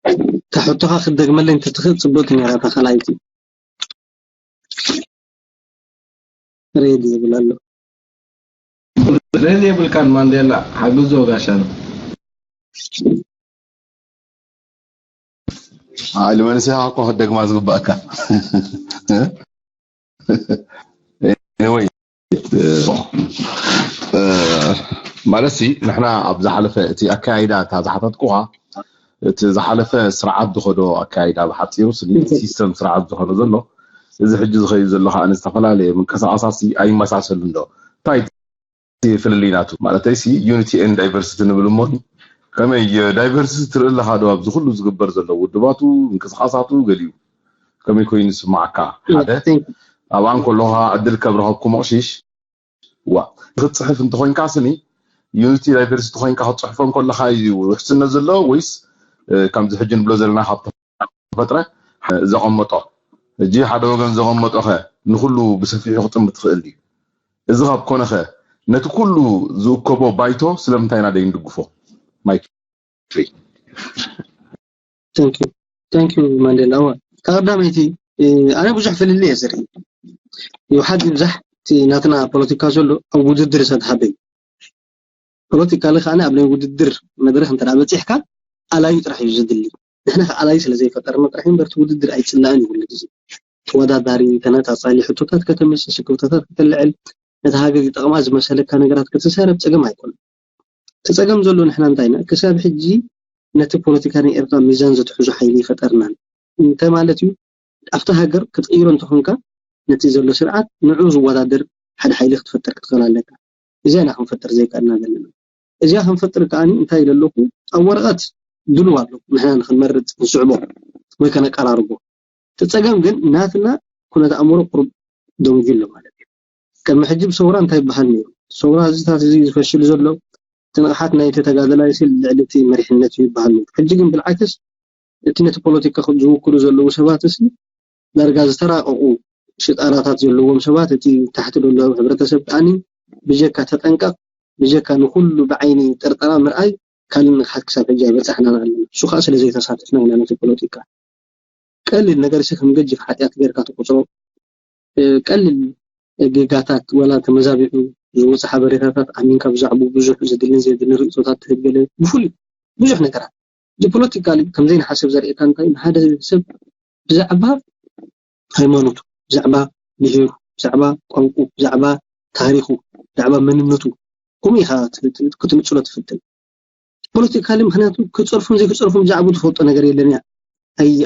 እታ ሕቶኻ ክትደግመለይ እንተትኽእል ጽብቕቲ ነይራ፣ እታ ካልኣይቲ። ሬድ ይብል ኣሎ። ሬድ የብልካን ማንዴላ፣ ሓግዞ ጋሻ ነው። ልመንስያ እኮ ክትደግማ ዝግባእካ ወይ ማለት ሲ ንሕና ኣብ ዝሓለፈ እቲ ኣካያይዳ እታ ዝሓተትኩኻ እቲ ዝሓለፈ ስርዓት ዝኸዶ ኣካያይዳ ብሓፂሩ ሲ ሲስተም ስርዓት ዝኸዶ ዘሎ እዚ ሕጂ ዝኸዩ ዘሎ ከዓ ዝተፈላለየ ምንቅስቃሳት ሲ ኣይመሳሰሉን ዶ እንታይ እቲ ፍልልይ ናቱ ማለተይ ሲ unity and diversity ንብል እሞ ከመይ diversity ትርኢ ኣለኻ ዶ ኣብዚ ኩሉ ዝግበር ዘሎ ውድባቱ ምንቅስቃሳቱ ገሊኡ ከመይ ኮይኑ ዝስማዓካ ሓደ ኣብኣ እንከለኻ ዕድል ከም ረኸብኩ መቕሺሽ ዋ ክትፅሕፍ እንተኮይንካ ስኒ unity diversity ኮይንካ ክትፅሕፎ እንከለካ እዩ ውሕስነት ዘለዎ ወይስ ከምዚ ሕጂ ንብሎ ዘለና ካብ ተፈጥረ ዘቐመጦ ሕጂ ሓደ ወገን ዘቐመጦኸ ንኩሉ ብሰፊሑ ክጥምት ትኽእል እዩ እዚ ካብ ኮነኸ ነቲ ኩሉ ዝእከቦ ባይቶ ስለምንታይ ኢና ደይንድግፎ ማይክ Thank you ማንዴላ እዋ ቀዳመይቲ ኣነ ብዙሕ ፍልልይ እየ ዝርኢ ይውሓድ ይብዛሕ እቲ ናትና ፖለቲካ ዘሎ ኣብ ውድድር ዝተትሓበ እዩ ፖለቲካ ለ ከዓ ኣብ ናይ ውድድር መድረክ እንተ በፂሕካ ኣላዩ ጥራሕ እዩ ዝድሊ ንሕና ከዓ ኣላዩ ስለ ዘይፈጠርና ጥራሕ እምበር እቲ ውድድር ኣይፅላእን እዩ ኩሉ ግዜ ተወዳዳሪ ተነፃፃሊ ሕቶታት ከተምፅእ ስክፍታታት ከተልዕል ነቲ ሃገር ይጠቕማ ዝመሰለካ ነገራት ክትዛረብ ፀገም ኣይኮነን እቲ ፀገም ዘሎ ንሕና እንታይ ኢና ክሳብ ሕጂ ነቲ ፖለቲካ ናይ ኤርትራ ሚዛን ዘትሕዙ ሓይሊ ይፈጠርናን እንታይ ማለት እዩ ኣብቲ ሃገር ክትቕይሮ እንተኾንካ ነቲ ዘሎ ስርዓት ንዑ ዝወዳደር ሓደ ሓይሊ ክትፈጥር ክትኽእል ኣለካ እዚኣ ኢና ክንፈጥር ዘይከኣልና ዘለና እዚኣ ክንፈጥር ከኣ እንታይ ኢለ ኣለኹ ኣብ ወረቐት ድልው ኣሎ ንሕና ንክንመርፅ ንስዕቦ ወይ ከነቀራርቦ እቲ ፀገም ግን ናትና ኩነት ኣእምሮ ቁሩብ ደንጉዩ ኣሎ ማለት እዩ ቅድሚ ሕጂ ብሰውራ እንታይ ይበሃል ነይሩ ሰውራ እዚታት እዚ ዝፈሽሉ ዘሎ እቲ ንቕሓት ናይቲ ተጋደላይ ሲ ልዕሊ እቲ መሪሕነት እዩ ይበሃል ነይሩ ሕጂ ግን ብልዓክስ እቲ ነቲ ፖለቲካ ዝውክሉ ዘለዉ ሰባት ሲ ዳርጋ ዝተራቐቑ ሽጣራታት ዘለዎም ሰባት እቲ ታሕቲ ዘሎ ሕብረተሰብ ከዓኒ ብጀካ ተጠንቀቕ ብጀካ ንኩሉ ብዓይኒ ጥርጠራ ምርኣይ ካልእ ንቕሓት ክሳብ ሕጂ ኣይበጻሕናን ኣለና እሱ ከዓ ስለ ዘይተሳተፍና ኢና ነቲ ፖለቲካ ቀሊል ነገር ሲ ከም ገጅፍ ሓጢኣት ጌርካ ትቆፅሮ ቀሊል ጌጋታት ወላ ተመዛቢዑ ዝወፅ ሓበሬታታት ኣሚንካ ብዛዕቡ ብዙሕ ዘድልን ዘየድልን ርእቶታት ትህብ ገለ ብፍሉይ ብዙሕ ነገራት ፖለቲካሊ ከምዘይንሓስብ ዘርእየካ እንታይ ንሓደ ሰብ ብዛዕባ ሃይማኖቱ ብዛዕባ ብሄሩ ብዛዕባ ቋንቁ ብዛዕባ ታሪኹ ብዛዕባ መንነቱ ከምኡ ኢኻ ክትንፅሎ ትፍትን ፖለቲካሊ ምክንያቱ ክፀርፉን ዘይክፀርፉን ብዛዕቡ ትፈልጦ ነገር የለን እያ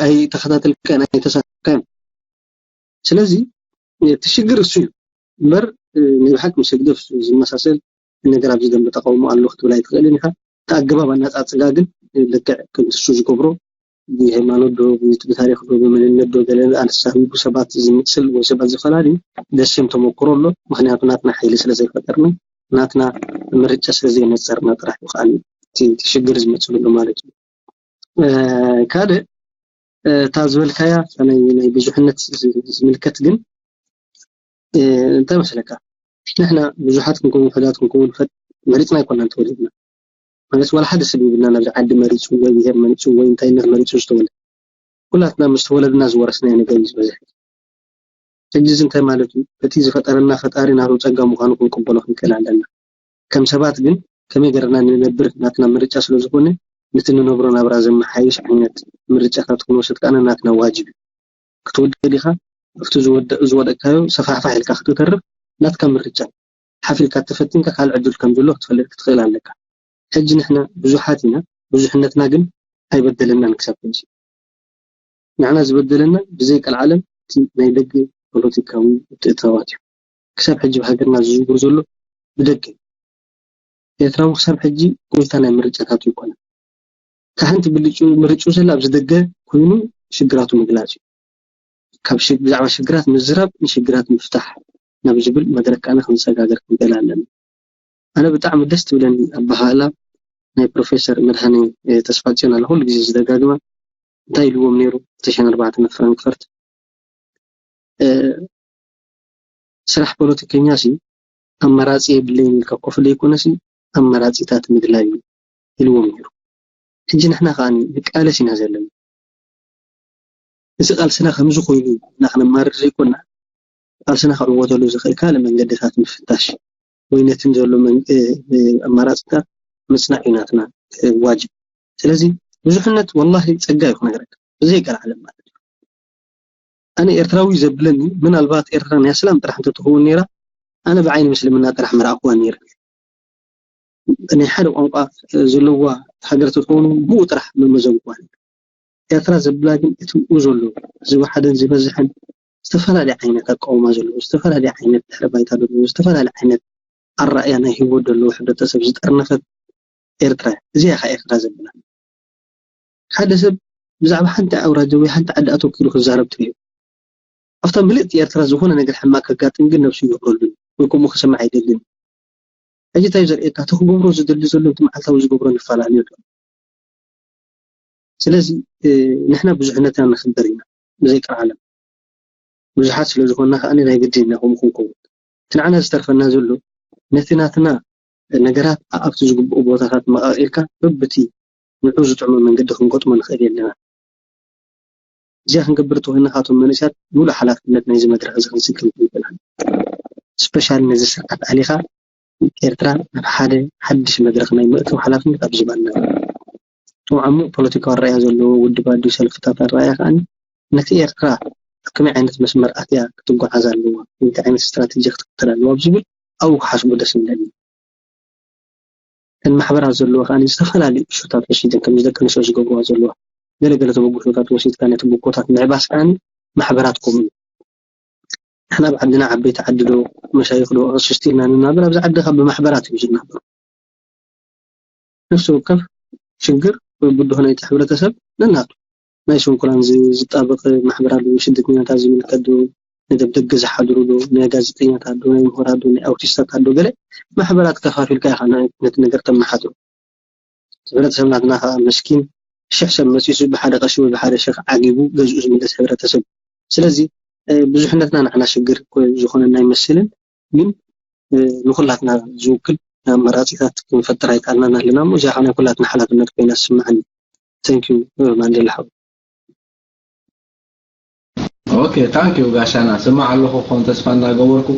ኣይተኸታተልካን ኣይተሳተፍካን ስለዚ እቲ ሽግር እሱ እዩ እምበር ናይ ብሓቂ ምስ ህግደፍ ዝመሳሰል ነገር ኣብዚ ደንበ ተቃውሞ ኣሎ ክትብል ኣይትኽእልን ኢኻ እቲ ኣገባብ ኣናፃፅጋ ግን ልክዕ ከምቲ እሱ ዝገብሮ ብሃይማኖት ዶ ብታሪክ ዶ ብመንነት ዶ ገለ ኣሳቢቡ ሰባት ዝምስል ወይ ሰባት ዝፈላልዩ ደሴም ተመክሮ ኣሎ ምክንያቱ ናትና ሓይሊ ስለ ዘይፈጠርና ናትና ምርጫ ስለ ዘይነፀርና ጥራሕ እዩ ከዓ እቲ ሽግር ዝመፅእ ዘሎ ማለት እዩ ካልእ እታ ዝበልካያ ናይ ብዙሕነት ዝምልከት ግን እንታይ መስለካ ንሕና ብዙሓት ክንከውን ውሕዳት ክንከውን መሪፅና ኣይኮናን ተወሊድና ማለት ዋላ ሓደ ሰብ ይብልና ናብዚ ዓዲ መሪፁ ወይ ብሄር መሪፁ ወይ እንታይነት መሪፁ ዝተወለደ ኩላትና ምስ ተወለድና ዝወረስናዮ ነገር እዩ ዝበዝሕ ሕጂ እዚ እንታይ ማለት እዩ እቲ ዝፈጠረና ፈጣሪ ናቱ ፀጋ ምዃኑ ክንቅበሎ ክንክእል ኣለና ከም ሰባት ግን ከመይ ገርና ንነብር ናትና ምርጫ ስለ ዝኾነ ነቲ ንነብሮ ናብራ ዘመሓይሽ ዓይነት ምርጫታት ክንወስድ ከኣ ናትና ዋጅብ እዩ ክትወድእ ዲኻ ኣብቲ ዝወደእ ዝወደቅካዮ ሰፋሕፋሕ ኢልካ ክትተርፍ ናትካ ምርጫ ሓፍ ኢልካ ተፈቲንካ ካልእ ዕድል ከም ዘሎ ክትፈልጥ ክትኽእል ኣለካ ሕጂ ንሕና ብዙሓት ኢና ብዙሕነትና ግን ኣይበደለናን ክሳብ ሕጂ ንሕና ዝበደለና ብዘይ ቀልዓለም እቲ ናይ ደገ ፖለቲካዊ ምትእትታዋት እዩ ክሳብ ሕጂ ብሃገርና ዝዝውር ዘሎ ብደገ ኤርትራዊ ክሳብ ሕጂ ጎይታ ናይ ምርጫታቱ ይኮነ ካሓንቲ ብልጩ ምርጭኡ ዘላ ኣብዚ ደገ ኮይኑ ሽግራቱ ምግላጽ እዩ ካብ ብዛዕባ ሽግራት ምዝራብ ንሽግራት ምፍታሕ ናብ ዝብል መድረክ ኣነ ክንሰጋገር ክንደል ኣለና ኣነ ብጣዕሚ ደስ ትብለኒ ኣባሃላ ናይ ፕሮፌሰር መድሃኒ ተስፋጽዮን ኣለ ኩሉ ግዜ ዝደጋግማ እንታይ ኢልዎም ነይሩ ተሸን ኣርባዕተ ፍራንክፈርት ስራሕ ፖለቲከኛ ሲ ኣማራፂ የብለይን ኢልካ ኮፍ ዘይኮነ ሲ ኣማራፂታት ምድላይ እዩ ኢልዎም ነይሩ። ሕጂ ንሕና ከዓ ንቃለስ ኢና ዘለና። እዚ ቃልስና ከምዚ ኮይኑ እና ክነማርር ዘይኮና፣ ቃልስና ክዕወተሉ ዝኽእል ካልእ መንገድታት ምፍታሽ ወይ ነትን ዘሎ መን- እ- እ- ኣማራፅታት ምፅናዕ እዩ ናትና እ፣ ዋጅብ። ስለዚ ብዙሕነት ወላሂ ፀጋ እዩ ክነግረካ ብዘይ ገለ ዓለም ማለት እዩ። ኣነ ኤርትራዊ ዘብለኒ ምናልባት ኤርትራ ናይ ኣስላም ጥራሕ እንተትኸውን ነይራ ኣነ ብዓይኒ ምስልምና ጥራሕ ምረኣኽዋ ነይረ። ናይ ሓደ ቋንቋ ዘለዋ ሃገር ተትኸውን ብኡ ጥራሕ መመዘንኳ። ኤርትራ ዘብላ ግን እቲ ብኡ ዘሎ ዝወሓደን ዝበዝሐን ዝተፈላለየ ዓይነት ኣቃውማ ዘለዎ ዝተፈላለየ ዓይነት ድሕረ ባይታ ዘለዎ ዝተፈላለየ ዓይነት ኣራእያ ናይ ህይወት ዘለዎ ሕብረተሰብ ዝጠርነፈት ኤርትራ እዚኣ ኢኻ ኤርትራ ዘብላ። ሓደ ሰብ ብዛዕባ ሓንቲ ኣውራጃ ወይ ሓንቲ ዓዲ ኣተኪሩ ክዛረብ ትሪኦ ኣብታ ምልእቲ ኤርትራ ዝኾነ ነገር ሕማቅ ከጋጥም ግን ነብሱ ይገብረሉ ወይ ከምኡ ክሰምዕ ኣይደልን። ሕጂ እንታይ ዘርእየካ እቲ ክገብሮ ዝደሊ ዘሎ እቲ መዓልታዊ ዝገብሮ ንፈላለዩ ኣሎ። ስለዚ ንሕና ብዙሕነትና ነኽብር ኢና ብዘይ ቅርዓለም ብዙሓት ስለ ዝኾንና ከዓ ናይ ግድን ኢና ከምኡ ክንከውን እቲ ንዓና ዝተርፈና ዘሎ ነቲ ናትና ነገራት ኣብቲ ዝግብኦ ቦታታት መቓቒልካ በብቲ ንዑ ዝጥዕሞ መንገዲ ክንገጥሞ ንኽእል የለና። እዚኣ ክንገብር ተኮይና ካብቶም መንእሰያት ሙሉእ ሓላፍነት ናይዚ መድረክ እዚ ክንስከም ክንክእል ስፔሻሊ ነዚ ስርዓት ኣሊኻ ኤርትራ ናብ ሓደ ሓድሽ መድረክ ናይ ምእታው ሓላፍነት ኣብ ዝባና እቶም ዓሙቕ ፖለቲካዊ ኣረኣያ ዘለዎ ውድባት ድዩ ሰልፍታት ኣረኣያ ከዓ ነቲ ኤርትራ ኣብ ከመይ ዓይነት መስመር ኣትያ ክትጓዓዝ ኣለዋ እንታይ ዓይነት ስትራተጂ ክትክተል ኣለዋ ኣብ ዝብል ኣብኡ ክሓስቡ ደስ ይብለኒ እተን ማሕበራት ዘለዋ ከዓ ዝተፈላለዩ እሹታት ወሲደን ከምዚ ደቂ ኣንስትዮ ዝገብርዋ ዘለዋ ገለገለ ተበግሶታት ወሲድካ ነቲ ብኮታት ምዕባስ ከዓ ማሕበራት ከምኡ እዩ ንሕና ኣብ ዓድና ዓበይቲ ዓዲ ዶ መሻይኽ ዶ ኣቕሽሽቲ ኢልና ንናበር ኣብዚ ዓዲ ካብ ብማሕበራት እዩ ዝናበሩ ነፍሲ ወከፍ ሽግር ወይ ብድሆ ናይቲ ሕብረተሰብ ነናቱ ናይ ስንኩላን ዝጣበቕ ማሕበር ኣለዎ ስደተኛታት ዝምልከት ዶ ንደብ ደገ ዝሓድሩ ዶ ናይ ጋዜጠኛታት ዶ ናይ ምሁራት ዶ ናይ ኣውቲስታት ዶ ገለ ማሕበራት ከፋፊልካ ኢኻ ነቲ ነገር ተመሓድሮ ሕብረተሰብ ናትና ከዓ መስኪን ሽሕ ሰብ መፂሱ ብሓደ ቀሺ ወይ ብሓደ ሸኽ ዓጊቡ ገዝኡ ዝምለስ ሕብረተሰብ ስለዚ ብዙሕነትና ንዓና ሽግር ዝኾነና ኣይመስልን ግን ንኩላትና ዝውክል ኣማራፂታት ክንፈጥር ኣይከኣልናን ኣለና እሞ እዚኣ ከዓ ናይ ኩላትና ሓላፍነት ኮይና ትስምዓኒ thank you ማንዴላ ሓው okay thank you ጋሻና ስማዕ ኣለኹ ክኸውን ተስፋ እንዳገበርኩ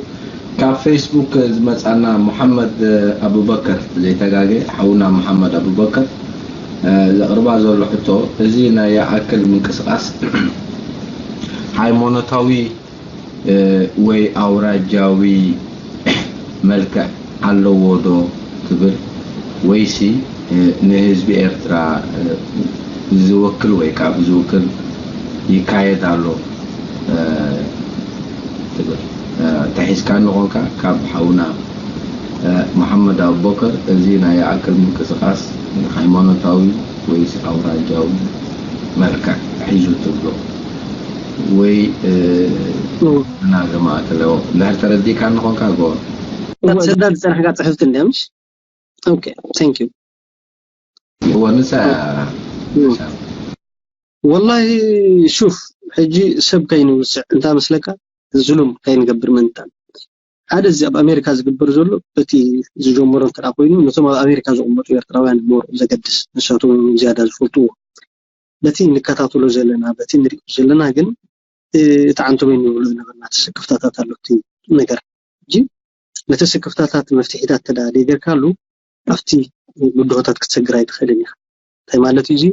ካብ ፌስቡክ ዝመፃና ሙሓመድ ኣቡበከር ዘይተጋገ ሓውና ሙሓመድ ኣቡበከር ዘቕርባ ዘሎ ሕቶ እዚ ናይ ይኣክል ምንቅስቃስ ሃይማኖታዊ ወይ ኣውራጃዊ መልክዕ ኣለዎ ዶ ትብል ወይሲ ንህዝቢ ኤርትራ ዝውክል ወይ ከዓ ብዝውክል ይካየድ ኣሎ ትብል ተሒዝካኒ ኾንካ ካብ ሓውና መሓመድ ኣቡበከር እዚ ናይ ይኣክል ምንቅስቃስ ሃይማኖታዊ ወይስ ኣውራጃዊ መልክዕ ሒዙ ትብሎ ወይ እና ዘማእከለ እንድሕር ተረዲእካኒ ኾንካ ጎ ሰዳ ዝፀናሕካ ፅሕፍቲ እንድያ ምሽ okay thank you እወ ንሳ ወላሂ ሹፍ ሕጂ ሰብ ከይንውስዕ እንታ መስለካ ዝሉም ከይንገብር ምንታን ሓደ እዚ ኣብ ኣሜሪካ ዝግበር ዘሎ በቲ ዝጀመሮ እንተ ኮይኑ ነቶም ኣብ ኣሜሪካ ዝቕመጡ ኤርትራውያን ሞር ዘገድስ ንሳቶም ዝያዳ ዝፈልጥዎ በቲ ንከታተሎ ዘለና በቲ ንሪኦ ዘለና ግን እቲ ዓንተበይ ንብሎ ዝነበርና እቲ ስክፍታታት ኣሎ እቲ ነገር ሕጂ ነቲ ስክፍታታት መፍትሒታት ተዳ ደይገርካሉ ኣብቲ ብድሆታት ክትሰግር ኣይትኽእልን ኢኻ እንታይ ማለት እዩ እዚ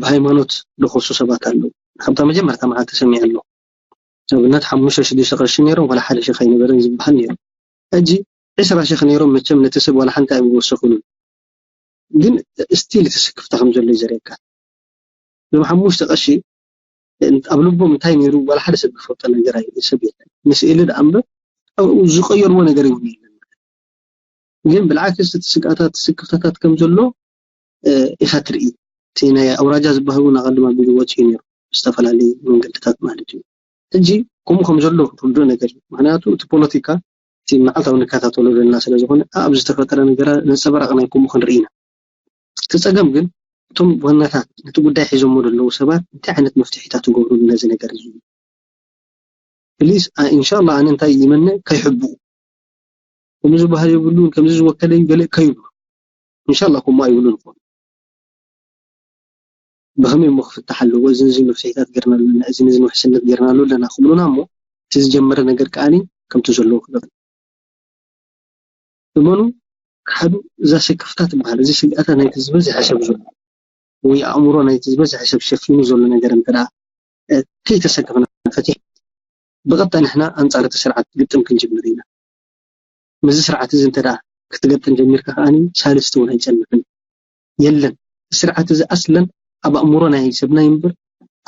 ብሃይማኖት ዝኸሱ ሰባት ኣለዉ ካብታ መጀመርታ መዓልቲ ሰሚዐ ኣለኹ ንኣብነት ሓሙሽተ ሽዱሽተ ቅርሺ ነይሮም ዋላ ሓደ ሺህ ኣይነበረን ዝበሃል ነይሩ ሕጂ ዕስራ ሺህ ነይሮም መቸም ነቲ ሰብ ዋላ ሓንቲ ኣይወሰኹሉን ግን still እቲ ስክፍታ ከም ዘሎ እዩ ዘርእየካ እዞም ሓሙሽተ ቅርሺ ኣብ ልቦም እንታይ ነይሩ ዋላ ሓደ ሰብ ዝፈልጦ ነገር ኣይ ሰብ የለን ንስእሊ ደኣ እምበር ኣብኡ ዝቀየርዎ ነገር እውን የለን ግን ብልዓክስ እቲ ስግኣታት ስክፍታታት ከም ዘሎ ኢኻ ትርኢ እቲ ናይ ኣውራጃ ዝበሃሉ ናቐድም ኣቢሉ ወፂኡ ነይሩ ዝተፈላለዩ መንገድታት ማለት እዩ ሕጂ ከምኡ ከም ዘሎ ርዱእ ነገር እዩ ምክንያቱ እቲ ፖለቲካ እቲ መዓልታዊ ንከታተሎ ዘለና ስለ ዝኾነ ኣብ ዝተፈጠረ ነገራ ነፀበራቕ ናይ ከምኡ ክንርኢ ኢና እቲ ፀገም ግን እቶም ዋናታት ነቲ ጉዳይ ሒዞሞ ዘለዉ ሰባት እንታይ ዓይነት መፍትሒታት ትገብሩሉ ነዚ ነገር እዚ ፕሊስ ኢንሻላ ኣነ እንታይ ይመነ ከይሕብኡ ከምዚ ዝበሃል የብሉን፣ ከምዚ ዝወከለ እዩ ገለ ከይብሉ። ኢንሻላህ ከምኡ ኣይብሉን ይኾኑ። ብኸመይ እሞ ክፍታሕ ኣለዎ? እዚ፣ እዚ መፍትሒታት ጌርና ኣለና፣ እዚ፣ እዚ ውሕስነት ጌርና ኣለና ክብሉና እሞ፣ እቲ ዝጀመረ ነገር ከኣኒ ከምቲ ዘለዎ ክቕጽል። እመኑ፣ ክሓዱ፣ እዛ ስክፍታ ትበሃል፣ እዚ ስግኣታት ናይቲ ዝበዝሐ ሰብ ዘሎ፣ ወይ ኣእምሮ ናይቲ ዝበዝሐ ሰብ ሸፊኑ ዘሎ ነገር እንተ ደኣ፣ እ፣ ከይተሰከፍና ፈቲሕ፣ ብቐጥታ ንሕና ኣንጻር እቲ ስርዓት ግጥም ክንጅምር ኢና። ምስዚ ስርዓት እዚ እንተ ደኣ ክትገጥም ጀሚርካ ከኣኒ ሳልስቲ እውን ኣይጸንሕን። የለን። ስርዓት እዚ ኣስለን ኣብ ኣእምሮ ናይ ሰብና ይንበር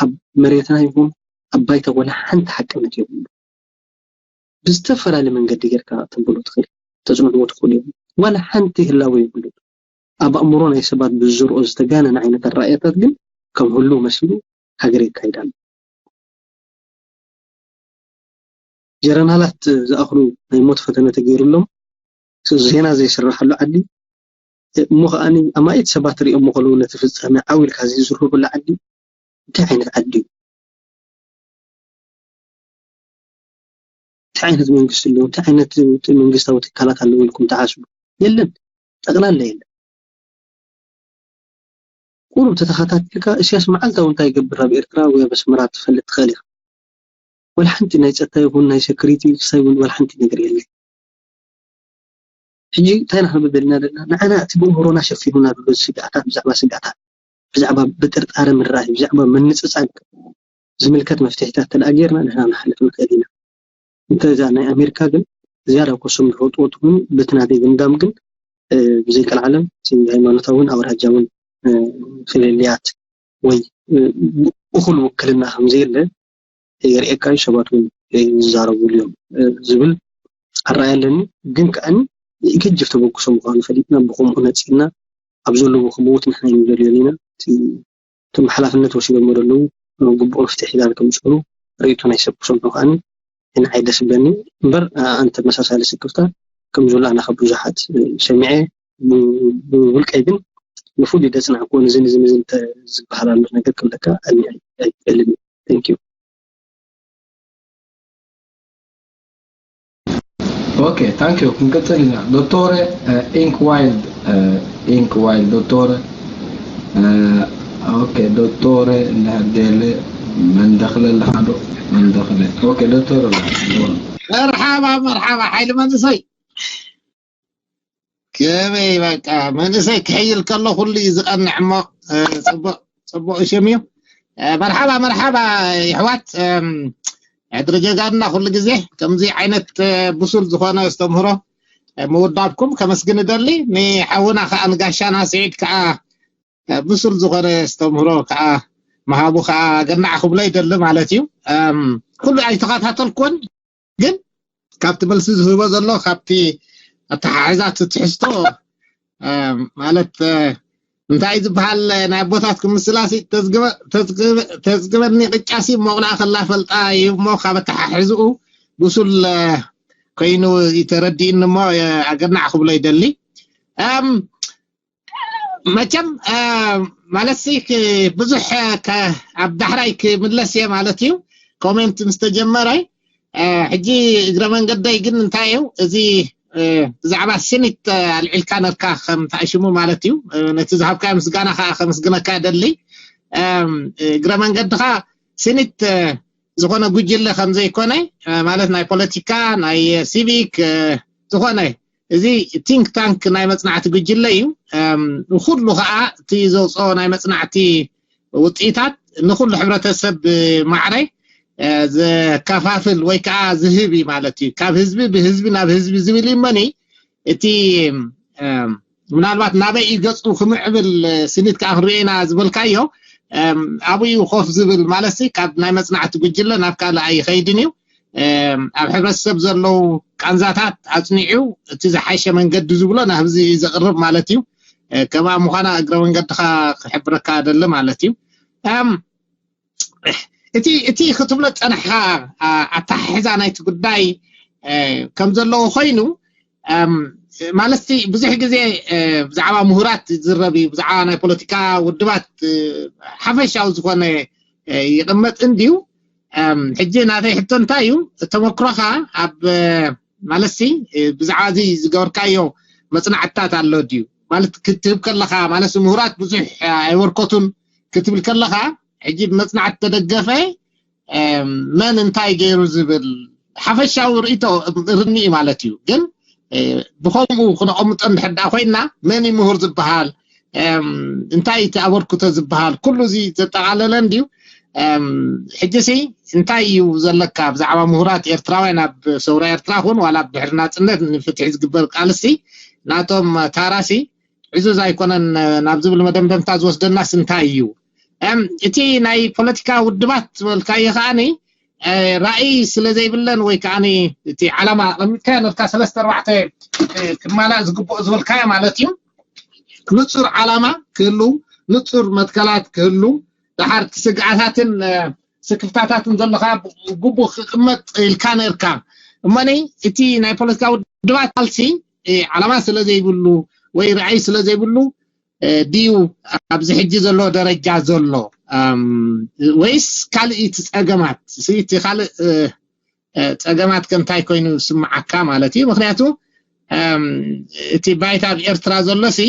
ኣብ መሬትና ይኹን ኣብ ባይታ ወላ ሓንቲ ሓቅነት የብሉ። ብዝተፈላለየ መንገዲ ጌርካ ተብሎ ትኽእል፣ ተጽንዕዎ ትኽእሉ እዮም። ዋላ ሓንቲ ህላወ የብሉ። ኣብ ኣእምሮ ናይ ሰባት ብዝዝርኦ ዝተጋነነ ዓይነት ኣረኣእያታት ግን ከም ህሉው መሲሉ ሃገር የካይድ ኣሎ። ጀረናላት ዝኣኽሉ ናይ ሞት ፈተነ ተገይሩሎም፣ ዜና ዘይስራሓሉ ዓዲ፣ እሞ ከኣኒ ኣማኢት ሰባት ሪኦሞ ከለዉ ነቲ ፍጻመ ዓው ኢልካ ዘይዝርብሉ ዓዲ፣ እንታይ ዓይነት ዓዲ እዩ? እንታይ ዓይነት መንግስቲ ኣለዎ? እንታይ ዓይነት መንግስታዊ ትካላት ኣለዎ ኢልኩም ትሓስቡ? የለን፣ ጠቕላላ የለን። ቁሩብ ተተኸታቲልካ፣ እስያስ መዓልታዊ እንታይ ይገብር ኣብ ኤርትራ ወይ ኣብ ኣስመራ ትፈልጥ ትኽእል ኢኻ። ወላ ሓንቲ ናይ ጸጥታ ይኹን ናይ ሰክሪቲ ክሳይ እውን ወላ ሓንቲ ነገር የለን። ሕጂ እንታይ ኢና ክንብል ደሊና ዘለና? ንዓና እቲ ብእምሮና ሸፊኑና ዘሎ ስግኣታት፣ ብዛዕባ ስግኣታት፣ ብዛዕባ ብጥርጣረ ምርኣይ፣ ብዛዕባ ምንጽጻግ ዝምልከት መፍትሒታት እንተ ደኣ ጌርና ንሕና ክንሓልፍ ንኽእል ኢና። እንተ እዛ ናይ ኣሜሪካ ግን ዝያዳ ኮሶም ዝፈልጥዎ ትኾኑ፣ በቲ ናተይ ግምጋም ግን፣ እ፣ ብዘይቀልዓለም እቲ ሃይማኖታውን ኣውራጃውን፣ እ፣ ፍልልያት ወይ፣ እ፣ እኹል ውክልና ከም ዘየለ የርእየካ እዩ። ሰባት እውን ይዛረብሉ እዮም፣ እ፣ ዝብል ኣረኣእያ ኣለኒ። ግን ከኣኒ ገጅፍ ተበግሶ ምዃኑ ፈሊጥና ብኸምኡ ነጺልና ኣብ ዘለዎ ክመውት ንሕና ኣይንደልዮን ኢና። እቲ እቶም ሓላፍነት ወሲዶሞ ዘለዉ ግቡእ መፍትሒ ሒዛን ከምጽእሉ ርእይቶ ናይ ሰብ ክሰምዑ ከኣኒ ንዓይ ደስ ይብለኒ። እምበር ኣነ ተመሳሳሊ ስክፍታ ከም ዘሎ ኣነ ካብ ብዙሓት ሰሚዐ፣ ብ-፣ ብውልቀይ ግን ብፍሉይ ዘጽናዕክዎ ንዝን ዝን ዝን እንተ ዝበሃል ኣሎ ነገር ክብለካ ኣነ ኣይ-፣ ኣይክእልን እዩ። Thank you። ኦኬ፣ thank you። ክንቅጽል ኢና። ዶቶረ፣ እ፣ ኢንክ ዋይልድ፣ እ፣ ኢንክ ዋይልድ ዶቶረ፣ እ፣ ኦኬ፣ ዶቶረ እንድሕር ደለ መንደኽለ ኣለኻ ዶ? መንደኽለ። ኦኬ፣ ዶቶረ። መርሓባ፣ መርሓባ፣ ሓይሊ መንእሰይ። ከመይ በቃ፣ መንእሰይ ክሕይል ከሎ ኩሉ እዩ ዝቐንዕ እሞ፣ እ፣ ጽቡቕ፣ ጽቡቕ ሽም እዩ። እ፣ መርሓባ፣ መርሓባ፣ ይሕዋት፣ እም፣ ሕድሪ ጀጋኑና ኩሉ ግዜ ከምዚ ዓይነት፣ እ፣ ብሱል ዝኾነ ኣስተምህሮ፣ እ፣ ምውዳብኩም ከመስግን እደሊ። ንሓውና ከኣ ንጋሻና ስዒድ ከኣ፣ እ፣ ብሱል ዝኾነ ኣስተምህሮ ከኣ ምሃቡ ከኣ ገናዕ ክብሎ ይደሊ ማለት እዩ። እም፣ ኩሉ ኣይተኸታተልኩን፣ ግን ካብቲ መልሲ ዝህቦ ዘሎ፣ ካብቲ ኣተሓሕዛ እቲ ትሕዝቶ፣ እ፣ ማለት፣ እ፣ እንታይ ዝበሃል ናይ ኣቦታትኩም ምስላሲ ተዝግበ-፣ ተዝግበ-፣ ተዝግበኒ ቅጫሲ ሞቕላ ከላ ፈልጣ እዩ እሞ ካብ ኣተሓሕዝኡ ብሱል፣ እ፣ ኮይኑ ይተረዲእኒ እሞ፣ እ፣ ኣገናዕ ክብሎ ይደሊ። እም፣ መቸም፣ እ፣ ማለትሲ ክ-፣ ብዙሕ፣ እ፣ ከ-፣ ኣብ ዳሕራይ ክምለስ እየ ማለት እዩ። ኮሜንት ምስ ተጀመረ፣ እ፣ ሕጂ እግረ መንገደይ ግን እንታይ እዩ፣ እዚ፣ እ፣ ብዛዕባ ሲኒት፣ እ፣ ኣልዒልካ ነርካ ከም ተኣሽሙ ማለት እዩ። እ፣ ነቲ ዝሃብካዮ ምስጋና ከኣ ከመስግነካ እደሊ። እም፣ እግረ መንገድኻ ሲኒት፣ እ፣ ዝኾነ ጉጅለ ከም ዘይኮነ፣ እ፣ ማለት ናይ ፖለቲካ፣ ናይ ሲቪክ፣ እ፣ ዝኾነ እዚ ቲንክ ታንክ ናይ መጽናዕቲ ጉጅለ እዩ። እም፣ ንኹሉ ከኣ እቲ ዘውፅኦ ናይ መጽናዕቲ ውፅኢታት ንኹሉ ሕብረተሰብ ብማዕረ፣ እ፣ ዘከፋፍል ወይ ከዓ ዝህብ እዩ ማለት እዩ። ካብ ህዝቢ ብህዝቢ ናብ ህዝቢ ዝብል እዩ እመኒ፣ እቲ፣ እም፣ ምናልባት ናበይ እዩ ገፁ ክምዕብል፣ እ፣ ስኒት ከዓ ክንሪኦ ኢና ዝበልካዮ፣ እም፣ ኣብኡ እዩ ኮፍ ዝብል ማለት ሲ፣ ካብ ናይ መጽናዕቲ ጉጅለ ናብ ካልእ ኣይኸይድን እዩ። እም፣ ኣብ ሕብረተሰብ ዘለዉ ቃንዛታት ኣጽኒዑ እቲ ዝሓሸ መንገዲ ዝብሎ ናብዚ እዩ ዘቕርብ ማለት እዩ። እ፣ ከምኣ ምዃና እግረ መንገድኻ ክሕብረካ እደሊ ማለት እዩ። እም፣ እቲ፣ እቲ ክትብሎ ዝጸናሕካ፣ ኣ-፣ ኣተሓሕዛ ናይቲ ጉዳይ፣ እ፣ ከም ዘለዎ ኮይኑ፣ እም፣ ማለትሲ ብዙሕ ግዜ፣ እ፣ ብዛዕባ ምሁራት ይዝረብ እዩ፣ ብዛዕባ ናይ ፖለቲካ ውድባት፣ እ፣ ሓፈሻዊ ዝኾነ፣ እ፣ ይቕመጥ እንድዩ። እም፣ ሕጂ ናተይ ሕቶ እንታይ እዩ? ተመክሮኻ ኣብ፣ እ፣ ማለት ሲ ብዛዕባ እዚ ዝገበርካዮ መፅናዕትታት ኣሎ ድዩ ማለት ክትህብ ከለካ ማለት ምሁራት ብዙሕ ኣይወርከቱን ክትብል ከለካ ሕጂ ብመፅናዕቲ ተደገፈ መን እንታይ ገይሩ ዝብል ሓፈሻዊ ርእቶ ርኒ ማለት እዩ። ግን ብከምኡ ክነቐምጦ እንድሕር ኮይና መን ምሁር ዝበሃል እንታይ እቲ ኣበርክቶ ዝበሃል ኩሉ እዚ ዘጠቓለለ እንድዩ። ሕጂ ሲ እንታይ እዩ ዘለካ ብዛዕባ ምሁራት ኤርትራውያን ኣብ ሰውራ ኤርትራ ኹን ዋላ ኣብ ድሕሪ ናፅነት ንፍትሒ ዝግበር ቃልሲ ናቶም ታራሲ ዕዙዝ ኣይኮነን ናብ ዝብል መደምደምታ ዝወስደናስ እንታይ እዩ? እቲ ናይ ፖለቲካ ውድባት ዝበልካዮ ከዓኒ ራእይ ስለ ዘይብለን ወይ ከዓ እቲ ዓላማ ኣቐሚጥካዮ ነርካ ሰለስተ ኣርባዕተ ክማላእ ዝግብኦ ዝበልካዮ ማለት እዩ። ንፁር ዓላማ ክህሉ፣ ንፁር መትከላት ክህሉ፣ ድሓር ስግኣታትን ስክፍታታትን ዘለካ ግቡ ክቅመጥ ኢልካ ነርካ። እሞኒ እቲ ናይ ፖለቲካ ውድባት ካልሲ ዓላማ ስለ ዘይብሉ ወይ ራእይ ስለ ዘይብሉ ድዩ ኣብዚ ሕጂ ዘሎ ደረጃ ዘሎ ወይስ ካልእ እቲ ጸገማት እቲ ካልእ ጸገማት ከ እንታይ ኮይኑ ይስምዓካ ማለት እዩ? ምክንያቱ እቲ ባይታ ኣብ ኤርትራ ዘሎ ሲ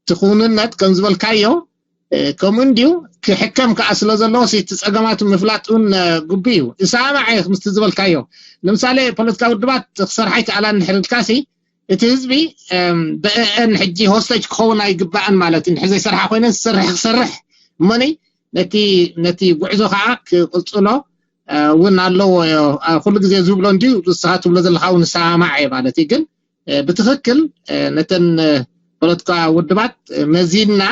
እቲ ክውንነት ከም ዝበልካዮ ከምኡ እንድዩ ክሕከም ከዓ ስለ ዘለዎ እቲ ጸገማቱ ምፍላጥ እውን ግቡ እዩ። ይሰማማዕ እየ ምስቲ ዝበልካዮ። ንምሳሌ ፖለቲካ ውድባት ክሰርሓ ይከኣላ እንድሕር ኢልካ ሲ እቲ ህዝቢ ብአን ሕጂ ሆስተጅ ክኸውን ኣይግባእን ማለት እዩ። እንድሕር ዘይሰርሓ ኮይነን ዝሰርሕ ክሰርሕ እሞኒ ነቲ ነቲ ጉዕዞ ከዓ ክቅፅሎ እውን ኣለዎ። ኩሉ ግዜ ዝብሎ እንድዩ ንስኻ ትብሎ ዘለካ እውን ንሰማማዕ እየ ማለት እዩ። ግን ብትክክል ነተን ፖለቲካ ውድባት መዚንና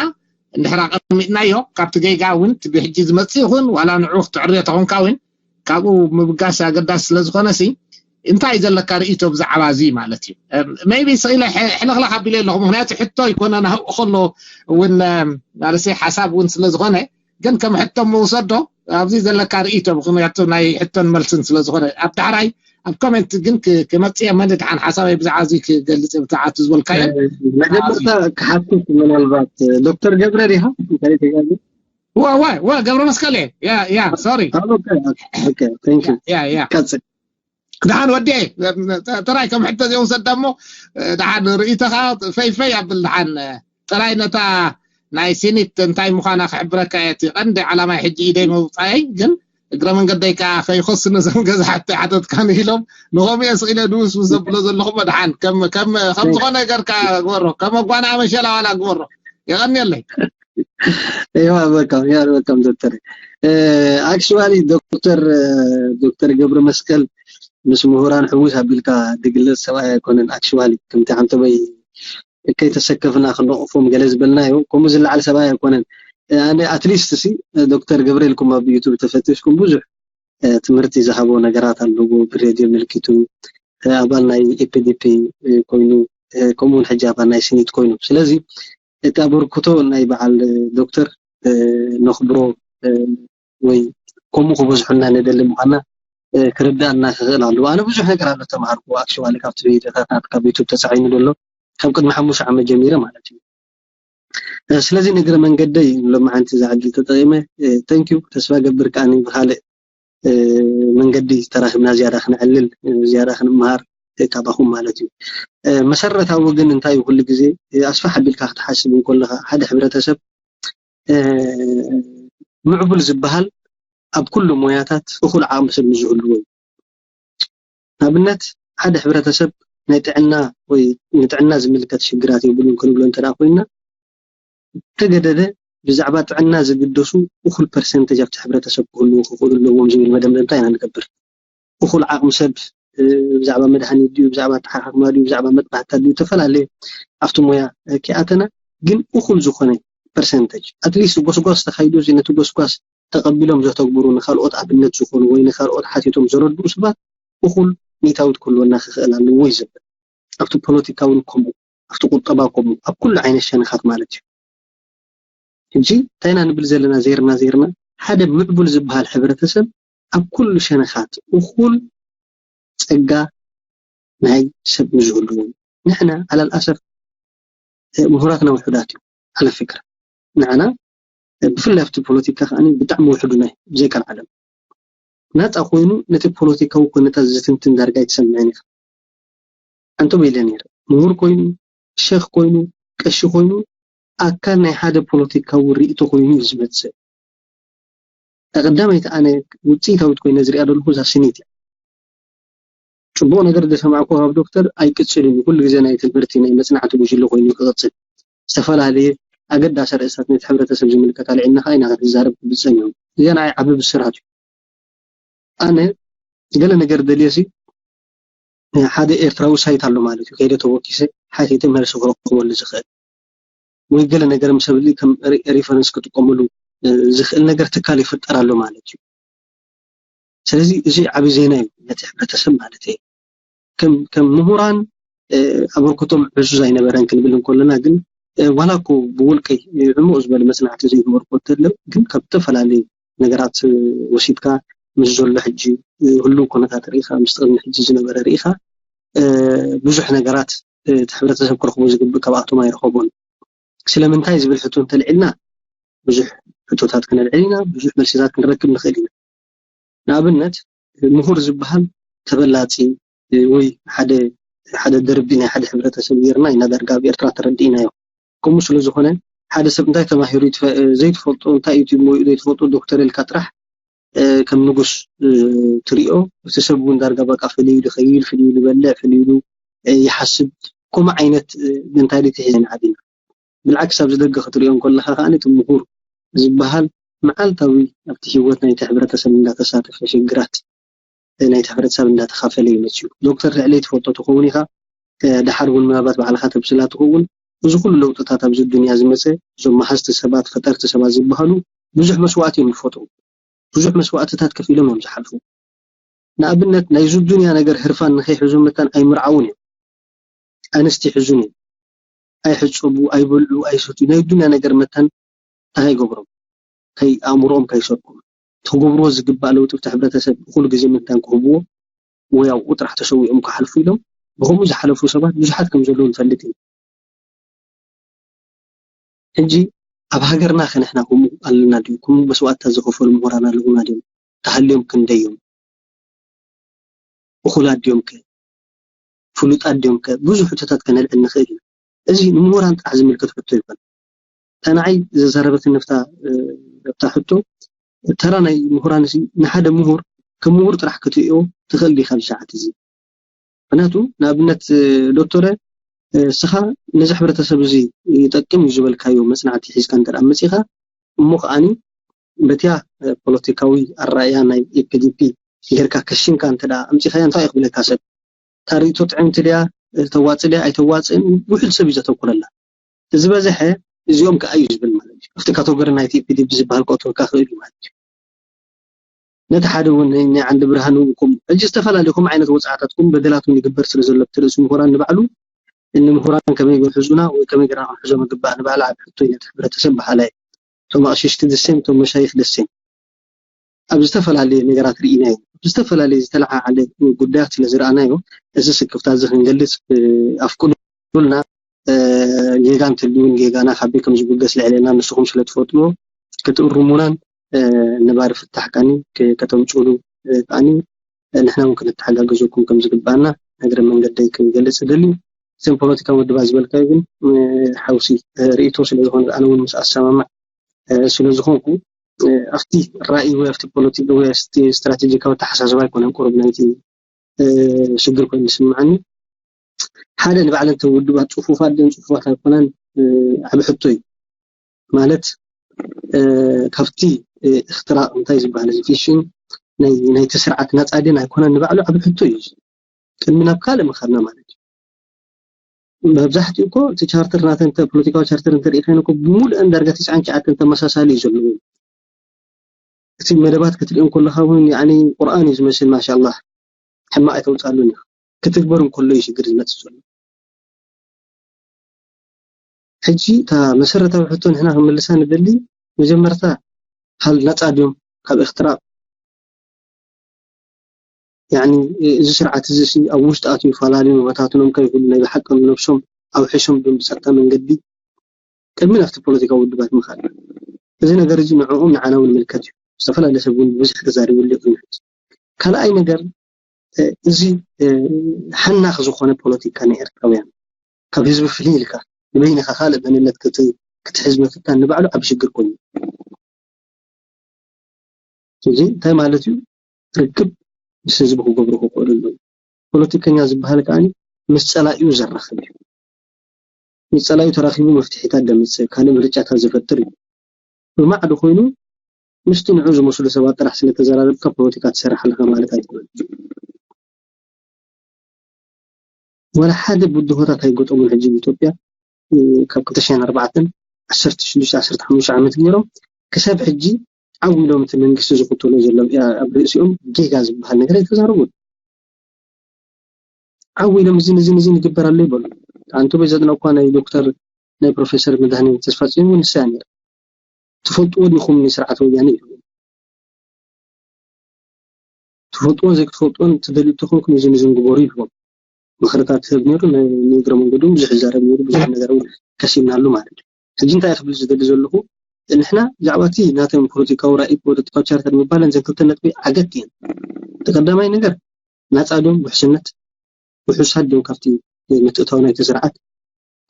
እንድሕር ኣቐሚጥናዮ ካብቲ ጌጋ እውን ብሕጂ ዝመፅእ ይኹን ዋላ ንዑ ክትዕርዮ ተኾንካ እውን ካብኡ ምብጋስ ኣገዳሲ ስለ ዝኾነ ሲ እንታይ ዘለካ ርእቶ ብዛዕባ እዚ ማለት እዩ? ሜቢ ስኢለ ሕልኽላኽ ኣቢለ ኣለኹ ምክንያቱ ሕቶ ይኮነ ናብኡ ከሎ እውን ማለት ሓሳብ እውን ስለ ዝኾነ ግን ከም ሕቶ ምውሰዶ ኣብዚ ዘለካ ርእቶ ምክንያቱ ናይ ሕቶን መልስን ስለ ዝኾነ ኣብ ዳሕራይ ኣብ ኮሜንት ግን ክመፅእ እየ መን ድሓን ሓሳበይ ብዛዕባ እዚ ክገልፅ ብዛዕባ እቲ ዝበልካዮ መጀመርታ ክሓትት ምናልባት ዶክተር ገብረ ዲኻ እንታይ ተጋቢ ዋ ዋ ዋ ገብረ መስቀል እየ ያ ያ ሶሪ ኦኬ ኦኬ ቴንክ ዩ ያ ያ ቀጽል ድሓን ወዲ ጥራይ ከም ሕቶ እዚኦም ሰዳ እሞ ድሓን ርእይቶኻ ፈይፈይ ኣብል ድሓን ጥራይ ነታ ናይ ሲኒት እንታይ ምዃና ክሕብረካ እየ እቲ ቀንዲ ዓላማይ ሕጂ ኢደይ መውፃይ ግን እግረ መንገደይ ከዓ ከይኸሱ ነዞም ገዛሕቲ ሓተትካ ንኢሎም ንኸምኡ እየ ስኢለ ድውስ ምስ ዘብሎ ዘለኹ መድሓን ከም ከም ከም ዝኾነ ገርካ ግበሮ ከም ኣጓና መሸላ ዋላ ግበሮ የቐንየለይ ይዋ በቃም ያ በቃም ዶክተር actually ዶክተር ዶክተር ገብረ መስቀል ምስ ምሁራን ሕውስ ኣቢልካ ድግለጽ ሰብኣይ ኣይኮነን actually ከምቲ ሓንተበይ ከይተሰከፍና ክንደቕፎም ገለ ዝበልናዮ ከምኡ ዝለዓል ሰብኣይ ኣይኮነን ኣነ ኣትሊስት ሲ ዶክተር ገብረ ኢልኩም ኣብ ዩቱብ ተፈቲሽኩም ብዙሕ ትምህርቲ ዝሃቦ ነገራት ኣለዎ ብሬድዮ ምልክቱ ኣባል ናይ ኤፒዲፒ ኮይኑ ከምኡውን ሕጂ ኣባል ናይ ስኒት ኮይኑ ስለዚ እቲ ኣበርክቶ ናይ በዓል ዶክተር ነኽብሮ ወይ ከምኡ ክበዝሑልና ንደሊ ምኳና ክርዳእና ክኽእል ኣለዎ ኣነ ብዙሕ ነገር ኣሎ ተማሃርኩ ኣክሽዋሊ ካብቲ ቪዲዮታት ናትካ ዩቱብ ተፃዒኑ ዘሎ ካብ ቅድሚ ሓሙሽተ ዓመት ጀሚረ ማለት እዩ ስለዚ ንእግረ መንገደይ ሎማዓንቲ እዛ ዕድል ተጠቂመ thank you ተስፋ ገብር ከዓኒ ብካልእ መንገዲ ተራኺብና ዝያዳ ክነዕልል ዝያዳ ክንመሃር ካባኹም ማለት እዩ መሰረታዊ ግን እንታይ ኩሉ ግዜ ኣስፋሕ ኣቢልካ ክትሓስብ እንከለካ ሓደ ሕብረተሰብ ምዕቡል ዝበሃል ኣብ ኩሉ ሞያታት እኹል ዓቕሚ ሰብ ዝህልዎ እዩ ንኣብነት ሓደ ሕብረተሰብ ናይ ጥዕና ወይ ንጥዕና ዝምልከት ሽግራት የብሉን ክንብሎ እንተ ኮይና ተገደደ ብዛዕባ ጥዕና ዝግደሱ እኹል ፐርሰንተጅ ኣብቲ ሕብረተሰብ ክህልዉ ክኽእሉ ኣለዎም ዝብል መደምደምታ ኢና ንገብር እኹል ዓቕሚ ሰብ ብዛዕባ መድሃኒት ድዩ ብዛዕባ ኣተሓካክማ ድዩ ብዛዕባ መጥባሕታ ድዩ ዝተፈላለየ ኣብቲ ሞያ ኪኣተና ግን እኹል ዝኾነ ፐርሰንተጅ ኣትሊስት ጎስጓስ ተካይዱ ነቲ ጎስጓስ ተቐቢሎም ዘተግብሩ ንካልኦት ኣብነት ዝኾኑ ወይ ንካልኦት ሓቲቶም ዘረድኡ ሰባት እኹል ሚእታዊት ክህልወና ክኽእል ኣለዎ እዩ ዝብል ኣብቲ ፖለቲካ እውን ከምኡ ኣብቲ ቁጠባ ከምኡ ኣብ ኩሉ ዓይነት ሸነኻት ማለት እዩ ሕጂ እንታይ ኢና ንብል ዘለና ዜርና ዜርና ሓደ ምዕቡል ዝበሃል ሕብረተሰብ ኣብ ኩሉ ሸነኻት እኹል ጸጋ ናይ ሰብ ምዝህልዎ ንሕና ዓላል ኣሰፍ ምሁራትና ውሑዳት እዩ ዓለ ፍክር ንዓና ብፍላይ ኣብቲ ፖለቲካ ከዓ ብጣዕሚ ውሕዱና እዩ ብዘይቃል ዓለም ናፃ ኮይኑ ነቲ ፖለቲካዊ ኩነታት ዝትንትን ዳርጋ ኣይትሰምዕን ኢኻ ኣንቶም ኢለ ነይረ። ምሁር ኮይኑ፣ ሸኽ ኮይኑ፣ ቀሺ ኮይኑ፣ ኣካል ናይ ሓደ ፖለቲካዊ ርእይቶ ኮይኑ እዩ ዝመጽእ። ቀዳመይቲ ኣነ ውፅኢታዊት ኮይነ ዝሪኣ ዘለኹ እዛ ስኒት እያ። ፅቡቕ ነገር ዝሰማዕኩ ካብ ዶክተር ኣይቅፅልን እዩ። ኩሉ ግዜ ናይ ትምህርቲ ናይ መፅናዕቲ ጉጅለ ኮይኑ ክቕፅል ዝተፈላለየ ኣገዳሲ ርእስታት ነቲ ሕብረተሰብ ዝምልከት ኣልዒልና ከዓ ኢና ክንዛረብ ክብል ፀኒሑ። እዚኣ ንዓይ ዓቢ ብስራት እዩ። ኣነ ገለ ነገር ደልየ ሲ ሓደ ኤርትራዊ ሳይት ኣሎ ማለት እዩ። ከይደ ተወኪሰ ሓቲተ መልሲ ክረክበሉ ዝኽእል ወይ ገለ ነገር ምስ ኣብል ከም ሪፈረንስ ክጥቀመሉ ዝኽእል ነገር ትካል ይፍጠር ኣሎ ማለት እዩ። ስለዚ እዚ ዓቢ ዜና እዩ ነቲ ሕብረተሰብ ማለት እዩ። ከም ከም ምሁራን ኣበርክቶም ዕዙዝ ኣይነበረን ክንብል እንከለና ግን ዋላ እኮ ብውልቀይ ሕሙቕ ዝበለ መጽናዕቲ ዘይገበርኩ እንተሎ ግን ካብ ዝተፈላለዩ ነገራት ወሲድካ ምስ ዘሎ ሕጂ ህሉው ኩነታት ርኢኻ ምስ ቅድሚ ሕጂ ዝነበረ ርኢኻ ብዙሕ ነገራት እቲ ሕብረተሰብ ክረኽቦ ዝግብእ ካብኣቶም ኣይረኸቦን። ስለምንታይ ዝብል ሕቶ እንተልዒልና ብዙሕ ሕቶታት ክነልዕል ኢና፣ ብዙሕ መልስታት ክንረክብ ንኽእል ኢና። ንኣብነት ምሁር ዝበሃል ተበላፂ ወይ ሓደ ሓደ ደርቢ ናይ ሓደ ሕብረተሰብ ጌርና ኢና ዳርጋ ኣብ ኤርትራ ተረዲእናዮ። ከምኡ ስለ ዝኾነ ሓደ ሰብ እንታይ ተማሂሩ ዘይትፈልጦ እንታይ እዩ ሞዩ ዘይትፈልጦ ዶክተር ኢልካ ጥራሕ ከም ንጉስ ትሪኦ። እቲ ሰብ እውን ዳርጋ በቃ ፍልይ ኢሉ ይኸይድ፣ ፍልይ ኢሉ ይበልዕ፣ ፍልይ ኢሉ ይሓስብ። ከምኡ ዓይነት ሜንታሊቲ ሒዘን ዓዲና ብልዓክስ ኣብዚ ደገ ክትሪኦ እንከለኻ ከዓ እቲ ምሁር ዝበሃል መዓልታዊ ኣብቲ ህይወት ናይቲ ሕብረተሰብ እንዳተሳተፈ ሽግራት ናይቲ ሕብረተሰብ እንዳተኻፈለ እዩ መፅዩ። ዶክተር ልዕለይ ትፈልጦ ትኸውን ኢኻ። ደሓር እውን ምናልባት ባዕልኻ ተብስላ ትኸውን። እዚ ኩሉ ለውጥታት ኣብዚ ዱንያ ዝመፀ እዞም መሃዝቲ ሰባት ፈጠርቲ ሰባት ዝበሃሉ ብዙሕ መስዋእቲ እዮም ዝፈጥሩ። ብዙሕ መስዋእትታት ከፊሎም እዮም ዝሓልፉ። ንኣብነት ናይዚ ዱንያ ነገር ህርፋን ንኸይሕዙ መታን ኣይምርዓውን እዮም። ኣንስቲ ይሕዙን እዮም። ኣይሕፀቡ፣ ኣይበልዑ፣ ኣይሰትዩ። ናይ ዱንያ ነገር መታን እንታይ ይገብሮም? ከይ ኣእምሮኦም ከይሰርቁ። ተገብርዎ ዝግባእ ለውጢ ኣብቲ ሕብረተሰብ እኹል ግዜ መታን ክህብዎ ወይ ኣብኡ ጥራሕ ተሰዊኦም ክሓልፉ ኢሎም ብኸምኡ ዝሓለፉ ሰባት ብዙሓት ከም ዘለዉ ንፈልጥ ኢና። ሕጂ ኣብ ሃገርና ከ ንሕና ከምኡ ኣለና ድዩ? ከምኡ መስዋእትታት ዝኸፈሉ ምሁራን ኣለዉና ድዮም? ተሃልዮም ክንደይ እዮም? እኹላት ድዮም ከ? ፍሉጣት ድዮም ከ? ብዙሕ ሕቶታት ከነልዕል ንኽእል ኢና። እዚ ንምሁራን ጥራሕ ዝምልከት ሕቶ ይኮን። እታ ንዓይ ዘዛረበትኒ ኣብታ ኣብታ ሕቶ ተራ ናይ ምሁራን እዚ ንሓደ ምሁር ከም ምሁር ጥራሕ ክትርእዮ ትኽእል ዲኻ ኣብዚ ሰዓት እዚ? ምክንያቱ ንኣብነት ዶክተረ እስኻ ነዚ ሕብረተሰብ እዚ ይጠቅም እዩ ዝበልካዮ መፅናዕቲ ሒዝካ እንተ መፂኻ እሞ ከዓኒ በቲያ ፖለቲካዊ ኣረኣእያ ናይ ኤፒዲፒ ጌርካ ከሽንካ እንተ ኣምፂኻዮ እንታይ እዩ ክብለካ ሰብ እታ ርእይቶ ጥዕምቲ ድያ ተዋፅእ ድያ ኣይተዋፅእን ውሕድ ሰብ እዩ ዘተኩረላ። ዝበዝሐ እዚኦም ከኣ እዩ ዝብል ማለት እዩ። ኣብቲ ካተጎሪ ናይቲ ኢፒዲፒ ዝበሃል ከእትወካ ክእል እዩ ማለት እዩ። ነቲ ሓደ እውን ናይ ዓንዲ ብርሃን እውን ከምኡ ሕጂ ዝተፈላለዩ ከምኡ ዓይነት ወፅዓታት ከምኡ በደላት እውን ይግበር ስለ ዘሎ ኣብቲ ርእሲ ምሁራን ንባዕሉ እኒ ምሁራን ከመይ ገይሩ ሕዙና ወይ ከመይ ገይርና ክንሕዞም ይግባእ ንባዕሉ ዓብ ሕቶ እዩ ነቲ ሕብረተሰብ በሃላይ እቶም ኣቕሽሽቲ ደሴም እቶም መሻይኽ ደሴም ኣብ ዝተፈላለየ ነገራት ርኢናዮ ኣብ ዝተፈላለየ ዝተለዓዓለ ጉዳያት ስለ ዝረኣናዮ እዚ ስክፍታ እዚ ክንገልፅ ኣፍቅዱልና ጌጋ እንትልውን ጌጋና ካበይ ከም ዝብገስ ልዕሌና ንስኹም ስለ ትፈጥዎ ክትእርሙናን ነባሪ ፍታሕ ካኒ ከተምፅኡሉ ካኒ ንሕና እውን ክንተሓጋገዘኩም ከም ዝግባኣና እግረ መንገደይ ክገልፅ እደሊ። እዘን ፖለቲካዊ ውድባት ዝበልካዮ ግን ሓውሲ ርእይቶ ስለ ዝኾነ ኣነ እውን ምስ ኣሰማማዕ ስለ ዝኾንኩ ኣብቲ ራእይ ወይ ኣብቲ ፖለቲካ ወይ ኣብቲ ስትራቴጂካዊ ኣተሓሳስባ ኣይኮነን ቁሩብ ናይቲ ሽግር ኮይኑ ዝስምዓኒ። ሓደ ንባዕለን እተን ውድባት ፅፉፋት ድን ፅፉፋት ኣይኮናን ዓብ ሕቶ እዩ ማለት ካብቲ እክትራቅ እንታይ ዝበሃል እዚ ፊሽን ናይቲ ስርዓት ናፃ ድን ኣይኮነን ንባዕሉ ዓብ ሕቶ እዩ። ቅድሚ ናብ ካልእ ምኻድና ማለት እዩ። መብዛሕትኡ እኮ እቲ ቻርተር ናተን ፖለቲካዊ ቻርተር እንተርኢ ኮይነ እኮ ብሙሉአን ዳርጋ ትስዓን ትሽዓተን ተመሳሳሊ እዩ ዘለዎ። እቲ መደባት ክትሪኦ እንከለካ እውን ያኒ ቁርኣን እዩ ዝመስል ማሻላህ ሕማቅ ኣይተውፅኣሉን ኢኻ ክትግበር እንከሎ እዩ ሽግር ዝመፅእ ዘሎ። ሕጂ እታ መሰረታዊ ሕቶ ንሕና ክምልሳ ንደሊ መጀመርታ ሃል ናፃ ድዮም ካብ እክትራቅ ያኒ እዚ ስርዓት እዚ ሲ ኣብ ውሽጢ ኣትዩ ፈላለዩ መበታትኖም ከይብሉ ናይ ብሓቂ ንነብሶም ኣውሒሶም ድዮም ብፀጥታ መንገዲ ቅድሚ ናብቲ ፖለቲካዊ ውድባት ምኻድ እዚ ነገር እዚ ንዕኦም ንዓና እውን ምልከት እዩ። ዝተፈላለየ ሰብ እውን ብብዝሒ ተዛሪቡሉ ይኽእል። ካልኣይ ነገር እዚ ሓናኽ ዝኾነ ፖለቲካ ናይ ኤርትራውያን ካብ ህዝቢ ፍልይ ኢልካ ንበይንኻ ካልእ መንነት ክትሕዝ ምፍታን ንባዕሉ ዓብ ሽግር ኮይኑ። እዚ እንታይ ማለት እዩ? ርክብ ምስ ህዝቢ ክገብሩ ክኽእሉ ኣለዉ። ፖለቲከኛ ዝበሃል ከኣ ምስ ጸላኢኡ ዘራኽብ እዩ። ምስ ጸላኢኡ ተራኺቡ መፍትሒታት ደምጽእ ካልእ ምርጫታት ዝፈጥር እዩ። ብማዕዶ ኮይኑ ምስቲ ንዑ ዝመስሉ ሰባት ጥራሕ ስለተዘራረብካ ፖለቲካ ትሰርሕ ኣለኻ ማለት ኣይኮነን። ወላ ሓደ ብድሆታት ኣይገጠሙን። ሕጂ ኣብ ኢትዮጵያ ካብ ክልተ ሽሕን ኣርባዕተን ዓሰርተ ሽዱሽተ ዓሰርተ ሓሙሽተ ዓመት ገይሮም ክሳብ ሕጂ ዓው ኢሎም እቲ መንግስቲ ዝኽተሎ ዘሎ ኣብ ርእሲኦም ጌጋ ዝበሃል ነገር ኣይተዛረቡን። ዓው ኢሎም እዚን እዚን እዚን ይግበር ኣሎ ይበሉ። ኣንቱ በዘጥና እኳ ናይ ዶክተር ናይ ፕሮፌሰር መድሃኔ ተስፋጽዮን እውን ንሳ እያ ነይራ። ትፈልጥዎ ዲኹም ንስርዓት ወያኔ ኢሉ ትፈልጥዎን ዘይክትፈልጥዎን ትደልዩ ተኾንኩም እዚ ንዝን ግበሩ ይብሎም። ምኽርታት ትህብ ነይሩ። ንእግረ መንገዱ ብዙሕ ይዛረብ ነይሩ። ብዙሕ ነገር እውን ከሲብናሉ ማለት እዩ። ሕጂ እንታይ ክብል ዝደሊ ዘለኹ ንሕና ብዛዕባ እቲ ናቶም ፖለቲካዊ ራእይ ፖለቲካዊ ቻርተር ምባለን ዘን ክልተ ነጥቢ ዓገት እየን። እቲ ቀዳማይ ነገር ናፃ ዶም ውሕስነት ውሑሳት ዶም ካብቲ ምትእታው ናይቲ ስርዓት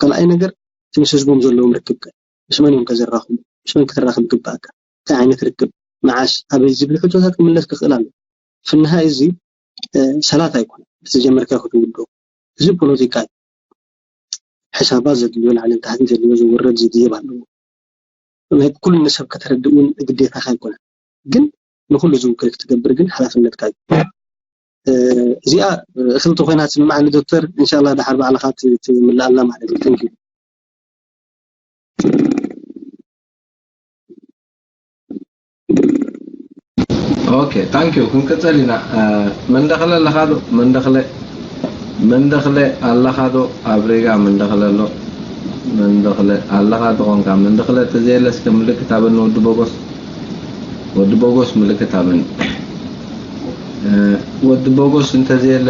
ካልኣይ ነገር እቲ ምስ ህዝቦም ዘለዎም ርክብ ከ ምስ መን እዮም ከዘራኽቡ ምስ መን ክትራኽብ ግባእካ እንታይ ዓይነት ርክብ መዓስ ኣበይ ዝብል ሕቶታት ክምለስ ክኽእል ኣሎ ፍንሃ እዚ ሰላት ኣይኮነ ዝተጀመርካ ክትውዶ እዚ ፖለቲካ እዩ ሕሳባት ዘድልዮ ላዕልን ታሕትን ዘድልዮ ዝውረድ ዝድየብ ኣለዎ ናይ ኩሉ ሰብ ከተረድእ እውን ግዴታካ ኣይኮነ ግን ንኩሉ ዝውክል ክትገብር ግን ሓላፍነትካ እዩ እዚኣ እኽልቲ ኮይና ትስምዓኒ ዶክተር እንሻላ ድሓር ባዕልካ ትምልኣልና ማለት እዩ thank you okay thank you ክንቅፅል ኢና መንደኽለ ኣለኻ ዶ መንደኽለ መንደኽለ ኣለኻ ዶ ኣብ ሪጋ መንደኽለ ኣሎ መንደኽለ ኣለኻ ተኾንካ መንደኽለ ተዘየለ እስከ ምልክት ኣበኒ ወዲ ቦጎስ ወዲ ቦጎስ ምልክት ኣበኒ ወዲ ቦጎስ እንተዘየለ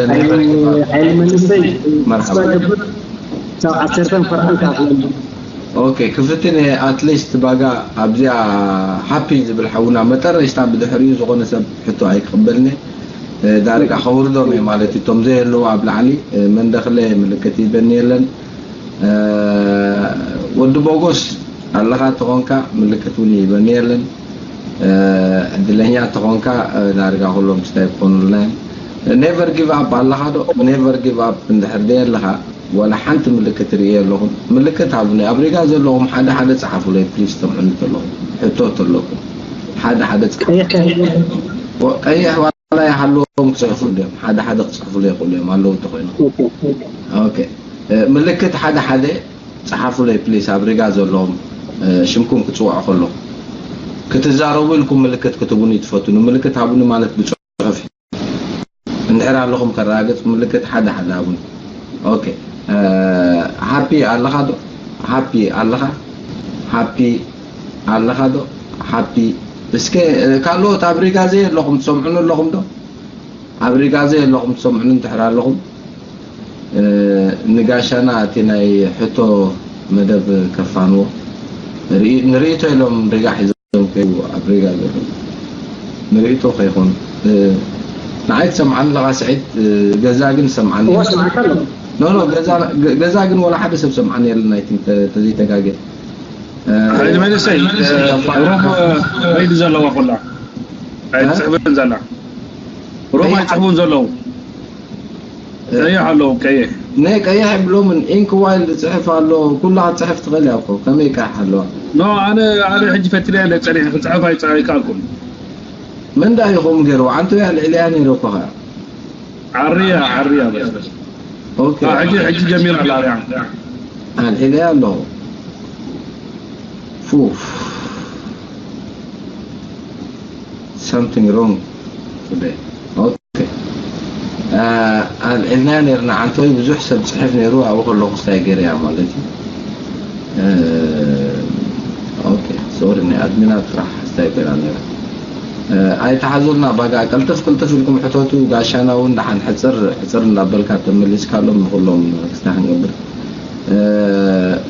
ሓይሊ መንግስተይ መርሓባ ዓሰርተን ፍርዓን ከኣፍለኒ ኦኬ ክፍትን ኣትሊስት ባጋ ኣብዚኣ ሃፒ ዝብል ሓውና መጠረሽታ ብድሕሪኡ ዝኾነ ሰብ ሕቶ ኣይክቕበልኒ ዳርጋ ከውርዶም እየ ማለት እዩ እቶም ዘየለዉ ኣብ ላዕሊ መንደኽለ ምልክት ይበኒ የለን ወዲ ቦጎስ ኣለኻ ተኾንካ ምልክት እውን ይበኒ የለን ዕድለኛ ተኾንካ ዳርጋ ኩሎም ስታይ ክኾኑልና እዮም never give up ኣለኻ ዶ never give up እንድሕር ደየ ኣለኻ ዋላ ሓንቲ ምልክት ርእየ ኣለኹም ምልክት ሃቡኒ ኣብ ሪጋ ዘለኹም ሓደ ሓደ ጸሓፉለይ ፕሊስ ተምዕኑ ተለኹም ሕቶ ተለኩም ሓደ ሓደ ቀይሕ ዋላ ይሃለዎም ክጽሕፉ እንዲዮም ሓደ ሓደ ክጽሕፉለይ ይኽእሉ እዮም ኣለዉ እንተኾይኖም ምልክት ሓደ ሓደ ጸሓፉለይ ፕሊስ ኣብ ሪጋ ዘለኹም ሽምኩም ክጽውዖ ከለኹ ክትዛረቡ ኢልኩም ምልክት ክትቡኒ ትፈትኑ ምልክት ሃቡኒ ማለት ብጽሑፍ እንድሕር ኣለኹም ከረጋግጽ ምልክት ሓደ ሓደ ሃቡኒ ኦኬ ሃፒ ኣለኻ ዶ ሃፒ ኣለኻ ሃፒ ኣለኻ ዶ ሃፒ እስከ ካልኦት ኣብ ሪጋ ዘይ ኣለኹም ትሰምዑኒ ኣለኹም ዶ ኣብ ሪጋ ዘይ ኣለኹም ትሰምዑኒ እንድሕር ኣለኹም ንጋሻና እቲ ናይ ሕቶ መደብ ከፋንዎ ንርእይቶ ኢሎም ሪጋ ሒዞም ከይቡ ኣብ ሪጋ ዘሎ ንርእይቶ ከይኾኑ ንዓይ ትሰምዓኒ ኣለኻ ስዒድ ገዛ ግን ሰምዓኒ ኖ ኖ ገዛ ግን ወላ ሓደ ሰብ ሰምዓኒ የለን ኣይ ቲንክ ተዘይተጋገ መንእሰይ ሮም ሬድ ዘለዋ ኩላ ኣይትፅሕፍን ዘላ ሮም ኣይፅሕፉን ዘለዉ ቀይሕ ኣለዉ ቀይሕ ናይ ቀይሕ የብሎምን ኢንክ ዋይልድ ፅሕፍ ኣሎ ኩላ ክትፅሕፍ ትኽእል እያ እኮ ከመይ ቀይሕ ኣለዋ ኖ ኣነ ኣነ ሕጂ ፈትነ ኢለ ፀኒሐ ክፅሕፍ ኣይከኣልኩን መን ዳ ኢኹም ገይርዋ ዓንተ እያ ልዕልያ ነይረ እኮ ኸ ዓርያ ዓርያ በስ ኦኬ ሕጂ ሕጂ ጀሚራ ኣላ ኣልዒለያ ኣለኹ ፉፍ something wrong today okay ኣልዒልና ነርና ዓንተወይ ብዙሕ ሰብ ፅሕፍ ነይሩ ኣብኡ ከለኹ ስታይ ገይረያ ማለት እዩ okay sorry ናይ ኣድሚናት ጥራሕ ስታይ ገይራ ነይራ ኣይተሓዙልና ባጋ ቅልጥፍ ቅልጥፍ ኢልኩም ሕተቱ ጋሻና እውን ደሓን ሕፅር ሕፅር እንዳበልካ ተመሊስካሎም ንኩሎም ክስታ ክንገብር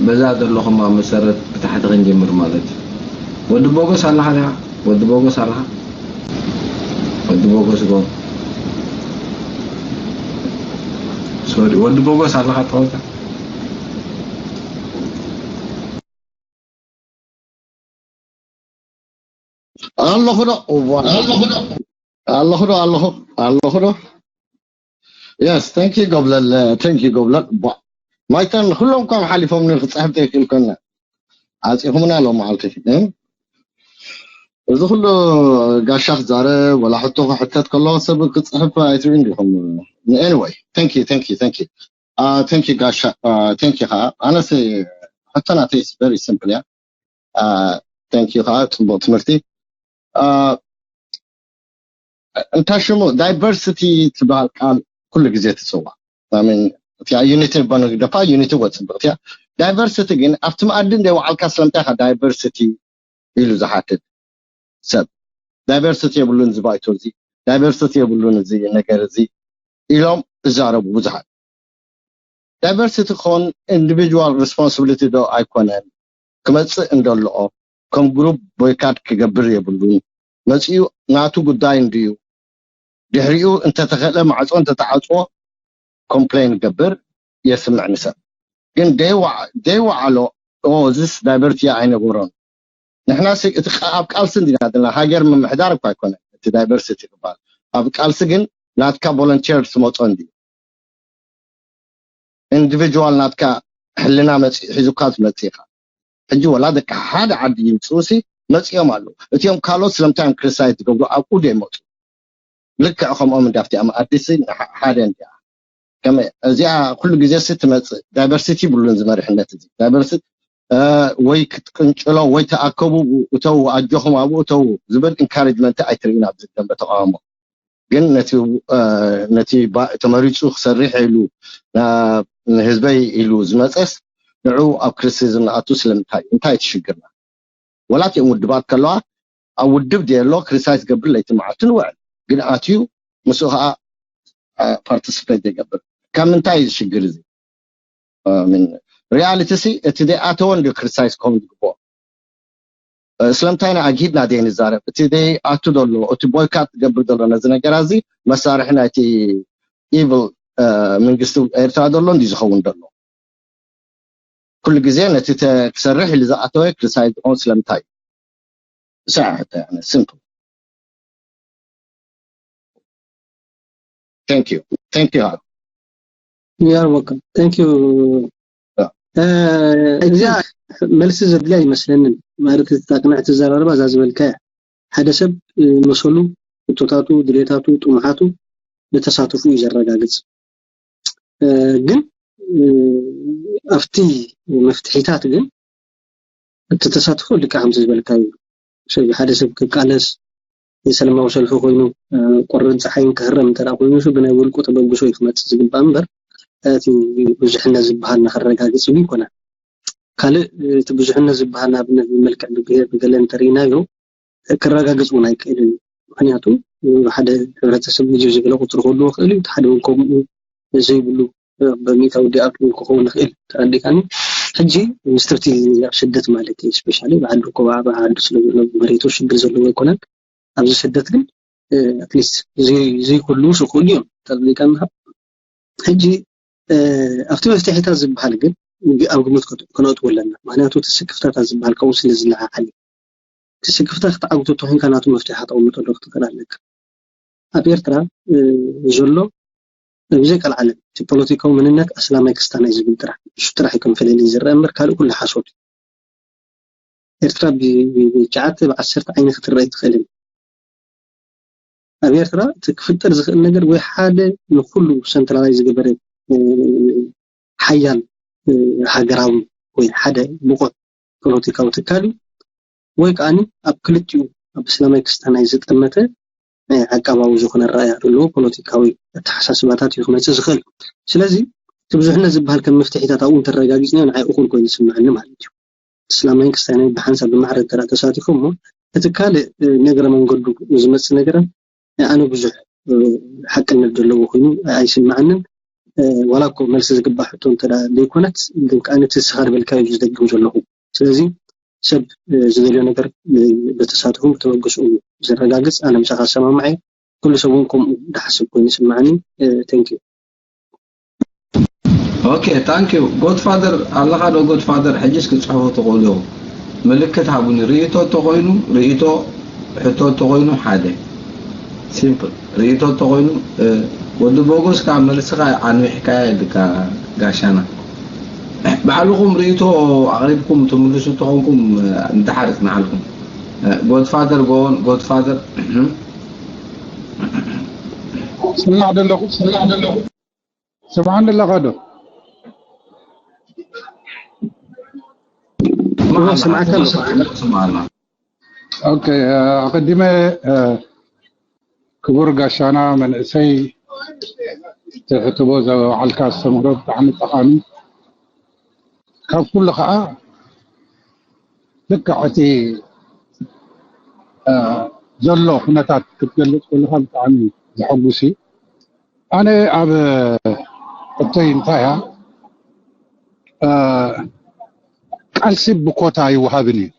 በዛ ዘለኹም ኣብ መሰረት ብታሕቲ ክንጅምር ማለት እዩ ወዲ ቦጎስ ኣለኻ ዲኻ ወዲ ቦጎስ ኣለኻ ወዲ ቦጎስ ጎ ሶሪ፣ ወዲ ቦጎስ ኣለኻ ተኸልካ? ኣለኹ ዶ? እዋ፣ ኣለኹ ዶ? ኣለኹ ዶ? ኣለኹ፣ ኣለኹ ዶ? Yes, thank you ጎብለል፣ thank you ጎብለል። ቧ፣ ማይተን ኩሎም እኳ ሓሊፎም ክፅሕፍ ዘይክእል ኮነ። ዓፂኹምና ሎም መዓልቲ። እ? እዚ ኩሉ ጋሻ ክዛረብ፣ ወላ ሕቶ ክሕተት ከሎ ሰብ ክፅሕፍ ኣይትርእዩ እንዲኹም። Anyway, thank you, thank you, thank you. Uh, thank you ጋሻ፣ uh, thank you ከዓ። ኣነስ ሕቶ ናተይ is very simple እያ። Uh, thank you ከዓ፣ ፅቡቕ ትምህርቲ። Uh, እንታይ ሽሙ ዳይቨርሲቲ ትበሃል ቃል ኩሉ ግዜ ትፅዋዕ። I mean፣ እቲያ ዩኒቲ እባ ንግደፋ፣ ዩኒቲ እወ ፅብቕቲ እያ። ዳይቨርሲቲ ግን ኣብቲ መኣዲ እንደ ወዓልካ ስለምንታይ ኢኻ ዳይቨርሲቲ ኢሉ ዝሓትት ሰብ? ዳይቨርሲቲ የብሉን እዚ ባይቶ እዚ፣ ዳይቨርሲቲ የብሉን እዚ ነገር እዚ ኢሎም እዛረቡ ብዙሓት። ዳይቨርሲቲ ክኾን ኢንዲቪጁዋል ሪስፖንሲቢሊቲ ዶ ኣይኮነን? ክመፅእ እንደለኦ ከም ግሩፕ ቦይካት ክገብር የብሉን። መፂኡ ናቱ ጉዳይ እንድዩ። ድሕሪኡ እንተተኸለ ማዕፆ እንተተዓፅዎ ኮምፕሌን ገብር የስምዕ ንሰብ። ግን ደይወዓሎ፣ እዚስ ዳይቨርቲ ኣይነበሮን። ንሕና ሲ-፣ እቲ ቃ-፣ ኣብ ቃልሲ እንዲና ዘለና፣ ሃገር ምምሕዳር እኳ ኣይኮነ እቲ ዳይቨርሲቲ ክበሃል። ኣብ ቃልሲ ግን ናትካ ቮለንቲር ትመፆ እንዲ ኢንዲቪጁዋል ናትካ ሕልና መፂ-፣ ሒዙካ ትመፅእ ኢኻ። ሕጂ ወላ ደቂ ሓደ ዓዲ ይምፅኡ ሲ መፂኦም ኣለዉ። እቲኦም ካልኦት ስለምንታይ እዮም ክሪቲሳይዝ ዝገብሩ ኣብኡ ደይመፁ? ልክዕ ከምኦም እንዲ ኣብቲኣ መኣዲ ሲ ንሓ-፣ ሓደ እንዲያ። ከመይ እዚኣ ኩሉ ግዜ ሲ ትመፅእ? ዳይቨርሲቲ ይብሉን እዚ መሪሕነት እዚ። ዳይቨርሲቲ፣ እ፣ ወይ ክትቅንጭሎ ወይ ተኣከቡ፣ እተዉ፣ ኣጆኹም ኣብኡ እተዉ ዝብል ኢንካሬጅመንት ኣይትርእዩን ኣብዚ ደንበ ተቃውሞ። ግን ነቲ፣ እ፣ ነቲ ባ-፣ ተመሪፁ ክሰርሕ ኢሉ ና-፣ ንህዝበይ ኢሉ ዝመፀስ ንዑ ኣብ ክሪቲሲዝም ንኣቱ ስለምንታይ? እንታይ እቲ ሽግርና? ወላ እቲኦም ውድባት ከለዋ ኣብ ውድብ ድየ ኣሎ ክሪቲሳይዝ ገብር ለይቲ መዓልቲ ንውዕል። ግን ኣትዩ ምስኡ ከዓ፣ እ፣ ፓርቲሲፔት ዘይገብር። ካብ ምንታይ እዩ እዚ ሽግር እዚ? እ፣ ምን ሪያሊቲ ሲ እቲ ዘይኣተወ እንዲ ክሪቲሳይዝ ክኸውን ዝግብኦ። እ፣ ስለምንታይ ኢና ኣግሂድና ዘይንዛረብ? እቲ ዘይኣቱ ዘሎ፣ እቲ ቦይካት ዝገብር ዘሎ ነዚ ነገር እዚ መሳርሒ ናይቲ ኢቭል፣ እ፣ መንግስቲ ኤርትራ ዘሎ እንዲ ዝኸውን ዘሎ። ኩሉ ግዜ ነቲ ተ-፣ ክሰርሕ ኢሉ ዝኣተወ ክሪቲሳይዝ ዝኸውን ስለምንታይ እዩ? እሳ ሕቶ እያ፣ simple። Thank you. Thank you ሃሩ። You are welcome. Thank you። Yeah. እ፣ እዚኣ መልሲ ዘድልያ ይመስለንን። ማለት እታ ቅንዕቲ ዘራርባ እዛ ዝበልካያ፣ ሓደ ሰብ፣ እ፣ መሰሉ፣ ሕቶታቱ፣ ድሌታቱ፣ ጥሙሓቱ ብተሳትፎ እዩ ዘረጋግጽ። እ፣ ግን፣ እ፣ ኣብቲ መፍትሒታት ግን እቲ ተሳትፎ ልክዕ ከምቲ ዝበልካዩ፣ ሰብ፣ ሓደ ሰብ ክቃለስ፣ ሰላማዊ ሰልፊ ኮይኑ፣ እ፣ ቁርን ፀሓይን ክህረም እንተ ደኣ ኮይኑ፣ እሱ ብናይ ውልቁ ተበግሶ እዩ ክመፅእ ዝግባእ እምበር፣ እቲ ብዙሕነት ዝበሃል ንኸረጋግፅ እዩ ይኮነ። ካልእ፣ እቲ ብዙሕነት ዝበሃል ንኣብነት ብመልክዕ ብብሄር ብገለ እንተርኢናዮ፣ ክረጋገፅ እውን ኣይክእልን እዩ። ምክንያቱ፣ ሓደ ሕብረተሰብ ልጅብ ዝበለ ቁፅሪ ክህልዎ ይኽእል እዩ፣ እቲ ሓደ እውን ከምኡ ዘይብሉ በሚእታዊ ዲኣክል ክኸውን ይኽእል። ተረዲእካኒ? ሕጂ ምስ ትብቲ ስደት ማለት እዩ። ስፔሻሊ ብዓዲ ኮባ ብዓዲ ስለ ዘሎ መሬቱ ሽግር ዘለዎ ኣይኮነን። ኣብዚ ስደት ግን ኣትሊስት ዘይክህልዉ ክኽእሉ እዮም። ተረዲእካኒ? ሕጂ፣ እ፣ ኣብቲ መፍትሒታት ዝበሃል ግን ኣብ ግምት ከት-፣ ከነእትዎ ኣለና። ምክንያቱ እቲ ስክፍታታት ዝበሃል ካብኡ ስለ ዝለዓዓል እዩ። እቲ ስክፍታ ክትዓግቶ ተኾይንካ ናቱ መፍትሒ ከተቐምጠሉ ክትኽእል ኣለካ። ኣብ ኤርትራ፣ እ፣ ዘሎ ብዘይ ቀልዓለም እቲ ፖለቲካዊ መንነት ኣስላማይ ክስታናይ ዝብል ጥራሕ፣ እሱ ጥራሕ እዩ ከም ፈለልይ ዝረአ እምበር ካልእ ኩሉ ሓሶት እዩ። ኤርትራ ብ-፣ ብ-፣ ብትሽዓተ ብዓሰርተ ዓይኒ ክትረአ ኣይትኽእልን። ኣብ ኤርትራ እቲ ክፍጠር ዝኽእል ነገር ወይ ሓደ ንኹሉ ሰንትራላይዝ ዝገበረ፣ እ፣ ሓያል፣ እ፣ ሃገራዊ ወይ ሓደ ብቑዕ ፖለቲካዊ ትካል እዩ፣ ወይ ከኣ ኣብ ክልቲኡ ኣብ እስላማይ ክስታናይ ዝጠመተ ናይ ዓቃባዊ ዝኾነ ኣረኣእያ ዘለዎ ፖለቲካዊ ኣተሓሳስባታት እዩ ክመጽእ ዝኽእል። ስለዚ እቲ ብዙሕነት ዝበሃል ከም መፍትሒታት ኣብኡ እንተረጋጊጽናዮ ንዓይ እኹል ኮይኑ ይስምዓኒ ማለት እዩ። እስላማይን ክስታናይን ብሓንሳብ ብማዕረ እንተ ተሳቲፎ እሞ እቲ ካልእ፣ እ፣ ንእግረ መንገዱ ዝመጽእ ነገራት ኣነ ብዙሕ፣ እ፣ ሓቅነት ዘለዎ ኮይኑ ኣይስምዓንን። እ፣ ዋላ እኮ መልሲ ዝግባእ ሕቶ እንተ ደኣ ዘይኮነት፣ ግን ከኣ ነቲ ንስኻ ዝበልካዮ እዩ ዝደግም ዘለኹ። ስለዚ ሰብ፣ እ፣ ዝደልዮ ነገር፣ እ፣ ብተሳትፎን ብተበግሶን እዩ ዘረጋግጽ። ኣነ ምሳኻ እሰማማዕ እየ። ኩሉ ሰብ እውን ከምኡ ዝሓስብ ኮይኑ ይስምዓኒ። እ፣ thank you። ኦኬ፣ ታንክ ዩ። ጎድፋደር ኣለኻ ዶ? ጎድፋደር፣ ሕጅስ ክጽሕፉ ትኽእሉ ኢኹም። ምልክት ሃቡኒ። ርእይቶ እንተኾይኑ ርእይቶ፣ ሕቶ እንተኾይኑ ሓደ። ሲምፕል። ርእይቶ እንተኾይኑ፣ እ፣ ወዲ ቦጎስ ከዓ መልስኻ ኣንዊሕካያ ኢልካ ጋሻና። ባዕልኹም ርእይቶ ኣቕሪብኩም ትምልሱ እንተኾንኩም፣ እ፣ ንደሓር ይጽንሓልኩም። እ፣ ጎድፋደር ጎን፣ ጎድፋደር፣ ስማዕ ደለኹ፣ ስማዕ ደለኹ። ስምዓኒ ኣለኻ ዶ? ስምዓና፣ ስምዓካ ኣለኹ። ስምዓና። ኦኬ፣ እ፣ ኣቐዲመ፣ እ፣ ክቡር ጋሻና መንእሰይ፣ እቲ ሕትቦ ዘውዓልካ ኣስተምህሮ ብጣዕሚ ጠቓሚ። ካብ ኩሉ ከዓ ልክዕ እቲ፣ እ፣ ዘሎ ኩነታት ክትገልጽ ከለኻ ብጣዕሚ ዘሐጉስ እዩ። ኣነ ኣብ ሕቶይ እንታይ እያ፣ እ፣ ቃልሲ ብኮታ ኣይወሃብን እዩ።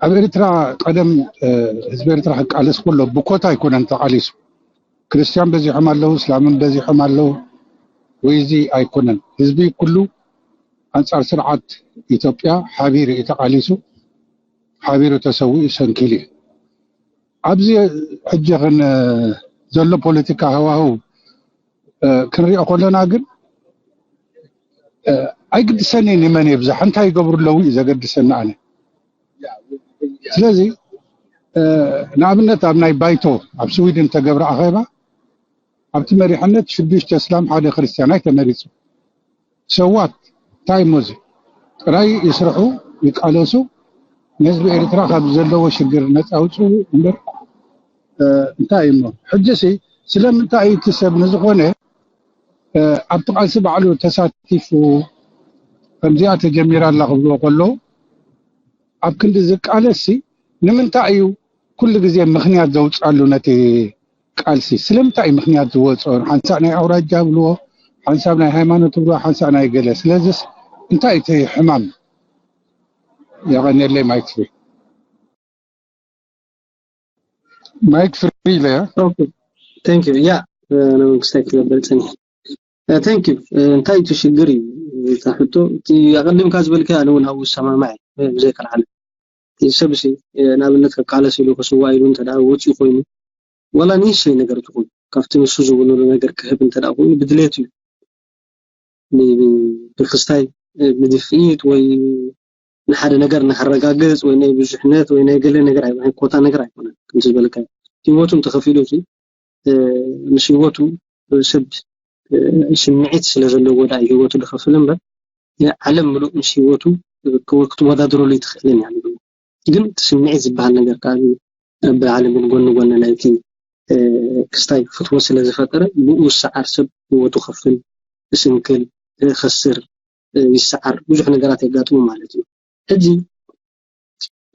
ኣብ ኤርትራ ቀደም፣ እ፣ ህዝቢ ኤርትራ ክቃለስ ከሎ ብኮታ ኣይኮነን ተቃሊሱ። ክርስትያን በዚሖም ኣለዉ፣ እስላምን በዚሖም ኣለዉ። ወይ እዚ ኣይኮነን። ህዝቢ ኩሉ ኣንጻር ስርዓት ኢትዮጵያ ሓቢሩ እዩ ተቃሊሱ፣ ሓቢሩ ተሰዊኡ ሰንኪሉ እዩ። ኣብዚ ሕጂ ክን-፣ ዘሎ ፖለቲካ ሃዋህው፣ እ፣ ክንሪኦ ከለና ግን፣ እ፣ ኣይግድሰንን እዩ መን የብዛሕ፣ እንታይ ይገብሩ ኣለዉ እዩ ዘገድሰኒ ኣነ። ስለዚ፣ እ፣ ንኣብነት ኣብ ናይ ባይቶ ኣብ ስዊድን ተገብረ ኣኼባ ኣብቲ መሪሕነት ሽዱሽተ እስላም ሓደ ክርስትያናይ ተመሪጹ። ሰዋት እንታይ እሞ እዚ ጥራይ ይስርሑ፣ ይቃለሱ፣ ንህዝቢ ኤርትራ ካብ ዘለዎ ሽግር ነጻ ኣውጽኡ እምበር፣ እ፣ እንታይ እሞ ሕጂ ሲ ስለምንታይ እቲ ሰብ ንዝኾነ፣ እ፣ ኣብቲ ቃልሲ ባዕሉ ተሳቲፉ ከምዚኣ ተጀሚራ ኣላ ክብልዎ ከለዉ ኣብ ክንዲ ዝቃለስ ሲ ንምንታይ እዩ ኩሉ ግዜ ምኽንያት ዘውጽኣሉ ነቲ ቃልሲ? ስለምንታይ እዩ ምኽንያት ዝወጽኦ? ሓንሳእ ናይ ኣውራጃ ብልዎ፣ ሓንሳብ ናይ ሃይማኖት ብልዎ፣ ሓንሳእ ናይ ገለ። ስለዚስ እንታይ እቲ ሕማም? የቐንየለይ። ማይክ ፍሪ፣ ማይክ ፍሪ ኢለያ። ኦኬ፣ thank you። ያ፣ ንመንግስታይ ክገብር ጸኒሐ። Thank you። እንታይ እቲ ሽግር እዩ? እታ ሕቶ፣ እቲ ኣቐዲምካ ዝበልካዮ ኣነ እውን ኣብኡ እሰማማዕ እየ፣ ብዘይ ካልዓለ። እቲ ሰብ ሲ፣ ንኣብነት፣ ክቃለስ ኢሉ ክስዋእ ኢሉ እንተ ደኣ ወጺኡ ኮይኑ፣ ዋላ ንእሽተይ ነገር ትኹን፣ ካብቲ ንሱ ዝውንኑ ነገር ክህብ እንተ ደኣ ኮይኑ፣ ብድሌቱ እዩ። ብ-፣ ብ-፣ ብክስታይ፣ እ፣ ብድፍኢት ወይ ንሓደ ነገር ንኸረጋግጽ ወይ ናይ ብዙሕነት ወይ ናይ ገለ ነገር ኣይኮነን፣ ኮታ ነገር ኣይኮነን። ከምቲ ዝበልካዮ፣ ህይወቱ እንተኸፊሉ፣ እቲ፣ እ፣ ምስ ህይወቱ፣ እ፣ ሰብ፣ እ፣ ስምዒት ስለ ዘለዎ ደኣ እዩ ህይወቱ ዝኸፍል እምበር፣ እ፣ ዓለም ምሉእ ምስ ህይወቱ ክወ-፣ ክትወዳድረሉ ኣይትኽእልን እያ። ግን እቲ ስምዒት ዝበሃል ነገር ከኣ ኣብ ዓለምን ጎኒ ጎኒ ናይቲ፣ እ፣ ክስታይ ፍትወት ስለ ዝፈጠረ፣ ብኡ ዝሰዓር ሰብ ህይወቱ ከፍል፣ ይስንክል፣ ይኸስር፣ እ፣ ይሰዓር፣ ብዙሕ ነገራት የጋጥሞ ማለት እዩ። ሕጂ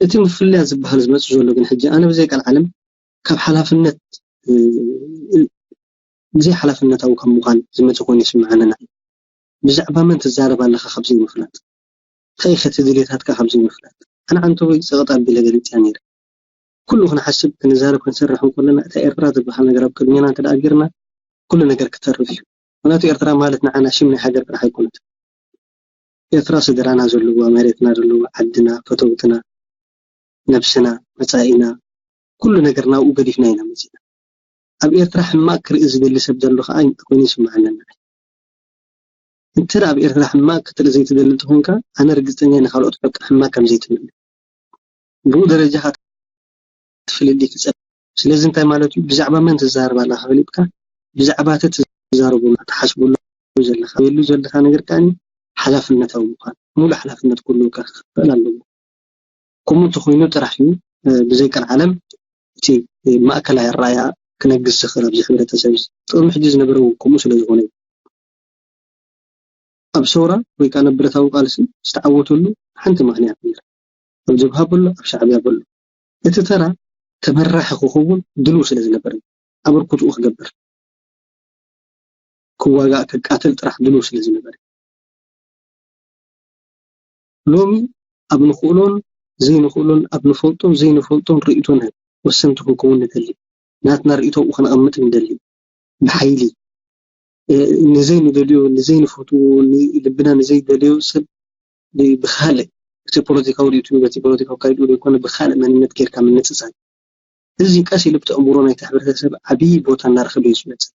እቲ ምፍልያት ዝበሃል ዝመጽእ ዘሎ ግን፣ ሕጂ ኣነ ብዘይ ቀልዓለም ካብ ሓላፍነት፣ እ፣ ብዘይ ሓላፍነታዊ ከም ምዃን ዝመጽእ ኮይኑ ይስምዓኒ። ብዛዕባ መን ትዛረብ ኣለኻ ካብ ዘይምፍላጥ፣ እንታይ ኢኸ እቲ ድሌታትካ ካብ ዘይምፍላጥ፣ ኣነ ዓንተቦይ ጸቕጢ ኣቢለ ገሊጸያ ነይረ። ኩሉ ክንሓስብ፣ ክንዛረብ፣ ክንሰርሕ እንከለና፣ እታ ኤርትራ ትበሃል ነገር ኣብ ቅድሜና እንተ ደኣ ጌርና፣ ኩሉ ነገር ክተርፍ እዩ። ምኽንያቱ ኤርትራ ማለት ንዓና ሽም ናይ ሃገር ጥራሕ ኣይኮነትን። ኤርትራ ስድራና ዘለዋ፣ መሬትና ዘለዋ፣ ዓድና፣ ፈተውትና፣ ነብስና፣ መጻኢና፣ ኩሉ ነገር ናብኡ ገዲፍና ኢና መጺና። ኣብ ኤርትራ ሕማቕ ክርኢ ዝደሊ ሰብ ዘሎ ከኣ ኮይኑ ይስምዓኒ። እንተ ደኣ ኣብ ኤርትራ ሕማቕ ክትርኢ ዘይትደሊ እንተኾንካ፣ ኣነ ርግጸኛ እየ ንኻልኦት በቃ ሕማቕ ከም ዘይትምነ። ብኡ ደረጃ ከኣ ትፍልልይ ክጸብ። ስለዚ እንታይ ማለት እዩ? ብዛዕባ መን ትዛረብ ኣለኻ ፈሊጥካ፣ ብዛዕባ እቲ ትዛረበሉ፣ ትሓስበሉ ዘለኻ፣ ትርእየሉ ዘለኻ ነገር ከኣ ሓላፍነታዊ ምዃን፣ ሙሉእ ሓላፍነት ክህልወካ ክኽእል ኣለዎ። ከምኡ እንተኾይኑ ጥራሕ እዩ፣ እ፣ ብዘይ ቀልዓለም እቲ ማእከላይ ኣረኣእያ ክነግስ ዝኽእል ኣብዚ ሕብረተሰብ እዚ። ቅድሚ ሕጂ ዝነበረ እውን ከምኡ ስለ ዝኾነ እዩ። ኣብ ሰውራ ወይ ከኣ ናብ ብረታዊ ቃልሲ ዝተዓወተሉ ሓንቲ ምኽንያት ነይራ። ኣብ ጀብሃ በሎ፣ ኣብ ሻዕብያ በሎ፣ እቲ ተራ ተመራሒ ክኸውን ድሉው ስለ ዝነበረ እዩ። ኣበርክትኡ ክገብር፣ ክዋጋእ፣ ክቃተል ጥራሕ ድሉው ስለ ዝነበረ እዩ። ሎሚ ኣብ ንኽእሎን ዘይንኽእሎን፣ ኣብ ንፈልጦን ዘይንፈልጦን ርእይቶ ንህብ፣ ወሰንቲ ክንከውን ንደሊ፣ ናትና ርእይቶ ኣብኡ ከነቐምጥ ንደሊ፣ ብሓይሊ፣ ንዘይንደልዮ፣ ንዘይንፈትዎ፣ ልብና ንዘይደልዮ ሰብ ብካልእ፣ እቲ ፖለቲካዊ ርእይትኡ በቲ ፖለቲካዊ ኣካይድኡ ዘይኮነ ብካልእ መንነት ጌርካ ምንጽጻይ። እዚ ቀስ ኢሉ ብቲ ኣእምሮ ናይቲ ሕብረተሰብ ዓብዪ ቦታ እናረኸበ እዩ ዝመጽእ።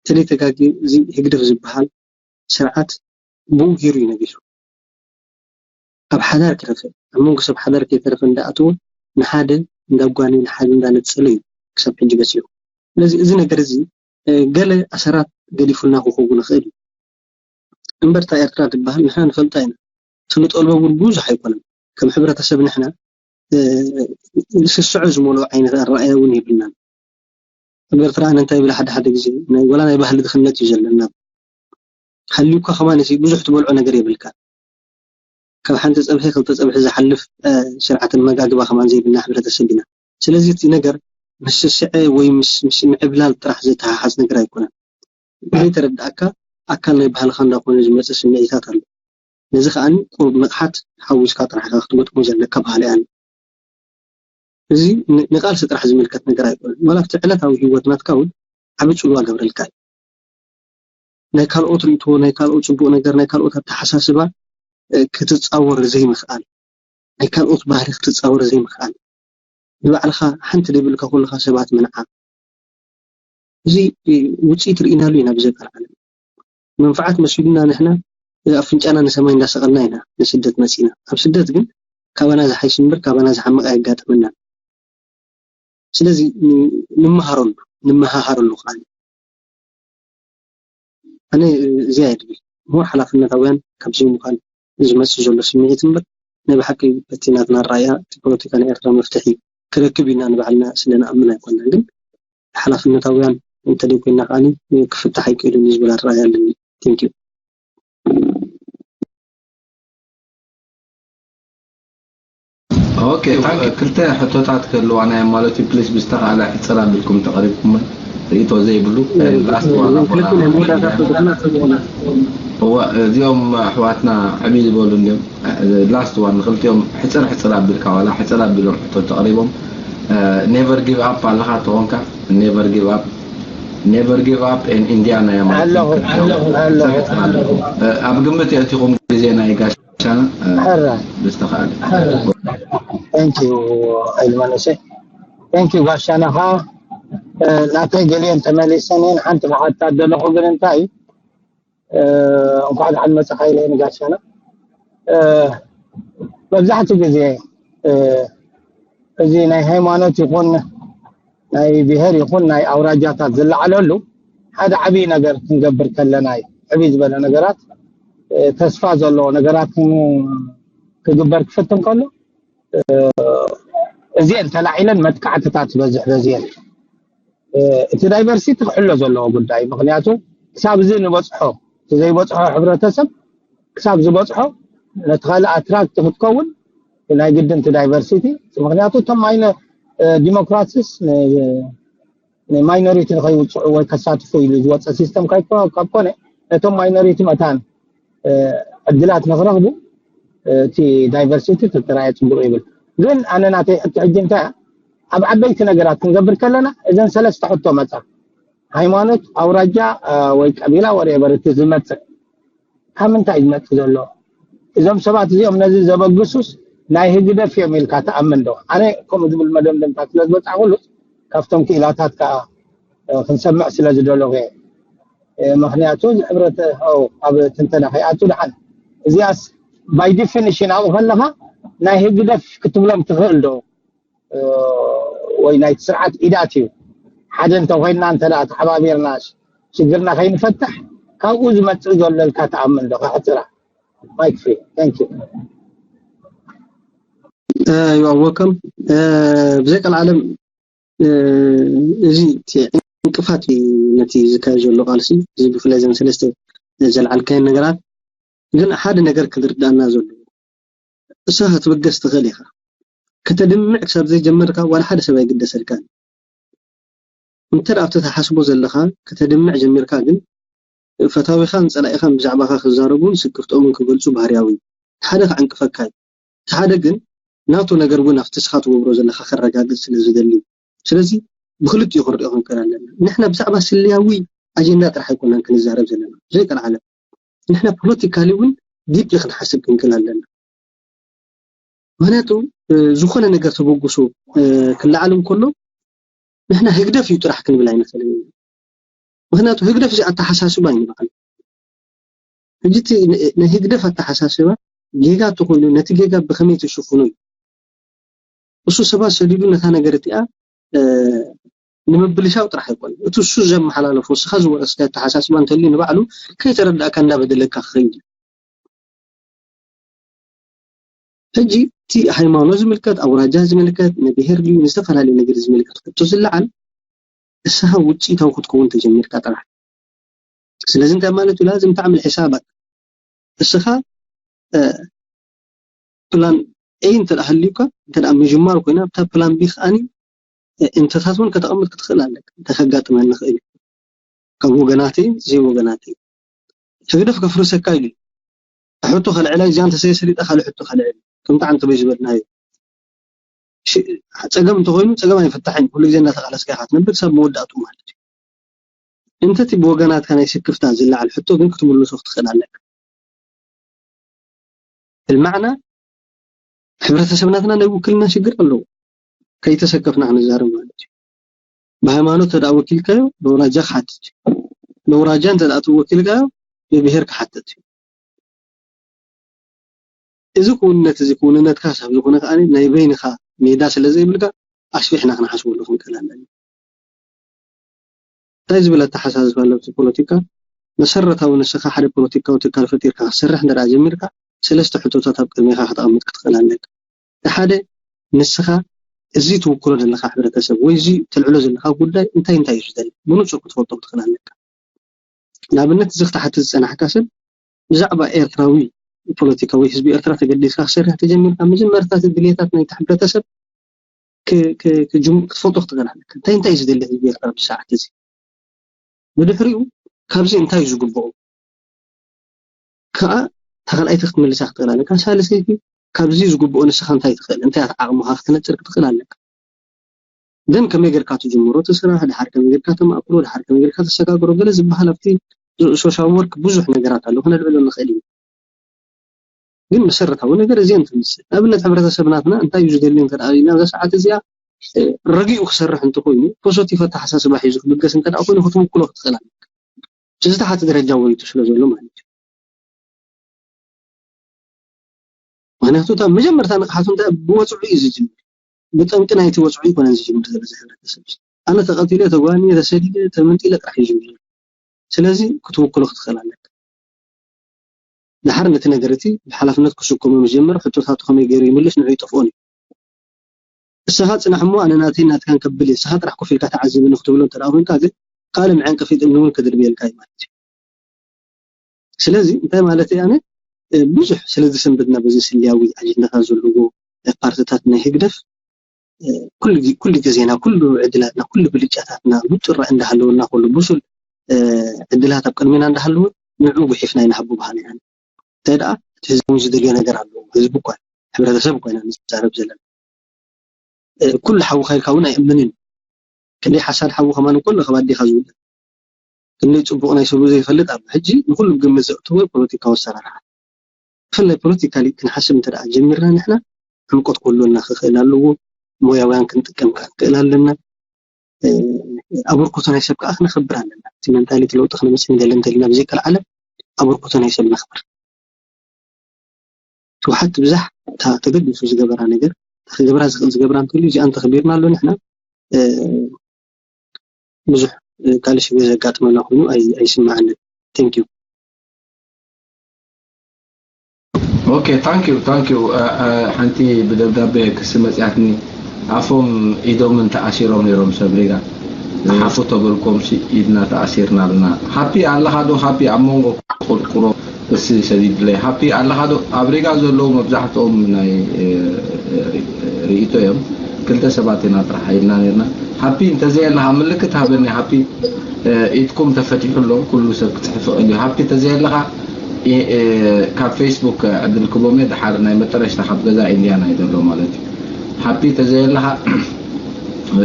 ተለይተጋጊ እዚ ህግደፍ ዝበሃል ስርዓት ብኡ ገይሩ እዩ ነቢሩ። ኣብ ሓዳር ክረፈ ኣብ መንጎ ሰብ ሓዳር ከይተረፈ እንዳኣተወ ንሓደ እንዳጓነ ንሓደ እንዳነጸለ እዩ ክሳብ ሕጂ በጺሑ። ስለዚ እዚ ነገር እዚ ገለ ኣሰራት ገዲፉልና ክኸውን ይኽእል እዩ። እምበር እታ ኤርትራ ትበሃል ንሕና ንፈልጣ ኢና። እቲ ንጠልቦ እውን ብዙሕ ኣይኮነን። ከም ሕብረተሰብ ንሕና ስስዖ ዝመልኦ ዓይነት ኣረኣእያ እውን የብልናን። ኣብ ኤርትራ ኣነ እንታይ ይብል ሓደ ሓደ ግዜ ናይ ወላ ናይ ባህሊ ድኽነት እዩ ዘለና። ሃልዩካ ከማን እዚ ብዙሕ ትበልዖ ነገር የብልካ። ካብ ሓንቲ ጸብሒ ክልተ ጸብሒ ዝሓልፍ ስርዓት ኣመጋግባ ከማን ዘይብልና ሕብረተሰብ ኢና። ስለዚ እቲ ነገር ምስ ስስዐ ወይ ምስ ምዕብላል ጥራሕ ዝተሓሓዝ ነገር ኣይኮነን። ዘይተረዳእካ ኣካል ናይ ባህልኻ እንዳኾነ ዝመጽእ ስምዒታት ኣሎ። ነዚ ከኣ ቁሩብ ንቕሓት ሓዊስካ ጥራሕ ኢኻ ክትገጥሞ ዘለካ ባህሊ ኣነ። እዚ ንቃልሲ ጥራሕ ዝምልከት ነገር ኣይኮነን። ዋላ ኣብቲ ዕለታዊ ህይወት ናትካ እውን ዓቢ ጽልዋ ገብረልካ እዩ። ናይ ካልኦት ርእይቶ፣ ናይ ካልኦት ጽቡቕ ነገር፣ ናይ ካልኦት ኣተሓሳስባ ክትጻወር ዘይምኽኣል፣ ናይ ካልኦት ባህሊ ክትጻወር ዘይምኽኣል፣ ንባዕልኻ ሓንቲ ደይብልካ ኩልኻ ሰባት ምንዓ። እዚ ውፅኢት ርኢናሉ ኢና ብዘይ ቃል ዓለም። መንፍዓት መሲሉና ንሕና ኣፍንጫና ንሰማይ እንዳሰቐልና ኢና ንስደት መፂና። ኣብ ስደት ግን ካባና ዝሓይሽ እምበር ካባና ዝሓምቕ ኣየጋጥመናን። ስለዚ ንምሃረሉ፣ ንምሃሃረሉ ከዓ ኣነ እዚኣ እየ ድብል። ምሁር ሓላፍነታውያን ካብ ዘይምዃን ዝመፅእ ዘሎ ስምዒት እምበር ናይ ብሓቂ በቲ ናትና ኣረኣእያ እቲ ፖለቲካ ናይ ኤርትራ መፍትሒ ክረክብ ኢና ንባዕልና ስለ ንኣምን ኣይኮናን። ግን ሓላፍነታውያን እንተደይኮይና ከዓኒ ክፍታሕ ኣይክእልን እዩ ዝብል ኣረኣእያ ኣለኒ። Thank you። ኦኬ፣ ክልተ ሕቶታት ክህልዋ ናይ ማለት ዩ። ፕሊስ ብዝተኻእለ ሕፅር ኣቢልኩም ተቐሪብኩም ርእቶ ዘይብሉ ላስት ዋን እዚኦም ኣሕዋትና ዕብይ ዝበሉ እንዲም ላስት ዋን ንክልቲኦም ሕፅር ሕፅር ኣቢልካ ዋላ ሕፅር ኣቢሎም ሕቶ ተቕሪቦም never give up ኣለኻ ተኾንካ never give up never give up in Indiana እያ ማለት ኣብ ግምት የእቲኹም ግዜ ናይ ጋሻና ብዝተኻእለ Thank you ኣይልማኖሰ Thank you ጋሻና ኸዓ ናተይ ገሊአን ተመሊሰን እየን ሓንቲ መዓልቲ ኣለኹ ግን እንታይ እንኳዕ ደሓን መጻኻ ኢለ ንጋሻና መብዛሕትኡ ግዜ እዚ ናይ ሃይማኖት ይኹን ናይ ብሄር ይኹን ናይ ኣውራጃታት ዝለዓለሉ ሓደ ዓብዪ ነገር ክንገብር ከለና እዩ። ዕብይ ዝበለ ነገራት ተስፋ ዘለዎ ነገራት ክግበር ክፍትን ከሎ እዚአን ተላዒለን መጥቃዕትታት ዝበዝሕ በዚአን እቲ ዳይቨርሲቲ ክሕሎ ዘለዎ ጉዳይ ምክንያቱ ክሳብ እዚ ንበፅሖ እቲ ዘይበፅሖ ሕብረተሰብ ክሳብ ዝበፅሖ ነቲ ካልእ ኣትራክት ክትከውን ናይ ግድን እቲ ዳይቨርሲቲ ምክንያቱ እቶም ማይነ ዲሞክራሲስ ንማይኖሪቲ ንከይውፅዑ ወይ ከሳትፉ ኢሉ ዝወፀ ሲስተም ካብ ኮነ ነቶም ማይኖሪቲ መታን ዕድላት ንክረኽቡ እቲ ዳይቨርሲቲ ተተራየ ፅቡቅ ይብል ግን ኣነ ናተይ ሕቶ ሕጂ እንታይ ኣብ ዓበይቲ ነገራት ክንገብር ከለና እዘን ሰለስተ ሕቶ መፃ ሃይማኖት ኣውራጃ ወይ ቀቢላ ወሬበር እቲ ዝመፅእ ካብ ምንታይ ዝመፅእ ዘሎ እዞም ሰባት እዚኦም ነዚ ዘበግሱስ ናይ ህግደፍ እዮም ኢልካ ተኣምን ዶ ኣነ ከምኡ ዝብል መደምደምታ ስለ ዝበፃዕኩሉ ካብቶም ክኢላታት ከዓ ክንሰምዕ ስለ ዝደለኹ ምክንያቱ ሕብረተ ኣብ ትንተና ከይኣቱ ደሓን እዚኣስ by definition ኣብኡ ከለካ ናይ ህግደፍ ክትብሎም ትኽእል ዶ ወይ ናይቲ ስርዓት ኢዳት እዩ ሓደ እንተኮይንና እንተ ተሓባቢርና ሽግርና ከይንፈትሕ ካብኡ ዝመፅእ ዘሎ ኢልካ ተኣምን ዶ ከሕፅራ ማይክ ፍሪ thank you you are welcome ብዘይ ቀልዓለም እዚ እቲ ዕንቅፋት እዩ ነቲ ዝካየድ ዘሎ ቃልሲ እዚ ብፍላይ ዘን ሰለስተ ዘልዓልካየን ነገራት ግን ሓደ ነገር ክዝርዳእና ዘሎ እሳ ክትብገስ ትኽእል ኢኻ ከተድምዕ ክሳብ ዘይጀመርካ ዋላ ሓደ ሰብ ኣይግደሰልካን እንተ ኣብቲ ተሓስቦ ዘለኻ ከተድምዕ ጀሚርካ ግን ፈታዊኻን ጸላኢኻን ብዛዕባኻ ክዛረቡን ስክፍትኦምን ክገልጹ ባህርያዊ ሓደ ክዕንቅፈካ እዩ ሓደ ግን ናቱ ነገር እውን ኣብቲ ስኻ ትገብሮ ዘለካ ከረጋግፅ ስለ ዝደሊ ስለዚ ብክልቲኡ ክንሪኦ ክንክእል ኣለና ንሕና ብዛዕባ ስለያዊ ኣጀንዳ ጥራሕ ኣይኮናን ክንዛረብ ዘለና ዘይቀልዓለም። ንሕና ፖለቲካሊ እውን ዲፕሊ ክንሓስብ ክንክእል ኣለና። ምክንያቱ ዝኾነ ነገር ተበግሶ ክለዓል እንከሎ ንሕና ህግደፍ እዩ ጥራሕ ክንብል ኣይንኽእልን። ምክንያቱ ህግደፍ እዚ ኣተሓሳስባ እዩ ንባዕሉ። ሕጂ እቲ ናይ ህግደፍ ኣተሓሳስባ ጌጋ እንተኮይኑ ነቲ ጌጋ ብከመይ ትሽፍኖ እዩ። እሱ ሰባት ሰዲዱ ነታ ነገር እቲኣ ንምብልሻው ጥራሕ ኣይኮነ እቲ እሱ ዘመሓላለፎ እስኻ ዝወረስካ ኣተሓሳስባ እንተልዩ ንባዕሉ ከይተረዳእካ እንዳበደለካ ክኸይድ እዩ። ሕጂ እቲ ሃይማኖት ዝምልከት ኣውራጃ ዝምልከት ንብሄር ድዩ ንዝተፈላለዩ ነገር ዝምልከት ሕቶ ዝለዓል እስኻ ውፅኢታዊ ክትከውን ተጀሚርካ ጥራሕ። ስለዚ እንታይ ማለት እዩ ላዝም ተዕምል ሕሳባት እስኻ ፕላን ኤ እንተ ሃልዩካ እንተ ምጅማር ኮይና ኣብታ ፕላን ቢ ከዓኒ እንተታት እውን ከተቐምጥ ክትኽእል ኣለካ እንታይ ከጋጥመኒ ይኽእል እዩ ካብ ወገናተይ ዘይወገናተይ ህግደፍ ከፍርሰካ ኢሉ ሕቶ ከልዕላ እዚኣ እንተሰይ ሰሊጠ ካልእ ሕቶ ከልዕል ከምቲ ዓንተበይ ዝበልናዮ ፀገም እንተኮይኑ ፀገም ኣይፍታሕን ኩሉ ግዜ እናተቃለስካ ኢካ ትነብር ሳብ መወዳእቱ ማለት እዩ እንተቲ ብወገናትካ ናይ ስክፍታ ዝለዓል ሕቶ ግን ክትምልሶ ክትኽእል ኣለካ ብልማዕና ሕብረተሰብናትና ናይ ውክልና ሽግር ኣለዎ ከይተሰከፍና ክንዛረብ ማለት እዩ ብሃይማኖት ተደኣ ወኪልካዮ ብውራጃ ክሓትት እዩ ብውራጃ እንተ ትወኪልካዮ ብብሄር ክሓትት እዩ እዚ ክውንነት እዚ ክውንነትካ ሳብ ዝኾነ ከዓ ናይ በይንኻ ሜዳ ስለ ዘይብልካ ኣስፊሕና ክንሓስበሉ ክንክእል ኣለና እንታይ ዝብል ኣተሓሳስባ ኣለብቲ ፖለቲካ መሰረታዊ ንስኻ ሓደ ፖለቲካዊ ትካል ፈጢርካ ክትሰርሕ እንተ ጀሚርካ ሰለስተ ሕቶታት ኣብ ቅድሜኻ ከተቐምጥ ክትኽእል ኣለካ እቲ ሓደ ንስኻ እዚ ትውክሎ ዘለኻ ሕብረተሰብ ወይ እዚ ተልዕሎ ዘለኻ ጉዳይ እንታይ እንታይ እዩ ዝደሊ ብንፁር ክትፈልጦ ክትኽእል ኣለካ ንኣብነት እዚ ክትሓትት ዝፀናሕካ ሰብ ብዛዕባ ኤርትራዊ ፖለቲካ ወይ ህዝቢ ኤርትራ ተገዲስካ ክሰርሕ ተጀሚርካ መጀመርታ እቲ ድልየታት ናይቲ ሕብረተሰብ ክትፈልጦ ክትኽእል ኣለካ እንታይ እንታይ እዩ ዝደሊ ህዝቢ ኤርትራ ብሰዓት እዚ ብድሕሪኡ ካብዚ እንታይ እዩ ዝግብኦ ከዓ ተኻልኣይቲ ክትምልሳ ክትኽእል ኣለካ ሳልሰይቲ ካብዚ ዝግብኦ ንስኻ እንታይ ትኽእል እንታይ ዓቕምኻ ክትነፅር ክትኽእል ኣለካ ግን ከመይ ጌርካ ትጅምሮ እቲ ስራሕ ድሓር ከመይ ጌርካ ተማእክሎ ድሓር ከመይ ጌርካ ተሰጋግሮ ገለ ዝበሃል ኣብቲ ሶሻል ወርክ ብዙሕ ነገራት ኣሎ ክነልዕሎ ንኽእል ኢና ግን መሰረታዊ ነገር እዚአን ትምስል ንኣብነት ሕብረተሰብ ናትና እንታይ እዩ ዝደሊ እንተ ኢልና ኣብዛ ሰዓት እዚኣ ረጊኡ ክሰርሕ እንተኮይኑ ፖዘቲቭ ኣተሓሳስባ ሒዙ ክብገስ እንተ ኮይኑ ክትውክሎ ክትኽእል ኣለካ ዝተሓተ ደረጃ ወሪዱ ስለ ዘሎ ማለት እዩ ምክንያቱ እታ መጀመርታ ንቕሓቱ እንታይ ብወፅዑ እዩ ዝጅምር ብጠንቂ ናይቲ ወፅዑ ይኮነን ዝጅምር ዘሎ እዚ ሕብረተሰብ ኣነ ተቐቲለ ተጓኒ ተሰዲደ ተመንጢለ ጥራሕ እዩ ዝብል ስለዚ ክትውክሎ ክትኽእል ኣለካ ድሓር ነቲ ነገር እቲ ብሓላፍነት ክስከሞ ምስ ጀመረ ሕቶታቱ ከመይ ገይሩ ይምልስ ንዑ ይጠፍኦን እዩ እስኻ ፅናሕ እሞ ኣነ ናተይ ናትካን ከብል እየ እስኻ ጥራሕ ኮፍ ኢልካ ተዓዝብኒ ክትብሎ እንተ ኮይንካ ግን ካልእ መዐንቀፊት እምኒ እውን ክድርብየልካ እዩ ማለት እዩ ስለዚ እንታይ ማለት ኣነ ብዙሕ ስለ ዝሰንበድና በዚ ስልያዊ ኣጀንዳታት ዘለዎ ፓርትታት ናይ ህግደፍ ኩሉ ግዜና ኩሉ ዕድላትና ኩሉ ብልጫታትና ውጥራ እንዳሃለወና ኩሉ ብሱል ዕድላት ኣብ ቅድሜና እንዳሃለወ ንዑ ጉሒፍና ይንሃቡ ባህሊ ኣነ እንታይ ደኣ እቲ ህዝቢ ዝደልዮ ነገር ኣለዎ ህዝቢ እኳ ሕብረተሰብ ኮይና ንዛረብ ዘለና ኩሉ ሓውካ ኢልካ እውን ኣይእምንን ክንደይ ሓሳድ ሓዊ ከማን እኮ ኣሎ ካብ ኣዴኻ ዝውለድ ክንደይ ፅቡቕ ናይ ሰብኡ ዘይፈልጥ ኣሎ ሕጂ ንኩሉ ግምት ዘእትዎ ፖለቲካዊ ኣሰራርሓ ብፍላይ ፖለቲካሊ ክንሓስብ እንተ ጀሚርና ንሕና ዕምቆት ክህልወና ክኽእል ኣለዎ ሞያውያን ክንጥቀም ክንክእል ኣለና ኣበርክቶ ናይ ሰብ ከዓ ክነኽብር ኣለና እቲ መንታሊቲ ለውጢ ክነምፅእ እንደሊ እንተልና ብዘይቀልዓለም ኣበርክቶ ናይ ሰብ ነኽብር ህወሓት ብዛሕ እታ ተገዲሱ ዝገበራ ነገር እታ ክገብራ ዝኽእል ዝገብራ እንተልዩ እዚኣ እንተኽቢርና ኣሎ ንሕና ብዙሕ ካልእ ሽግር ዘጋጥመና ኮይኑ ኣይስምዓንን። Thank you። Okay, thank you, thank you. ሓንቲ ብደብዳቤ ክሲ መፅያትኒ ኣፎም ኢዶምን ተኣሲሮም ነይሮም ሰብ ሪጋ ሓፉ ተበልኮም ኢድና ተኣሲርና ብልና ሓፒ ኣለኻ ዶ ሓፒ ኣብ መንጎ ቁርቁሮ እሲ ሰዲድለይ ሓፒ ኣለኻ ዶ ኣብ ሪጋ ዘለዉ መብዛሕትኦም ናይ ርእይቶ እዮም ክልተ ሰባት ኢና ጥራሕ ኢልና ነርና ሓፒ እንተዘየለኻ ምልክት ሃበኒ ሓፒ ኢድኩም ተፈቲሑ ኣሎ ኩሉ ሰብ ክፅሕፍ ይኽእል እዩ ሓፒ እንተዘየለኻ ካብ ፌስቡክ ዕድል ክቦም እየ ድሓር ናይ መጠረሽታ ካብ ገዛ ኢንድያና እዩ ዘሎ ማለት እዩ ሓፒ እንተዘየለኻ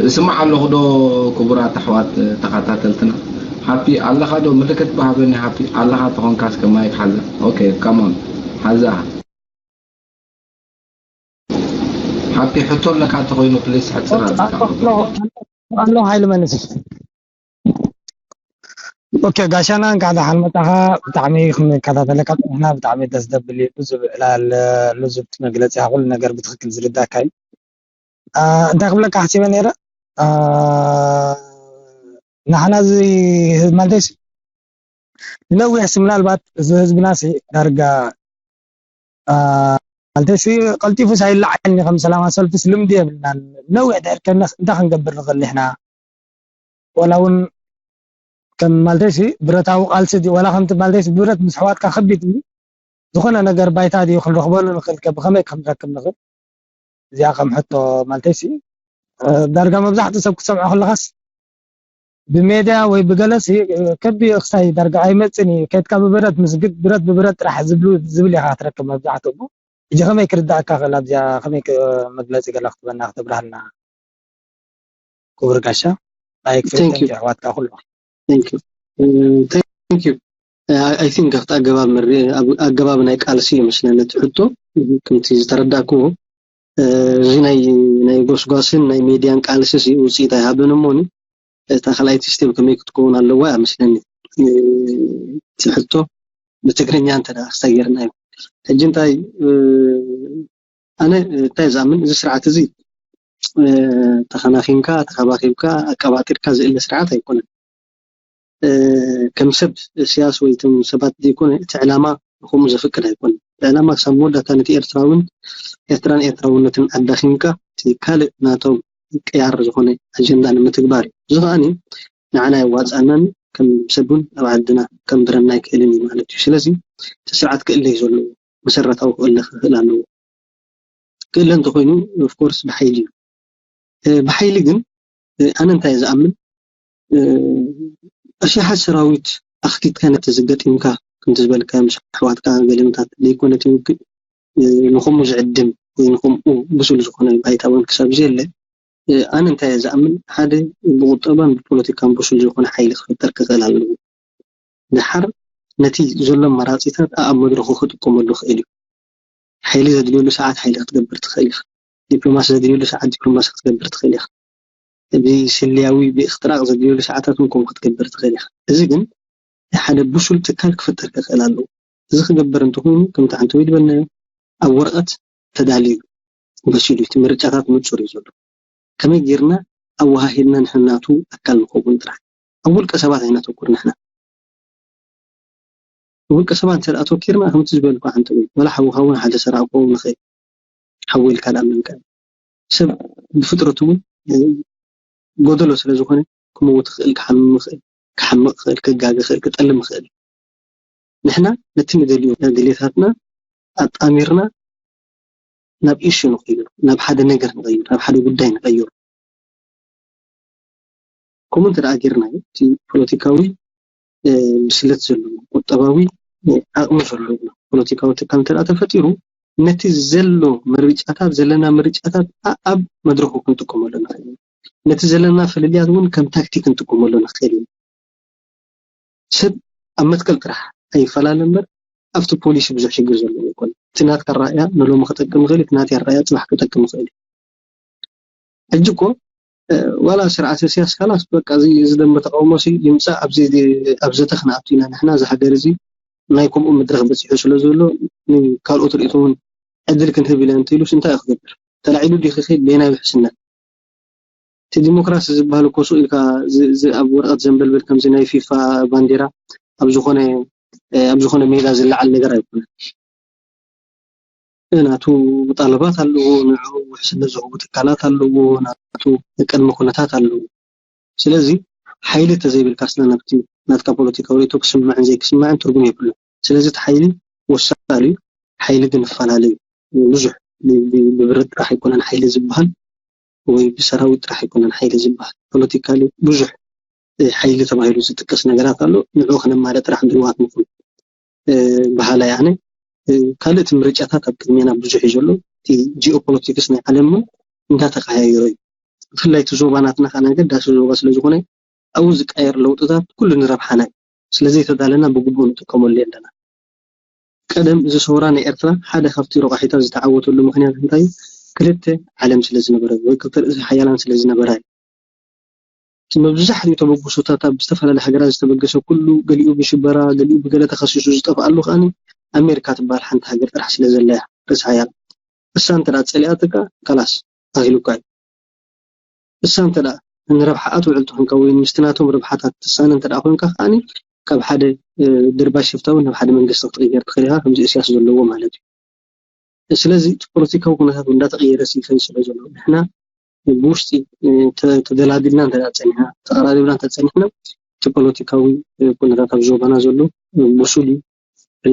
እስማዕ ኣለኹ ዶ ክቡራት ኣሕዋት ተኸታተልትና ሃፒ ኣለኻ ዶ? ምልክት ብሃበኒ ሃፒ ኣለኻ ተኾንካ እስከ ማይክ ሓዛ። ኦኬ come on ሓዛ። ሃፒ ሕቶ ኣለካ ተኾይኑ ፕሊስ ሕጽር ኣለካ። ኣሎ። ሓይሊ መንስ ኦኬ ጋሻና እንካዕ ደሓን መጣኻ። ብጣዕሚ ክንከታተለካ ንሕና ብጣዕሚ ደስ ዘብል እዩ። ልዙብ ዕላል፣ ልዙብ መግለፂ፣ ኩሉ ነገር ብትክክል ዝርዳካ እዩ። እንታይ ክብለካ ሓሲበ ነይረ፣ ንሕና እዚ ማለተይሲ ንነዊሕ ሲ ምናልባት እዚ ህዝብና ሲ ዳርጋ ማለተይሲ ቀልጢፉ ሳይላዓልኒ ከም ሰላማዊ ሰልፊስ ልምዲ የብልናን። ነዊሕ ድሕር ከናስ እንታይ ክንገብር ንኽእል ንሕና? ዋላ እውን ከም ማለተይሲ ብረታዊ ቃልሲ ድዩ ዋላ ከምቲ ማለተይሲ ብረት ምስ ኣሕዋትካ ከቢድ እዩ። ዝኾነ ነገር ባይታ ድዩ ክንረኽበሉ ንኽእል ከ ብኸመይ ክንረክብ ንኽእል? እዚኣ ከም ሕቶ ማለተይሲ ዳርጋ መብዛሕትኡ ሰብ ክትሰምዖ ከለኻስ ብሜድያ ወይ ብገለሲ ከቢድ ክሳይ ዳርጋ ኣይመፅን እዩ። ከድካ ብብረት ምስ ግድ ብረት ብብረት ጥራሕ ዝብሉ ዝብል ኢኻ ክትረክብ መብዛሕትኡ። ሕጂ ከመይ ክርዳእካ ክእል ኣብዚኣ ከመይ መግለፂ ገላ ክትበና ክትብርሃልና? ክቡር ጋሻ ኣይክፍልተን ኣሕዋትካ ኩሉ I think ኣብቲ ኣገባብ ናይ ቃልሲ ይመስለኒ እቲ ሕቶ። ከምቲ ዝተረዳእክዎ እዚ ናይ ናይ ጎስጓስን ናይ ሜድያን ቃልሲ ውፅኢት ኣይሃብን እሞኒ እታ ካልኣይቲ ስቴፕ ከመይ ክትከውን ኣለዋ ይመስለኒ። እቲ ሕቶ ብትግርኛ እንተ ክሳይ ጌርና እዩ። ሕጂ እንታይ ኣነ እንታይ ዝኣምን እዚ ስርዓት እዚ ተኸናኺንካ ተኸባኺብካ ኣቀባጢርካ ዝእለ ስርዓት ኣይኮነን። ከም ሰብ ስያስ ወይ እቶም ሰባት ዘይኮነ እቲ ዕላማ ንከምኡ ዘፍቅድ ኣይኮነን። እቲ ዕላማ ክሳብ መወዳእታ ነቲ ኤርትራውን ኤርትራን ኤርትራውነትን ኣዳኺምካ እቲ ካልእ ናቶም ቅያር ዝኾነ ኣጀንዳ ንምትግባር እዩ። እዚ ከዓኒ ንዓና የዋፅኣናን ከም ሰብ እውን ኣብ ዓድና ከንብረና ኣይክእልን እዩ ማለት እዩ። ስለዚ እቲ ስርዓት ክእለ እዩ ዘለዎ፣ መሰረታዊ ክእለ ክኽእል ኣለዎ። ክእለ እንተኮይኑ ኦፍኮርስ ብሓይሊ እዩ። ብሓይሊ ግን ኣነ እንታይ ዝኣምን ኣሽሓት ሰራዊት ኣኽቲትካ ነቲ ዝገጢምካ ከምቲ ዝበልካ ምስ ኣሕዋትካ ገለመታት ዘይኮነ እቲ ውግእ ንከምኡ ዝዕድም ወይ ንከምኡ ብሱል ዝኾነ ባይታ እውን ክሳብ ዘየለ ኣነ እንታይ እየ ዝኣምን ሓደ ብቁጠባን ብፖለቲካን ብሱል ዝኾነ ሓይሊ ክፍጠር ክኽእል ኣለዎ። ድሓር ነቲ ዘሎ ኣማራፂታት ኣብ መድረኹ ክጥቀመሉ ክእል እዩ። ሓይሊ ዘድልየሉ ሰዓት ሓይሊ ክትገብር ትኽእል ኢኻ። ዲፕሎማሲ ዘድልየሉ ሰዓት ዲፕሎማሲ ክትገብር ትኽእል ኢኻ። እዚ ስልያዊ ብእኽትራቕ ዘድልየሉ ሰዓታት እውን ከምኡ ክትገብር ትኽእል ኢኻ። እዚ ግን ሓደ ብሱል ትካል ክፍጠር ክኽእል ኣለዎ። እዚ ክገብር እንተኾይኑ ከምቲ ሓንቲ ወይ ዝበልናዮ ኣብ ወረቐት ተዳልዩ በሲሉ እቲ ምርጫታት ንፁር እዩ ዘሎ። ከመይ ጌርና ኣወሃሂድና ንሕናቱ ኣካል ንኸውን ጥራሕ ኣብ ውልቀ ሰባት ኣይነተኩር ንሕና ውልቀ ሰባት እንተ ኣተኪርና ከምቲ ዝበልኩ ሓንቲ ወይ ወላ ሓውኻ እውን ሓደ ሰራቂ ክኸውን ንኽእል ሓዊ ኢልካ ዳኣ ምንካ ሰብ ብፍጥረቱ እውን ጎደሎ ስለ ዝኾነ ክመውት ይኽእል ክሓምም ይኽእል ክሓምቕ ይኽእል ክጋገ ይኽእል ክጠልም ይኽእል ንሕና ነቲ ንደልዮ ድሌታትና ኣጣሚርና ናብ ኢሹ ንቐይሮ ናብ ሓደ ነገር ንቐይሮ ናብ ሓደ ጉዳይ ንቐይሮ ከምኡ እንተ ደኣ ጌርናዮ እቲ ፖለቲካዊ ብስለት ዘለዎ ቁጠባዊ ዓቕሚ ዘለዎ ፖለቲካዊ ትካል እንተ ተፈጢሩ ነቲ ዘሎ ምርጫታት ዘለና ምርጫታት ኣብ መድረኹ ክንጥቀመሉ ንኽእል ነቲ ዘለና ፍልልያት እውን ከም ታክቲክ ክንጥቀመሉ ንኽእል ኢና ሰብ ኣብ መትከል ጥራሕ ኣይፈላለ እምበር ኣብቲ ፖሊሲ ብዙሕ ሽግር ዘለዎ ኣይኮነ እቲ ናትካ ኣረኣእያ ንሎሚ ክጠቅም ይኽእል እቲ ናተይ ኣረኣእያ ፅባሕ ክጠቅም ይኽእል እዩ ሕጂ እኮ ዋላ ስርዓት ኢሳያስ ካላስ በቃ እዚ ደንበ ተቃውሞ ሲ ይምፃእ ኣብዚ ዘተ ክንኣቱ ኢና ንሕና እዚ ሃገር እዚ ናይ ከምኡ መድረክ በፂሑ ስለ ዘሎ ንካልኦት ርእቶ እውን ዕድል ክንህብ ኢለ እንተኢሉስ እንታይ እዩ ክገብር ተላዒሉ ድዩ ክኸይድ በየናይ ውሕስነት እቲ ዲሞክራሲ ዝበሃል እኮ ሱቕ ኢልካ ኣብ ወረቐት ዘንበልብል ከምዚ ናይ ፊፋ ባንዴራ ኣብ ዝኾነ ኣብ ዝኾነ ሜዳ ዝለዓል ነገር ኣይኮነን ናቱ ሙጣለባት ኣለዎ ንዑ ውሕስነት ዝህቡ ትካላት ኣለዎ ናቱ ቅድሚ ኩነታት ኣለዎ ስለዚ ሓይሊ ተዘይብልካ ስለ ናብቲ ናትካ ፖለቲካዊ ርእቶ ክስማዕን ዘይክስማዕን ትርጉም የብሉ ስለዚ እቲ ሓይሊ ወሳሉ ሓይሊ ግን ይፈላለዩ ብዙሕ ብብረት ጥራሕ ኣይኮነን ሓይሊ ዝበሃል ወይ ብሰራዊት ጥራሕ ኣይኮነን ሓይሊ ዝበሃል ፖለቲካሊ ብዙሕ ሓይሊ ተባሂሉ ዝጥቀስ ነገራት ኣሎ ንዑ ክነማለ ጥራሕ ድልዋት ንኹን በሃላይ ኣነ ካልእቲ ምርጫታት ኣብ ቅድሜና ብዙሕ እዩ ዘሎ እቲ ጂኦፖለቲክስ ናይ ዓለም እውን እንዳተቀያየረ እዩ ብፍላይ እቲ ዞባ ናትና ከኣ ኣገዳሲ ዞባ ስለዝኾነ ኣብኡ ዝቀየር ለውጥታት ኩሉ ንረብሓና እዩ። ስለዘይተዳለና ብግቡእ ንጥቀመሉ ኣለና። ቀደም እዚ ሰውራ ናይ ኤርትራ ሓደ ካብቲ ረቋሒታት ዝተዓወተሉ ምኽንያት እንታይ? ክልተ ዓለም ስለ ዝነበረ ወይ ክልተ ርእሰ ሓያላን ስለ ዝነበራ እዩ። እቲ መብዛሕትኡ ተበግሶታት ኣብ ዝተፈላለያ ሃገራት ዝተበገሰ ኩሉ ገሊኡ ብሽበራ ገሊኡ ብገለ ተኸሲሱ ዝጠፍኣሉ ከኣ ኣሜሪካ ትበሃል ሓንቲ ሃገር ጥራሕ ስለ ዘላ እያ ርእሰ ሓያል። እሳ እንተ ደኣ ጸሊኣትካ ካላስ ኣኺሉካ እዩ። እሳ እንተ ደኣ ንረብሓኣ ትውዕል ተኾንካ ወይ ምስቲ ናቶም ረብሓታት ትሳነ እንተ ደኣ ኮይንካ ከኣ ካብ ሓደ ድርባይ ሽፍታ እውን ናብ ሓደ መንግስቲ ክትቕየር ትኽእል ኢኻ ከምዚ እስያስ ዘለዎ ማለት እዩ። ስለዚ እቲ ፖለቲካዊ ኩነታት እውን እንዳተቐየረ ይኸይድ ስለ ዘሎ ንሕና ብውሽጢ ተደላዲልና እንተ ጸኒሕና ተቐራሪብና እንተ ጸኒሕና እቲ ፖለቲካዊ ኩነታት ኣብ ዞባና ዘሎ ብሱል እዩ።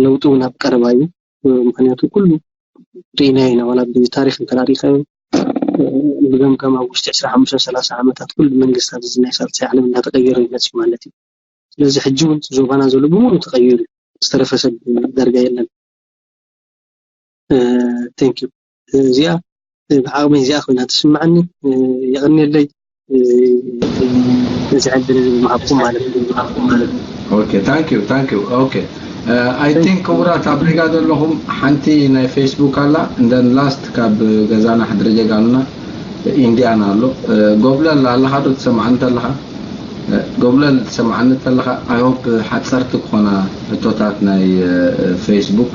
ለውጢ እውን ኣብ ቀረባ እዩ። ምክንያቱ ኩሉ ርኢናዮ ኢና ዋላ ብታሪክ እንተ ሪኢካዮ ብገምጋም ኣብ ውሽጢ ዕስራ ሓሙሽተ ሰላሳ ዓመታት ኩሉ መንግስታት እዚ ናይ ሳልሳይ ዓለም እንዳተቀየረ ይመፅእ ማለት እዩ። ስለዚ ሕጂ እውን ዞባና ዘሎ ብምሉ ተቀይሩ ዝተረፈ ሰብ ዳርጋ የለን። Thank you። እዚኣ ብዓቕመይ እዚኣ ኮይና ትስምዓኒ። የቐንየለይ። ነዚ ዕድል እዚ ብምሃብኩም ማለት እዩ። Okay, thank you, thank you. Okay. I think ክቡራት ኣብ ሪጋ ዘለኹም ሓንቲ ናይ ፌስቡክ ኣላ እንደን ላስት ካብ ገዛና ሕድሪ ጀጋኑና ኢንዲያና ኣሎ። ጎብለል ኣለኻ ዶ ትሰምዓኒ ተለኻ? ጎብለል ትሰምዓኒ ተለኻ? I hope ሓፀርቲ ክኾና ሕቶታት ናይ ፌስቡክ።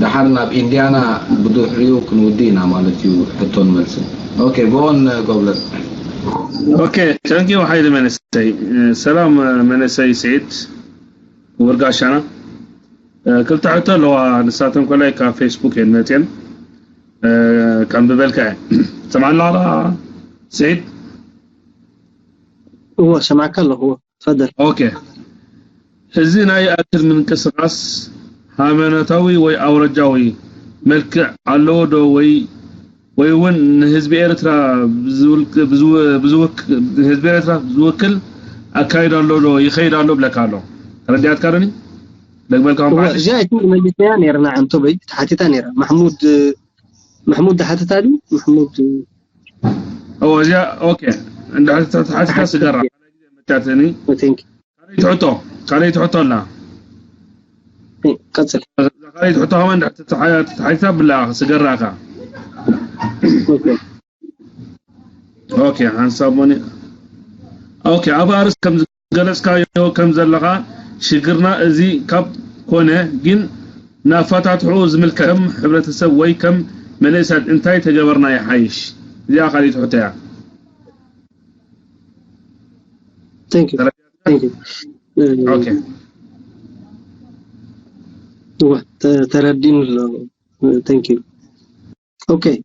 ደሓር ናብ ኢንዲያና ብድሕሪኡ ክንውዲ ኢና ማለት እዩ ሕቶን መልስን። Okay, ጎን ጎብለል። Okay, thank you ሓይሊ መንእሰይ። ሰላም መንእሰይ ስዒድ ክቡር ጋሻና። ክልተ ሕቶ ኣለዋ፣ ንሳተን ኮላይ ካብ ፌስቡክ እየን መፅየን። ከንብበልካ እየ። ትሰምዓና ስዒድ? እወ ሰማዕካ ኣለኹ። እወ። ተፈደል። ኦኬ፣ እዚ ናይ ኣክል ምንቅስቃስ ሃይማኖታዊ ወይ ኣውረጃዊ መልክዕ ኣለዎ ዶ ወይ ወይ እውን ንህዝቢ ኤርትራ ብዝውክ- ብዝው- ብዝውክ- ንህዝቢ ኤርትራ ዝውክል ኣካይዳ ኣሎ ዶ ይኸይድ ኣሎ ብለካ ኣሎ። ተረዲኣትካ ዶኒ? ደግመልካ እዋ፣ እዚኣ ኣይኮን መሊሰያ ነይርና፣ ኣንቶበይ ተሓቲታ ነይራ። ማሕሙድ ማሕሙድ ዝሓተታ ድዩ? ማሕሙድ እዎ፣ እዚኣ ኦኬ። እንድሕር ተሓቲታ ስገራ። ካልኣይ ግዜ መጫትኒ። ቴንክ ካልኣይ ትሕቶ፣ ካልኣይ ትሕቶ ኣላ። ቀጽል። ካልኣይ ትሕቶ ከማን እንድሕር ተተሓ- ተተሓቲታ ብላ ስገራካ። ኦኬ። ኦኬ፣ ሓንሳብ ሞኒ ኦኬ። ኣብ ኣርስ ከም ዝገለጽካዮ ከም ዘለኻ ሽግርና እዚ ካብ ኮነ ግን ናፋታትሑ ዝምልከት ከም ሕብረተሰብ ወይ ከም መንእሰያት እንታይ ተገበርና ይሓይሽ? እዚኣ ካልኣይቲ ሕቶ እያ። Thank you. Thank you. ኦኬ። እወ፣ ተ- ተረዲኑ ኣሎ። Thank you. Okay.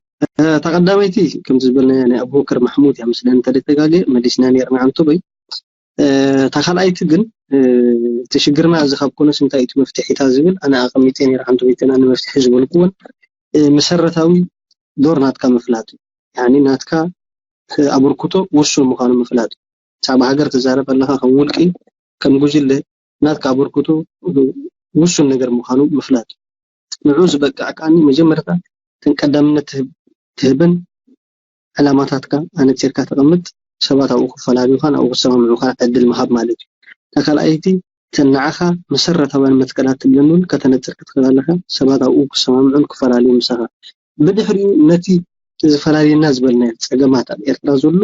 እታ ቀዳመይቲ ከምዚ ዝበልናያ ናይ ኣቡበከር ማሕሙድ እያ ምስለን እንተደተጋገ መሊስና ነርና ኣንቶበይ። እታ ካልኣይቲ ግን እቲ ሽግርና እዚ ካብ ኮነስ እንታይ እቲ መፍትሒታ ዝብል ኣነ ኣቐሚጠ ነይረ። ሓንቲ ቤተና ንመፍትሒ ዝበልኩዎን መሰረታዊ ዶር ናትካ ምፍላጥ እዩ። ያኒ ናትካ ኣበርክቶ ውሱን ምዃኑ ምፍላጥ እዩ። ብዛዕባ ሃገር ትዛረብ ኣለኻ ከም ውልቂ ከም ጉጅለ ናትካ ኣበርክቶ ውሱን ነገር ምዃኑ ምፍላጥ እዩ። ንዑ ዝበቅዕ ከኣኒ መጀመርታ እተን ቀዳምነት ትህብ- ትህበን ዕላማታትካ ኣነጺርካ ተቐምጥ፣ ሰባት ኣብኡ ክፈላልዩኻን ኣብኡ ክሰማምዑኻን ዕድል ምሃብ ማለት እዩ። እታ ካልኣይቲ እተን ንዓኻ መሰረታውያን መትከላት ትብለን እውን ከተነጽር ክትኽእል ኣለኻ፣ ሰባት ኣብኡ ክሰማምዑን ክፈላልዩን ምሳኻ። ብድሕሪኡ ነቲ እዚ ፈላልየና ዝበልናዮ ጸገማት ኣብ ኤርትራ ዘሎ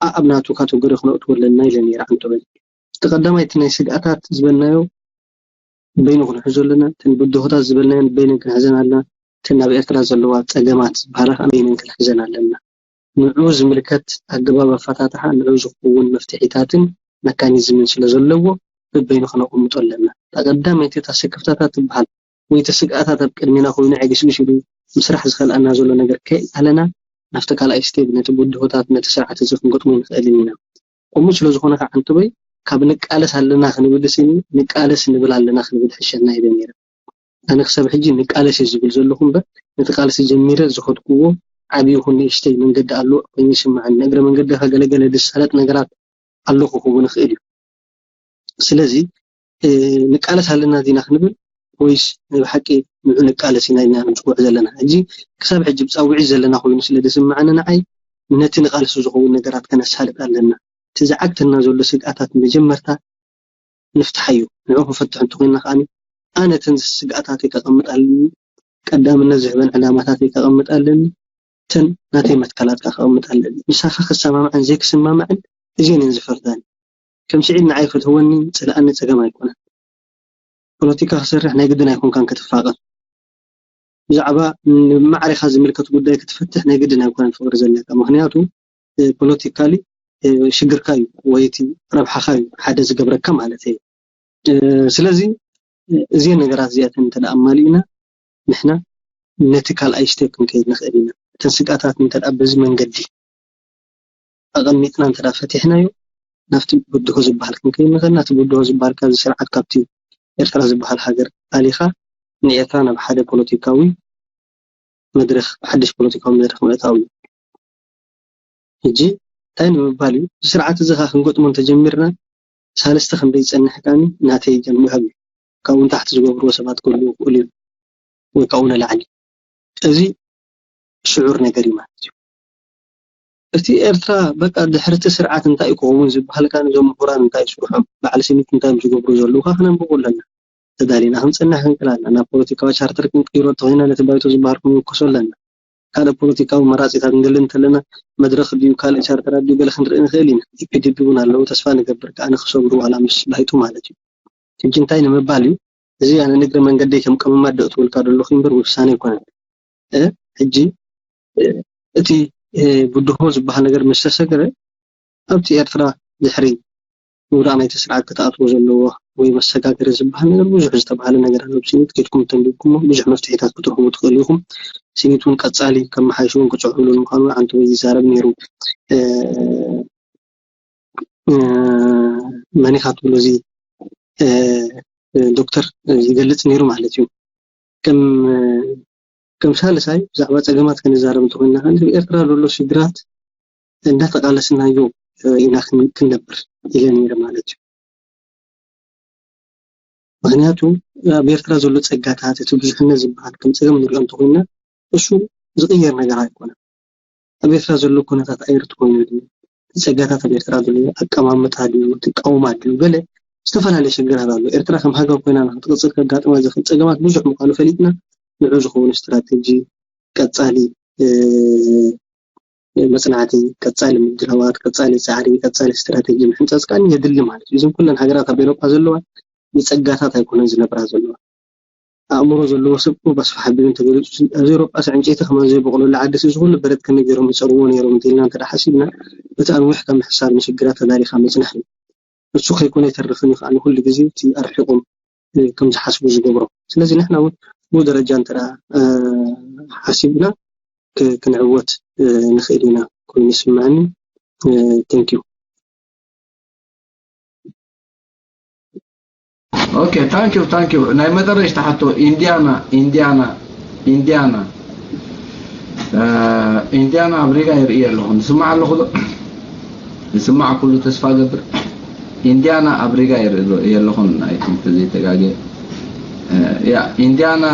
ኣኣብ ናቱ ካተጎሪ ክነእትዎ ኣለና ኢለ ነይረ ኣንቶበይ። እቲ ቀዳማይ እቲ ናይ ስግኣታት ዝበልናዮ በይኑ ክንሕዞ ኣለና፣ እተን ብድሆታት ዝበልናዮ በይነን ክንሕዘን ኣለና፣ እተን ኣብ ኤርትራ ዘለዋ ጸገማት ዝበሃላ ከኣ በይነን ክንሕዘን ኣለና። ንዑ ዝምልከት ኣገባብ ኣፈታትሓ ንዑ ዝኸውን መፍትሒታትን መካኒዝምን ስለ ዘለዎ በበይኑ ክነቐምጦ ኣለና። እታ ቀዳመይቲ እታ ስክፍታታት ትበሃል ወይ እቲ ስግኣታት ኣብ ቅድሜና ኮይኑ ዕግስግስ ኢሉ ምስራሕ ዝኸልኣና ዘሎ ነገር ከይኣለና ናብቲ ካልኣይ ስቴፕ ነቲ ብድሆታት ነቲ ስርዓት እዚ ክንገጥሞ ንኽእልን ኢና። ከምኡ ስለ ዝኾነ ከዓ ኣንቶበይ ካብ ንቃለስ ኣለና ክንብል ስኒ ንቃለስ ንብል ኣለና ክንብል ሕሸና ኢለ ነይረ። ኣነ ክሳብ ሕጂ ንቃለስ እየ ዝብል ዘለኹ እምበር ነቲ ቃልሲ ጀሚረ ዝኸድኩዎ ዓብዪ ይኹን ንእሽተይ መንገዲ ኣሎ ኮይኑ ይስምዓኒ። ንእግረ መንገዲ ከገለገለ ዝሳለጥ ነገራት ኣሎ ክኸውን ይኽእል እዩ። ስለዚ ንቃለስ ኣለና ዲና ክንብል ወይስ ናይ ብሓቂ ንዑ ንቃለስ ኢና ኢልና ንፅውዕ ዘለና? ሕጂ ክሳብ ሕጂ ብፃውዒት ዘለና ኮይኑ ስለ ዝስምዓኒ ንዓይ ነቲ ንቃልሲ ዝኸውን ነገራት ከነሳልጥ ኣለና። እቲ ዝዓግተና ዘሎ ስግኣታት መጀመርታ ንፍትሓዮ። ንዑ ክንፈትሕ እንተኮይና ከኣ ኣነ እተን ስግኣታተይ ከቐምጥ ኣለኒ፣ ቀዳምነት ዝህበን ዕላማታተይ ከቐምጥ ኣለኒ፣ እተን ናተይ መትከላት ከኣ ከቐምጥ ኣለኒ። ምሳኻ ክሰማማዕን ዘይክስማማዕን እዚኤን እየን ዝፈርዳኒ። ከም ስዒድ ንዓይ ክትህወኒ ጽልኣኒ ጸገም ኣይኮነን። ፖለቲካ ክሰርሕ ናይ ግድን ኣይኮንካን ክትፋቐር። ብዛዕባ ንማዕሬኻ ዝምልከት ጉዳይ ክትፈትሕ ናይ ግድን ኣይኮነን ፍቕሪ ዘለካ። ምኽንያቱ ፖለቲካሊ ሽግርካ እዩ ወይ እቲ ረብሓኻ እዩ ሓደ ዝገብረካ ማለት እዩ። ስለዚ እዚአን ነገራት እዚኣተን እንተ ኣማሊእና ንሕና ነቲ ካልኣይ ስቴፕ ክንከይድ ንኽእል ኢና። እተን ስግኣታት እንተ በዚ መንገዲ ኣቐሚጥና እንተ ፈቲሕናዮ ናብቲ ብድሆ ዝበሃል ክንከይድ ንኽእል። ናቲ ብድሆ ዝበሃል ካብዚ ስርዓት ካብቲ ኤርትራ ዝበሃል ሃገር ኣሊኻ ንኤርትራ ናብ ሓደ ፖለቲካዊ መድረኽ ሓድሽ ፖለቲካዊ መድረኽ ምእታው እዩ። ሕጂ እንታይ ንምባል እዩ እዚ ስርዓት እዚ ኸዓ ክንገጥሞ እንተጀሚርና ሳልስቲ ክንደይ ዝጸንሕ ከኣኒ ናተይ ጀምሃብ እዩ። ካብኡ ንታሕቲ ዝገብርዎ ሰባት ክህልዉ ይኽእሉ እዮም ወይ ካብኡ ንላዕሊ። እዚ ስዑር ነገር እዩ ማለት እዩ። እቲ ኤርትራ በቃ ድሕሪ እቲ ስርዓት እንታይ እዩ ክኸውን ዝበሃል ከኣ ነዞም ምሁራን እንታይ እዩ ስርሖም በዓል ስኒት እንታይ እዮም ዝገብሩ ዘለዉ ከኣ ክነንብቦ ኣለና። ተዳሊና ክንጸንሕ ክንክእል ኣለና። ናብ ፖለቲካዊ ቻርተር ክንቅይሮ እንተኾይና ነቲ ባይቶ ዝበሃል ክንውከሶ ኣለና። ካልእ ፖለቲካዊ መራጺታት ንደሊ እንተለና መድረኽ ድዩ ካልእ ቻርተራት ድዩ ገለ ክንርኢ ንኽእል ኢና። ኢፒዲፒ እውን ኣለዉ ተስፋ ንገብር ከኣ ንኽሰብሩ ዋላ ምስ ባይቶ ማለት እዩ። ሕጂ እንታይ ንምባል እዩ እዚ ኣነ ንግረ መንገደይ ከም ቀመማት ዶ እትብልካ ዘለኹ እምበር ውሳነ ኣይኮነን። ሕጂ እቲ ብድሆ ዝበሃል ነገር ምስ ተሰገረ ኣብቲ ኤርትራ ድሕሪ ምውዳቕ ናይቲ ስርዓት ክትኣትዎ ዘለዎ ወይ መሰጋገሪ ዝበሃል ነገር ብዙሕ ዝተባህለ ነገር ኣሎ። ብስኒት ኬድኩም ተንቢብኩሞ ብዙሕ መፍትሒታት ክትረኽቡ ትኽእሉ ኢኹም። ስኒት እውን ቀጻሊ ከመሓይሽውን ክጽዕሩሉን ምዃኑ ኣንተ ወይ ይዛረብ ነይሩ። መን ኢኻ ትብሎ እዚ ዶክተር ይገልጽ ነይሩ ማለት እዩ። ከም ከም ሳልሳይ ብዛዕባ ጸገማት ክንዛረብ እንተኮይና ከ ኤርትራ ዘሎ ሽግራት እንዳተቃለስናዮ ኢና ክንነብር ኢለ ነይረ ማለት እዩ። ምክንያቱ ኣብ ኤርትራ ዘሎ ጸጋታት እቲ ብዙሕነት ዝበሃል ከም ጸገም ንሪኦ እንተኮይና እሱ ዝቅየር ነገር ኣይኮነን። ኣብ ኤርትራ ዘሎ ኩነታት ኣይርት ኮይኑ ጸጋታት ኣብ ኤርትራ ዘሎ ኣቀማምጣ ድዩ ትቃውማ ድዩ ገለ ዝተፈላለዩ ሽግራት ኣሎ። ኤርትራ ከም ሃገር ኮይና ንክትቅጽል ከጋጥማ ዝኽእል ጸገማት ብዙሕ ምዃኑ ፈሊጥና ንዑ ዝኸውን ስትራቴጂ ቀጻሊ መጽናዕቲ፣ ቀጻሊ ምድላዋት፣ ቀጻሊ ጻዕሪ፣ ቀጻሊ ስትራቴጂ ምሕንጻጽ ከኣ የድሊ ማለት እዩ። እዞም ኩለን ሃገራት ኣብ ኤሮጳ ዘለዋ ብጸጋታት ኣይኮነን ዝነብራ ዘለዋ። ኣእምሮ ዘለዎ ሰብ እኮ ባስፋ ሓቢሩ እንተገሊጹ ኣብዚ ኤውሮጳስ ዕንጨይቲ ከማን ዘይበቕለሉ ዓዲ እዚ ኩሉ በረድ ከመይ ገይሮም ይጸርዎ ነይሮም እንተኢልና እንተ ሓሲብና እቲ ኣንዊሕ ካብ ምሕሳብ ንሽግራት ተዳሊኻ ምጽናሕ እዩ። እሱ ከይኮነ ኣይተርፍን እዩ ከዓ ንኩሉ ግዜ እቲ ኣርሒቖም ከም ዝሓስቡ ዝገብሮ። ስለዚ ንሕና እውን ብኡ ደረጃ እንተ ሓሲብና ክንዕወት ንኽእል ኢና ኮይኑ ይስምዐኒ። Thank you። Okay, thank you, thank you. ናይ መጠረሽታ ሕቶ ኢንዲያና ኢንዲያና ኢንዲያና ኢንዲያና ኣብ ሪጋ ይርኢ ኣለኹ። ንስማዕ ኣለኹ ዶ? ንስማዕ ኩሉ ተስፋ ገብር። ኢንዲያና ኣብ ሪጋ ይርኢ ኣለኹ። ናይ ትምህርቲ ዘይተጋገ ያ ኢንዲያና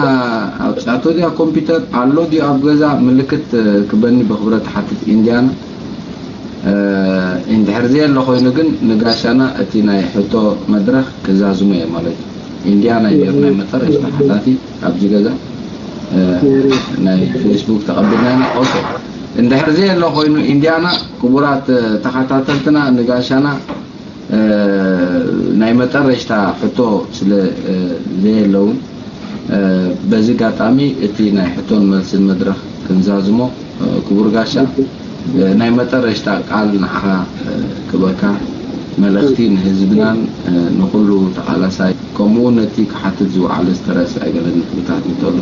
ኣብ ጫቶ ድያ ኮምፒውተር ኣሎ ድዩ ኣብ ገዛ ምልክት ክበኒ ብክብረት ሓትት ኢንዲያና። እንድሕር ዘየሎ ኮይኑ ግን ንጋሻና እቲ ናይ ሕቶ መድረኽ ክዛዝሞ እየ ማለት እዩ። ኢንዲያና እዩ ነይሩ ናይ መጠረሽታ ሓታቲ ኣብዚ ገዛ ናይ ፌስቡክ ተቐቢልና ኢና። ኦኬ እንድሕር ዘየሎ ኮይኑ ኢንዲያና ክቡራት ተኸታተልትና ንጋሻና ናይ መጠረሽታ ሕቶ ስለ ዘየለውን በዚ ጋጣሚ እቲ ናይ ሕቶን መልስን መድረኽ ክንዛዝሞ ክቡር ጋሻ ናይ መጠረሽታ ቃል ንዓኻ ክበካ መልእኽቲ ንህዝብናን ንኩሉ ተቓላሳይ ከምኡ እውን ነቲ ክሓትት ዝወዓለ ዝተረስዐ ገለ ነጥብታት እንተሎ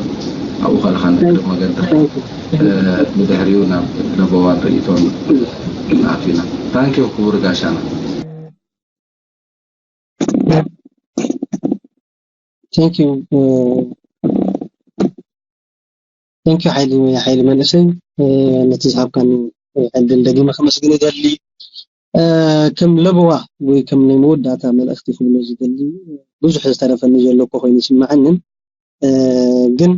ኣብኡ ከለኻ ንቅድም መገዲ ብድሕሪኡ ናብ ለበዋን ርእይቶን ንኣቱ ኢና። ታንኪው ክቡር ጋሻና። Thank you. Thank you ሓይሊ ሓይሊ መንእሰይ ነቲ ዝሃብካኒ ዕድል ደጊመ ከመስግን ይደሊ። ከም ለበዋ ወይ ከም ናይ መወዳእታ መልእኽቲ ክብሎ ዝደሊ ብዙሕ ዝተረፈኒ ዘሎ እኮ ኮይኑ ይስምዓንን ግን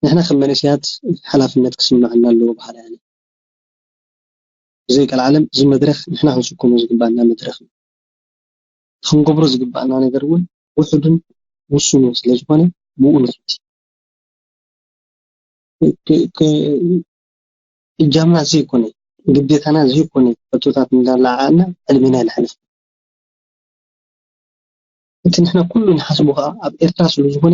ንሕና ከም መንእሰያት ሓላፍነት ክስምዓና ኣለዎ በሃላይ ኣነ። ብዘይ ቀልዓለም እዚ መድረኽ ንሕና ክንስከሞ ዝግባኣና መድረኽ እዩ። ክንገብሮ ዝግባኣና ነገር እውን ውሑድን ውሱንን ስለ ዝኾነ ብኡ ንኸይድ። ክ- ክ- እጃምና ዘይኮነ፣ ግዴታና ዘይኮነ ሕቶታት እንዳለዓዓልና ዕድሜና ይሓልፍ። እቲ ንሕና ኩሉ ንሓስቦ ከዓ ኣብ ኤርትራ ስለ ዝኾነ፣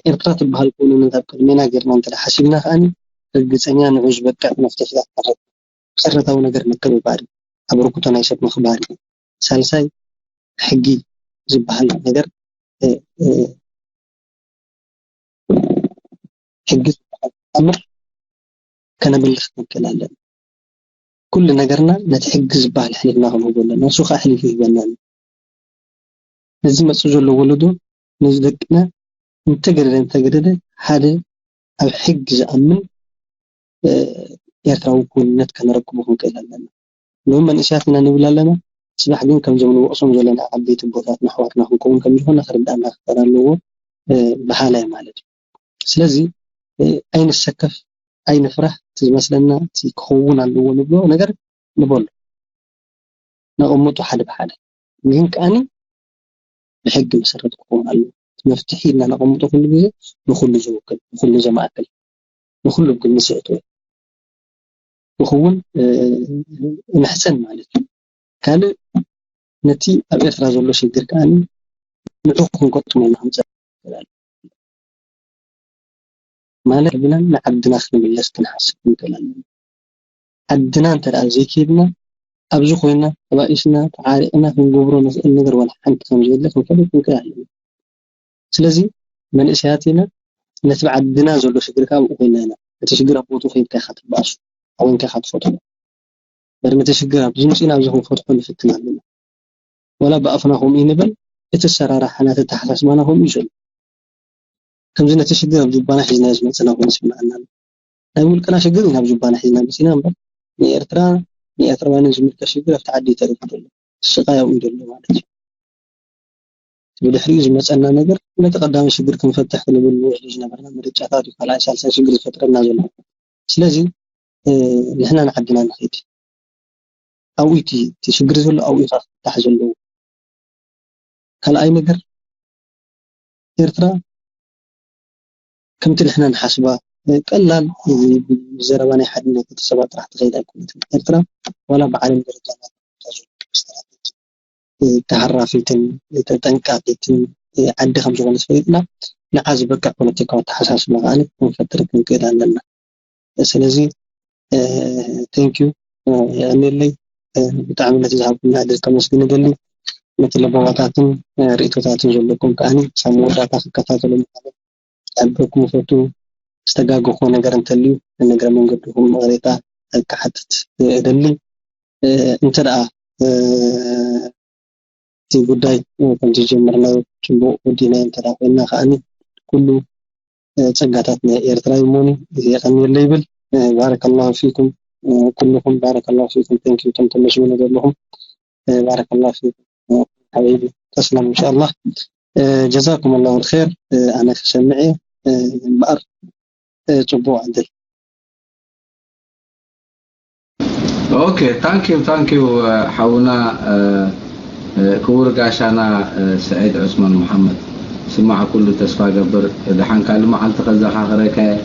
ኤርትራ ትበሃል ክውንነት ኣብ ቅድሜና ጌርና እንተ ሓሲብና ከዓኒ ርግጸኛ ንዑ ዝበቅዕ መፍትሕታት ንረክብ። መሰረታዊ ነገር ምክብባር እዩ። ኣብ ርኩቶ ናይ ሰብ ምኽባር እዩ። ሳልሳይ ሕጊ ዝበሃል ነገር ሕጊ ዝበሃል ኣምር ከነምልኽ ክንክእል ኣለና። ኩሉ ነገርና ነቲ ሕጊ ዝበሃል ኣሕሊፍና ክንህቦ ኣለና። ንሱ ከዓ ኣሕሊፉ ይህበና ኣሎ። ነዚ መፅእ ዘሎ ወለዶ ነዚ ደቅና እንተገደደ እንተገደደ ሓደ ኣብ ሕጊ ዝኣምን ኤርትራዊ ክውንነት ከነረክቦ ክንክእል ኣለና። ሎም መንእሰያት ኢና ንብል ኣለና። ፅባሕ ግን ከምዞም ንወቕሶም ዘለና ዓበይቲ ኣቦታትና ኣሕዋትና ክንከውን ከም ዝኾነ ክርዳእና ክኽእል ኣለዎ። በሃላይ ማለት እዩ። ስለዚ ኣይንሰከፍ፣ ኣይንፍራህ። እቲ ዝመስለና እቲ ክኸውን ኣለዎ ንብሎ ነገር ንበሎ፣ ነቐምጦ ሓደ ብሓደ። ግን ከዓኒ ብሕጊ መሰረት ክኸውን ኣለዎ። መፍትሒ ኢልና ነቐምጦ ኩሉ ግዜ ንኹሉ ዝውክል፣ ንኹሉ ዘማእክል፣ ንኹሉ ግን ዝስዕቱ ንኸውን እምሕፀን ማለት እዩ። ካልእ ነቲ ኣብ ኤርትራ ዘሎ ሽግር ከዓኒ ንዑ ክንገጥሞ ኢና ክንፀ ማለት ብለን ንዓድና ክንምለስ ክንሓስብ ክንክእል ኣለና። ዓድና እንተ ደኣ ዘይከይድና ኣብዚ ኮይና ተባኢስና ተዓሪቕና ክንገብሮ ንኽእል ነገር ዋላ ሓንቲ ከም ዘየለ ክንፈልጥ ክንክእል ኣለና። ስለዚ መንእሰያት ኢና፣ ነቲ ብዓድና ዘሎ ሽግር ከዓ ኣብኡ ኮይና ኢና። እቲ ሽግር ኣብ ቦትኡ ከይድካ ኢኻ ትበኣሱ፣ ኣብኡ ኮይንካ ኢኻ ትፈትሖ። በርመተ ሽግር ኣብዚ ምፅኢና ኣብዚ ክንፈትሖ ንፍትን ኣለና። ወላ ብኣፍና ከምኡ ይንበል፣ እቲ ኣሰራርሓና እቲ ኣተሓሳስባና ከምኡ እዩ ዘሎ። ከምዚ ነቲ ሽግር ኣብ ጁባና ሒዝናዮ ዝመፅና ኮይኑ ይስምዓና ኣሎ። ናይ ውልቅና ሽግር ኢና ኣብ ጁባና ሒዝና መፂና እምበር ንኤርትራ ንኤርትራውያንን ዝምልከት ሽግር ኣብቲ ዓዲ እዩ ተሪፉ ዘሎ። ስቃይ ኣብኡ እዩ ዘሎ ማለት እዩ። ብድሕሪኡ ዝመፀና ነገር ነቲ ቀዳማይ ሽግር ክንፈትሕ ክንብል ንወስዶ ዝነበርና ምርጫታት እዩ ካልኣይ ሳልሳይ ሽግር ዝፈጥረና ዘሎ። ስለዚ ንሕና ንዓድና ንኸይድ። ኣብኡ እቲ እቲ ሽግር ዘሎ ኣብኡ እዩ ክፍታሕ ዘለዎ። ካልኣይ ነገር ኤርትራ ከምቲ ንሕና ንሓስባ ቀላል ብዘረባ ናይ ሓድነት እቲ ሰባት ጥራሕ ትኸይድ ኣይኮነትን። ኤርትራ ዋላ ብዓለም ደረጃ ተሃራፊትን ተጠንቃቂትን ዓዲ ከም ዝኾነ ተፈሊጥና ንዓ ዝበቅዕ ፖለቲካዊ ኣተሓሳስባ ከዓ ክንፈጥር ክንክእል ኣለና። ስለዚ thank you የቀንየለይ። ብጣዕሚ ነቲ ዝሃብኩምና ዕድል ከመስግን እደሊ። ነቲ ለበዋታትን ርእቶታትን ዘለኩም ከዓኒ ክሳብ መወዳእታ ክከታተሎ ምዃኑ ክሕብረኩም እፈቱ። ዝተጋገኹዎ ነገር እንተልዩ ንእግረ መንገድኹም ይቕሬታ ክሓትት እደሊ። እንተ ደኣ እቲ ጉዳይ ከምቲ ዝጀመርናዮ ጽቡቕ ወዲናዮ እንተ ደኣ ኮይንና ከዓኒ ኩሉ ጸጋታት ናይ ኤርትራ እዩ እሞኒ። የቐንየለይ ይብል። ባረከላሁ ፊኩም ኩልኹም፣ ባረከላሁ ፊኩም። Thank you እቶም ተመስግኑ ዘለኹም። ባረከላሁ ፊኩም ሓቢቢ። ተስለም ኢንሻኣላህ። ጀዛኩም ኣላሁ ልኸይር። ኣነ ክሰምዕ እየ እምበኣር ጽቡቕ ዕድል። Okay, thank you, thank you ሓውና ክቡር ጋሻና ስዒድ ዑስማን መሓመድ። ስማዕ ኩሉ ተስፋ ገብር ደሓን ካልእ መዓልቲ ከዘኻኽረካ እየ።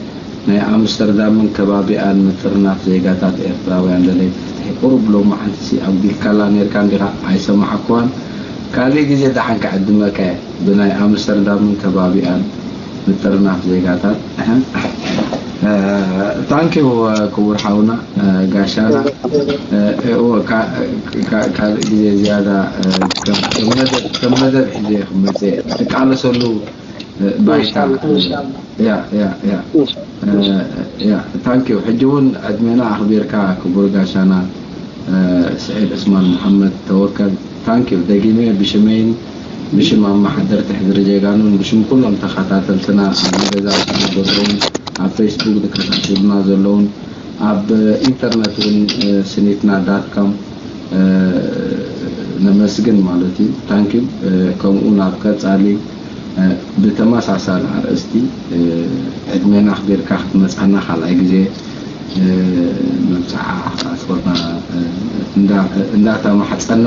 ናይ ኣምስተርዳምን ከባቢኣን ምጥርናፍ ዜጋታት ኤርትራውያን ደለይቲ ፍትሒ ቁሩብ ሎማዓንቲሲ ኣጉዲልካላ ኔርካ እንዲኻ ኣይሰማዕኩዋን። ካልእ ግዜ ደሓን ክዕድመካ እየ ብናይ ኣምስተርዳምን ከባቢኣን ምጥርናፍ ዜጋታት። Thank you ክቡር ሓውና ጋሻና። ካልእ ግዜ ዝያዳ ከም መደብ ሒዘ ክመፅእ እየ። ትቃለሰሉ ባይታ። Thank you። ሕጂ እውን ዕድሜና ኣኽቢርካ ክቡር ጋሻና ስዒድ ዑስማን መሓመድ ተወከል። Thank you ደጊመ ብሽመይን ብሽም ኣመሓደርቲ ሕድሪ ጀጋኑን ብሽም ኩሎም ተኸታተልትና ኣብዚ ገዛ ዘለውን ኣብ ፌስቡክ ዝከታተሉና ዘለውን ኣብ ኢንተርነት እውን ስኒትና dot com ነመስግን ማለት እዩ። Thank you። ከምኡ ናብ ቀፃሊ ብተመሳሳሊ ኣርእስቲ ዕድሜና ኣኽቢርካ ክትመፃና ካልኣይ ግዜ መብፅዓ ኣስወርና እንዳተማሕፀና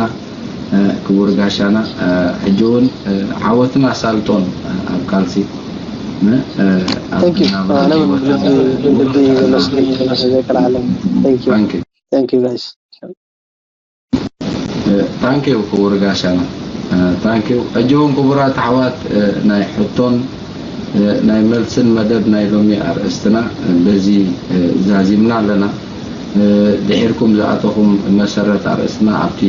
ክቡር ጋሻና ሕጂ እውን ዓወትና ሳልጦን ኣብ ቃልሲ Thank you. Thank you. ታንኪው ክቡር ጋሻና ታንኪው። ሕጂ እውን ክቡራት ኣሕዋት ናይ ሕቶን ናይ መልስን መደብ ናይ ሎሚ ኣርእስትና በዚ ዛዚምና ኣለና። ድሒርኩም ዝኣተኹም መሰረት ኣርእስትና ኣብቲ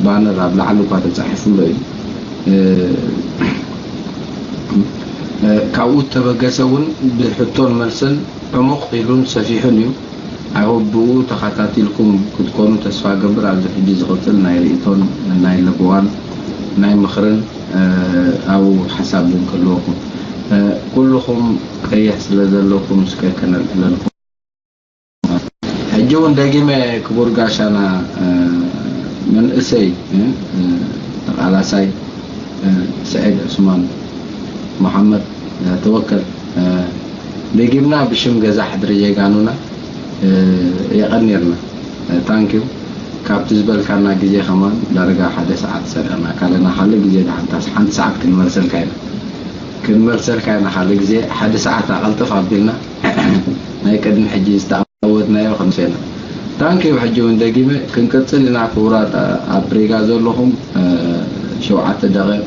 ባነር ኣብ ላዕሊ እኳ ተፃሒፉ ኣሎ እዩ። ካብኡ ተበገሰ እውን ብሕቶን መልስን ዕሙቕ ኢሉን ሰፊሑን እዩ። I hope ብኡ ተኸታቲልኩም ክትኮኑ ተስፋ ገብር። ኣብዚ ሕጂ ዝቕፅል ናይ ርእቶን ናይ ለበዋን ናይ ምኽርን ኣብኡ ሓሳብ እውን ክህልወኩም ኩልኹም ቀይሕ ስለ ዘለኩም እስከ ከነልዕለልኩም። ሕጂ እውን ደጊመ ክቡር ጋሻና መንእሰይ ተቓላሳይ ስዒድ ዑስማን መሓመድ ተወከል ደጊምና ብሽም ገዛ ሕድሪ ጀጋኑና የቐንየልና። ታንኪዩ ካብቲ ዝበልካና ግዜ ከማን ዳርጋ ሓደ ሰዓት ሰሪቕናካ ኣለና። ካልእ ግዜ ደሓንታስ ሓንቲ ሰዓት ክንመልሰልካ ኢና ክንመልሰልካ ኢና። ካልእ ግዜ ሓደ ሰዓት ኣቐልጥፍ ኣቢልና ናይ ቅድሚ ሕጂ ዝተዓወትናዮ ክንሰና። ታንኪዩ ሕጂ እውን ደጊመ ክንቅፅል ኢና። ክቡራት ኣብ ሪጋ ዘለኹም ሸውዓተ ደቂቕ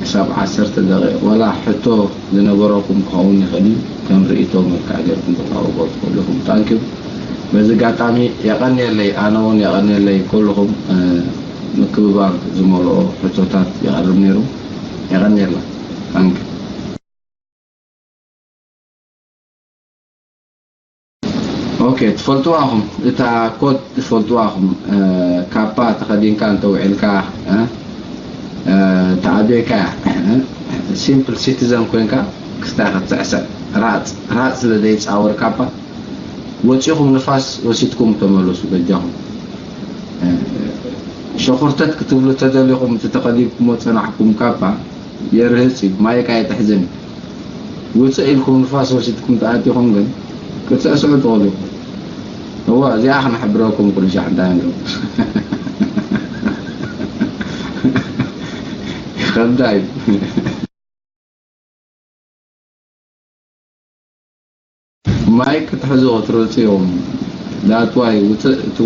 ክሳብ ዓሰርተ ደቂቕ ዋላ ሕቶ ዝነበረኩም ክኸውን ይኽእል እዩ። ከም ርእይቶ መልክዕ ጌርኩም ተቃውቦ ትኽእሉ ኢኹም። ታንኪዩ። በዚ ኣጋጣሚ የቐንየለይ፣ ኣነ እውን የቐንየለይ ኩልኹም ምክብባር ዝመልኦ ሕቶታት ይቐርብ ነይሩ። የቐንየልና። ታንኪዩ። ኦኬ ትፈልጥዋ ኢኹም እታ ኮድ ትፈልጥዋ ኢኹም ካባ ተኸዲንካ እንተውዒልካ ተኣቤካ ሲምፕል ሲቲዘን ኮይንካ ክስታይ ክትስዕስዕ ራፅ ራፅ ስለ ዘይፃወር ካባ ወፂኹም ንፋስ ወሲድኩም ተመለሱ በጃኹም ሸኹርተት ክትብሉ ተደሊኹም እቲ ተኸዲንኩሞ ፀናሕኩም ካባ የርህፅ እዩ ማይካ የትሕዝን እዩ ውፅእ ኢልኩም ንፋስ ወሲድኩም ተኣቲኹም ግን ክትስዕስዑ ትኽእሉ ኢኹም እዋ እዚኣ ክነሕብረኩም ኩሉ ሻዕ እንታይ ንገብር ይኸብዳ እዩ ማይክ ክትሕዙ ክትርፅዮም ዳትዋይ ውፅእ እቱ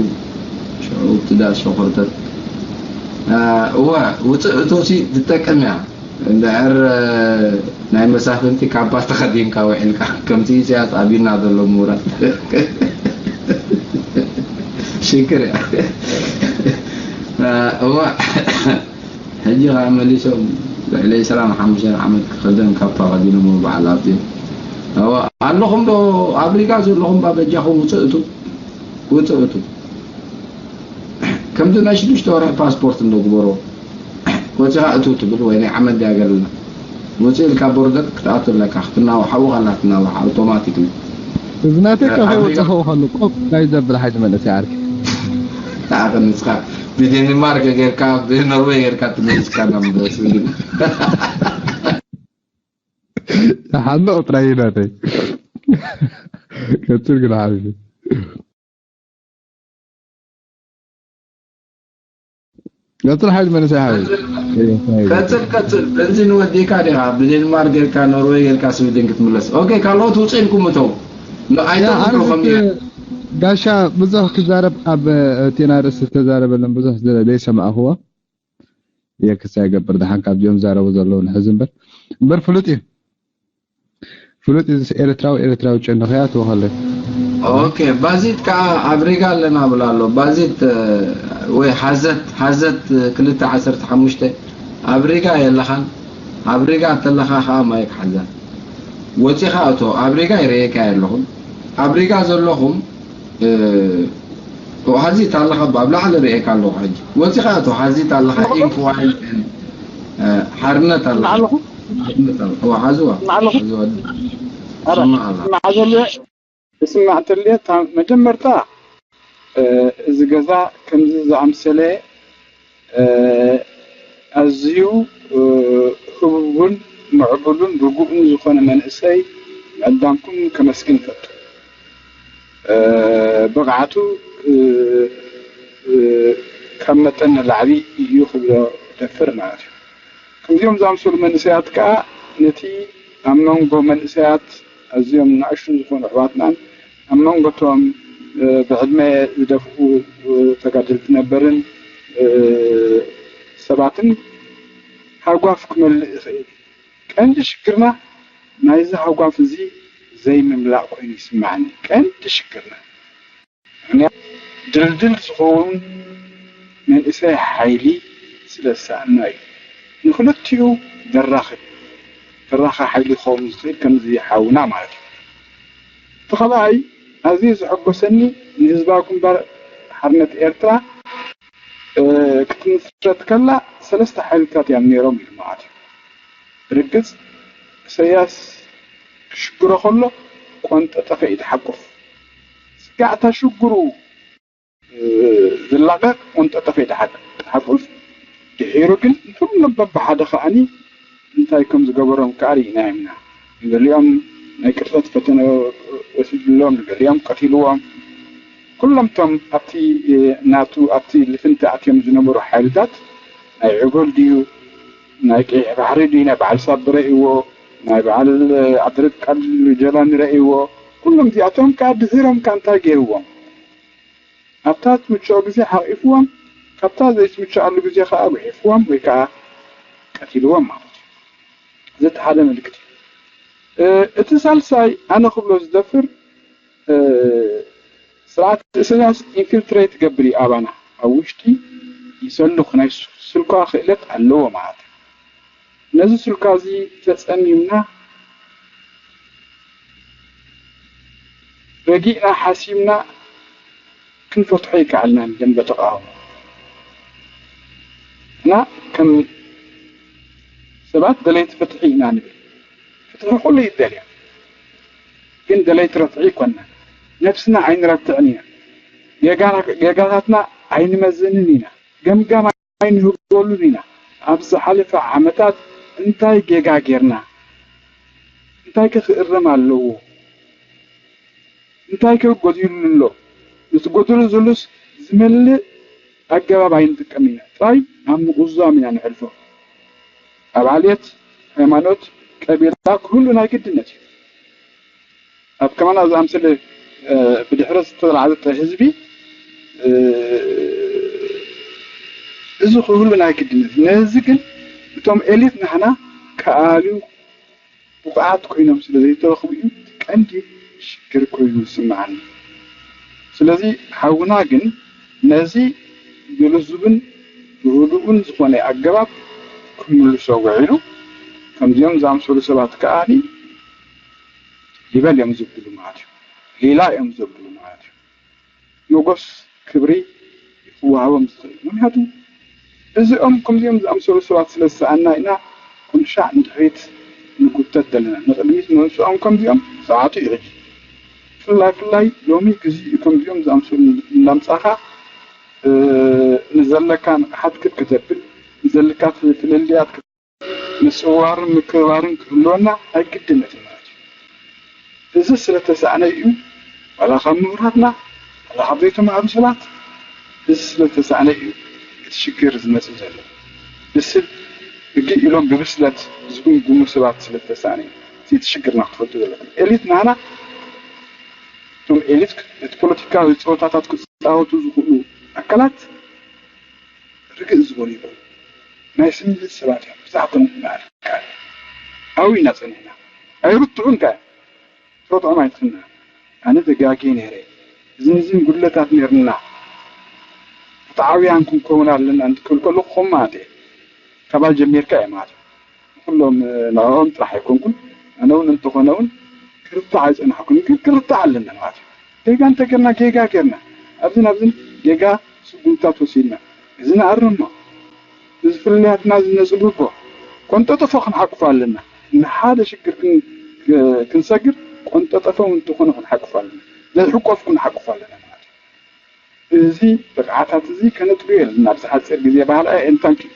ሽዑ ትዳ ሸኾርተት እዋ ውፅእ እቶ ሲ ትጠቀም እያ እንድሕር ናይ መሳፍንቲ ካባ ተኸዲንካ ውዒልካ ከምቲ ኢሳያስ ኣብዩና ዘሎ ምሁራት ሽግር እያ እዋ ሕጂ ከዓ መሊሶም ልዕሊ ዕስራን ሓሙሽተን ዓመት ክኸደን ካብ ተቐዲኖም በዓል ኣብዚኦም ኣለኹም ዶ ኣብ ሪጋ ዘለኹም ባ በጃኹም ውፅእቱ ውፅእቱ ከምዚ ናይ ሽዱሽተ ወርሒ ፓስፖርት እንዶ ግበሮ ወፂኻ እቱ ትብል ወይ ናይ ዓመት ድያ ገለና ውፅእ ኢልካ ቦርደር ክትኣቱ ኣለካ ክትናዋሕ ኣብኡ ካላ ትናዋሕ ኣውቶማቲክ እዚ ናተይ ካፈይ ወፅኸው ከሉ ቆብ ናይ ዘብል ሓይሊ መንእሰይ ዓርኪ ተኣኸ ንስኻ ብዴንማርክ ጌርካ ብኖርወይ ጌርካ ትመልስካ ናብ ስዊድን ሓንቕ ጥራይ ናተይ ቀፅል ግን ሓቢቢ ቀፅል ሓይሊ መንእሰይ ሓቢቢ ቀፅል ቀፅል በንዚን ወዲእካ ዲኻ ብዴንማርክ ጌርካ ኖርወይ ጌርካ ስዊድን ክትምለስ ኦኬ ካልኦት ውፅእ ኢልኩም እተው ጋሻ ብዙሕ ክዛረብ ኣብ ቴና ርእሲ ዝተዛረበለን ብዙሕ ዘይሰማእኽዎ የክሳ ይገብር ደሓን ካብዚኦም ዛረቡ ዘለዉ ንሕዚ እምበር እምበር ፍሉጥ እዩ ፍሉጥ እዩ ኤርትራዊ ኤርትራዊ ጨንኽያ ትወኸለ ኦኬ ባዚት ከዓ ኣብ ሪጋ ኣለና ብላ ኣሎ ባዚት ወይ ሓዘት ሓዘት ክልተ ዓሰርተ ሓሙሽተ ኣብ ሪጋ የለኻን ኣብ ሪጋ እንተለኻ ከዓ ማይክ ሓዘት ወፂኻ እቶ ኣብ ሪጋ ይርእየካ ኣለኹም ኣብ ሪጋ ዘለኹም ተዋሃዚት ኣለኻ ኣብ ላዕሊ ርእየካ ኣለኹ ሕጂ ወፂኻ ተዋሃዚት ኣለኻ ኢንክዋይል ሓርነት ኣለኻ ተዋሃዝዋ ስማዕ ተልየ መጀመርታ እዚ ገዛ ከምዚ ዝኣምሰለ ኣዝዩ ህቡብን ምዕቡልን ርጉእን ዝኾነ መንእሰይ ምዕዳምኩም ከመስግን ይፈቱ። ብቕዓቱ ካብ መጠን ንላዕሊ እዩ ክብሎ ደፍር ማለት እዩ። ከምዚኦም ዝኣምሰሉ መንእሰያት ከዓ ነቲ ኣብ መንጎ መንእሰያት ኣዝዮም ንኣሽቱ ዝኾኑ ኣሕዋትናን ኣብ መንጎቶም ብዕድመ ዝደፍኡ ተጋደልቲ ነበርን ሰባትን ሃጓፍ ክመልእ ይኽእል። ቀንዲ ሽግርና ናይዚ ሃጓፍ እዚ ዘይምምላእ ኮይኑ ይስምዓኒ። ቀንዲ ሽግርና ምኽንያት ድልድል ዝኸውን መንእሰይ ሓይሊ ስለ ዝሰኣና እዩ። ንክልቲኡ ደራኺ ደራኺ ሓይሊ ክኸውን ዝኽእል ከምዚ ሓውና ማለት እዩ። እቲ ካልኣይ ኣዝዩ ዘሐጎሰኒ ንህዝባዊ ግንባር ሓርነት ኤርትራ ክትምስረት ከላ ሰለስተ ሓይልታት እዮም ነይሮም ኢሉ ማለት እዩ። ርግጽ ኢሰያስ ክሽግሮ ከሎ ቆንጠጠፈ እዩ ዝሓቁፍ። ስጋዕታ ሽግሩ ዝላቐቕ ቆንጠጠፈ እዩ ዝሓቁፍ። ድሒሩ ግን ንኩሎም በብሓደ ከኣኒ እንታይ ከም ዝገበሮም ከኣ ርኢና ኢና። ንገሊኦም ናይ ቅትለት ፈተነ ወሲድሎም፣ ንገሊኦም ቀቲልዎም። ኩሎም እቶም ኣብቲ ናቱ ኣብቲ ልፍንቲ ኣትዮም ዝነበሩ ሓይልታት ናይ ዕጎል ድዩ ናይ ቀይሕ ባሕሪ ድዩ ናይ በዓል ሳብ ረእይዎ ናይ በዓል ዓድርቃል ጀላኒ ረእይዎ። ኩሎም እዚኣቶም ከኣ ድሒሮም ከኣ እንታይ ገይርዎም? ኣብታ ትምችኦ ግዜ ሓቒፍዎም፣ ካብታ ዘይትምችኣሉ ግዜ ከኣ ጉሒፍዎም ወይ ከኣ ቀቲልዎም ማለት እዩ። እዚ እቲ ሓደ ምልክት እዩ። እቲ ሳልሳይ ኣነ ክብሎ ዝደፍር ስርዓት ኢሰያስ ኢንፊልትሬት ይገብር እዩ ኣባና ኣብ ውሽጢ ይሰልኽ ናይ ስልኳ ክእለት ኣለዎ ማለት እዩ። ነዚ ስልኳ እዚ ተጸሚምና ረጊእና ሓሲምና ክንፈትሖ ይከኣልና ንደንበ ተቃውሞ እና ከም ሰባት ደለይቲ ፍትሒ ኢና ንብል። ፍትሒ ኩሉ ይደልያ ግን ደለይቲ ረትዒ ይኮንና። ነብስና ኣይንረትዕን ኢና። ጌጋታትና ኣይንመዝንን ኢና። ገምጋም ኣይንህበሉን ኢና። ኣብ ዝሓለፈ ዓመታት እንታይ ጌጋ ጌርና? እንታይ ከ ክእረም ኣለዎ? እንታይ ከ ጎዲሉ ኣሎ? ነቲ ጎደሎ ዘሎስ ዝመልእ ኣገባብ ኣይንጥቀም ኢና። ጥራይ ኣብ ምቑዛም ኢና ንሕልፎ። ኣብ ዓሌት፣ ሃይማኖት፣ ቀቢላ ክህሉ ናይ ግድነት እዩ። ኣብ ከማና ዝኣምሰለ ብድሕረት ዝተላዕጠ ህዝቢ እዚ ክህሉ ናይ ግድነት እዩ። ነዚ ግን እቶም ኤሊት ናህና ክኣልዩ ብቑዓት ኮይኖም ስለ ዘይተረኽቡ እዩ ቀንዲ ሽግር ኮይኑ ዝስምዓኒ። ስለዚ ሓውና ግን ነዚ ብልዙብን ብህዱእን ዝኾነ ኣገባብ ክምልሶ ውዒሉ ከምዚኦም ዝኣምሰሉ ሰባት ከኣ ይበል እዮም ዘብሉ ማለት እዩ። ሌላ እዮም ዘብሉ ማለት እዩ። ሞጎስ ክብሪ ክወሃቦም ዝኽእል ምክንያቱ እዚኦም ከምዚኦም ዝኣምሰሉ ሰባት ስለ ዝሰኣና ኢና ቁምሻዕ ንድሕሪት ንጉተት ዘለና። ንቕድሚት ንምምፅኦም ከምዚኦም ሰዓቱ እዩ ሕጂ። ፍላይ ፍላይ ሎሚ ግዜ እዩ ከምዚኦም ዝኣምሰሉ እናምፃኻ ንዘለካ ንቕሓት ክትከተብል ንዘለካ ፍልልያት ምጽውዋርን ምክብባርን ክህልወና ኣይግድነት እዩ ማለት እዩ። እዚ ስለ ተሳእነ እዩ ዋላ ካብ ምሁራትና ዋላ ካብ ዘይተማህሩ ሰባት እዚ ስለ ተሳእነ እዩ እቲ ሽግር ዝመጽእ ዘሎ። ብስል እግእ ኢሎም ብብስለት ዝግምግሙ ሰባት ስለ ተሳእነ እዩ። እዚ እቲ ሽግርና ክትፈልጡ ዘለኩም። ኤሊት ናህና እቶም ኤሊት ነቲ ፖለቲካዊ ጸወታታት ክጻወቱ ዝኽእሉ ኣካላት ርግእ ዝበሉ ይበሉ ናይ ስምዒት ሰባት እዮም። ብዛዕባ ምዕርቃን ኣብኡ ኢና ጸኒሕና። ኣይርትዑን ከ ትረትዖም ኣይትኽና። ኣነ ተጋግየ ነይረ። እዝን እዝን ጉድለታት ነይርና። ርትዓውያን ክንከውን ኣለና እንትክብል ከለኹ ከም ማለት እየ። ካባይ ጀሚርካ እየ ማለት እዩ። ንኩሎም ንዕኦም ጥራሕ ኣይኮንኩን ኣነ እውን እንተኾነ እውን ክርታዕ ኣይጸናሕኩን ግን ክርታዕ ኣለና ማለት እዩ። ጌጋ እንተገርና ጌጋ ገርና ኣብዝን ኣብዝን ጌጋ ስጉምታት ወሲድና እዚ ንኣርሞ እዚ ፍልልያትና እዚ ነጽብቦ ቆንጠጠፎ ክንሓቁፎ ኣለና። ንሓደ ሽግር ክንሰግር ቆንጠጠፎ እንተኾነ ክንሓቁፎ ኣለና። ዘይሕቆፍ ክንሓቁፎ ኣለና ማለት እዩ። እዚ ብቕዓታት እዚ ከነጥርዮ የለና ኣብዚ ሓፂር ግዜ ባህል ኣየ and thank you።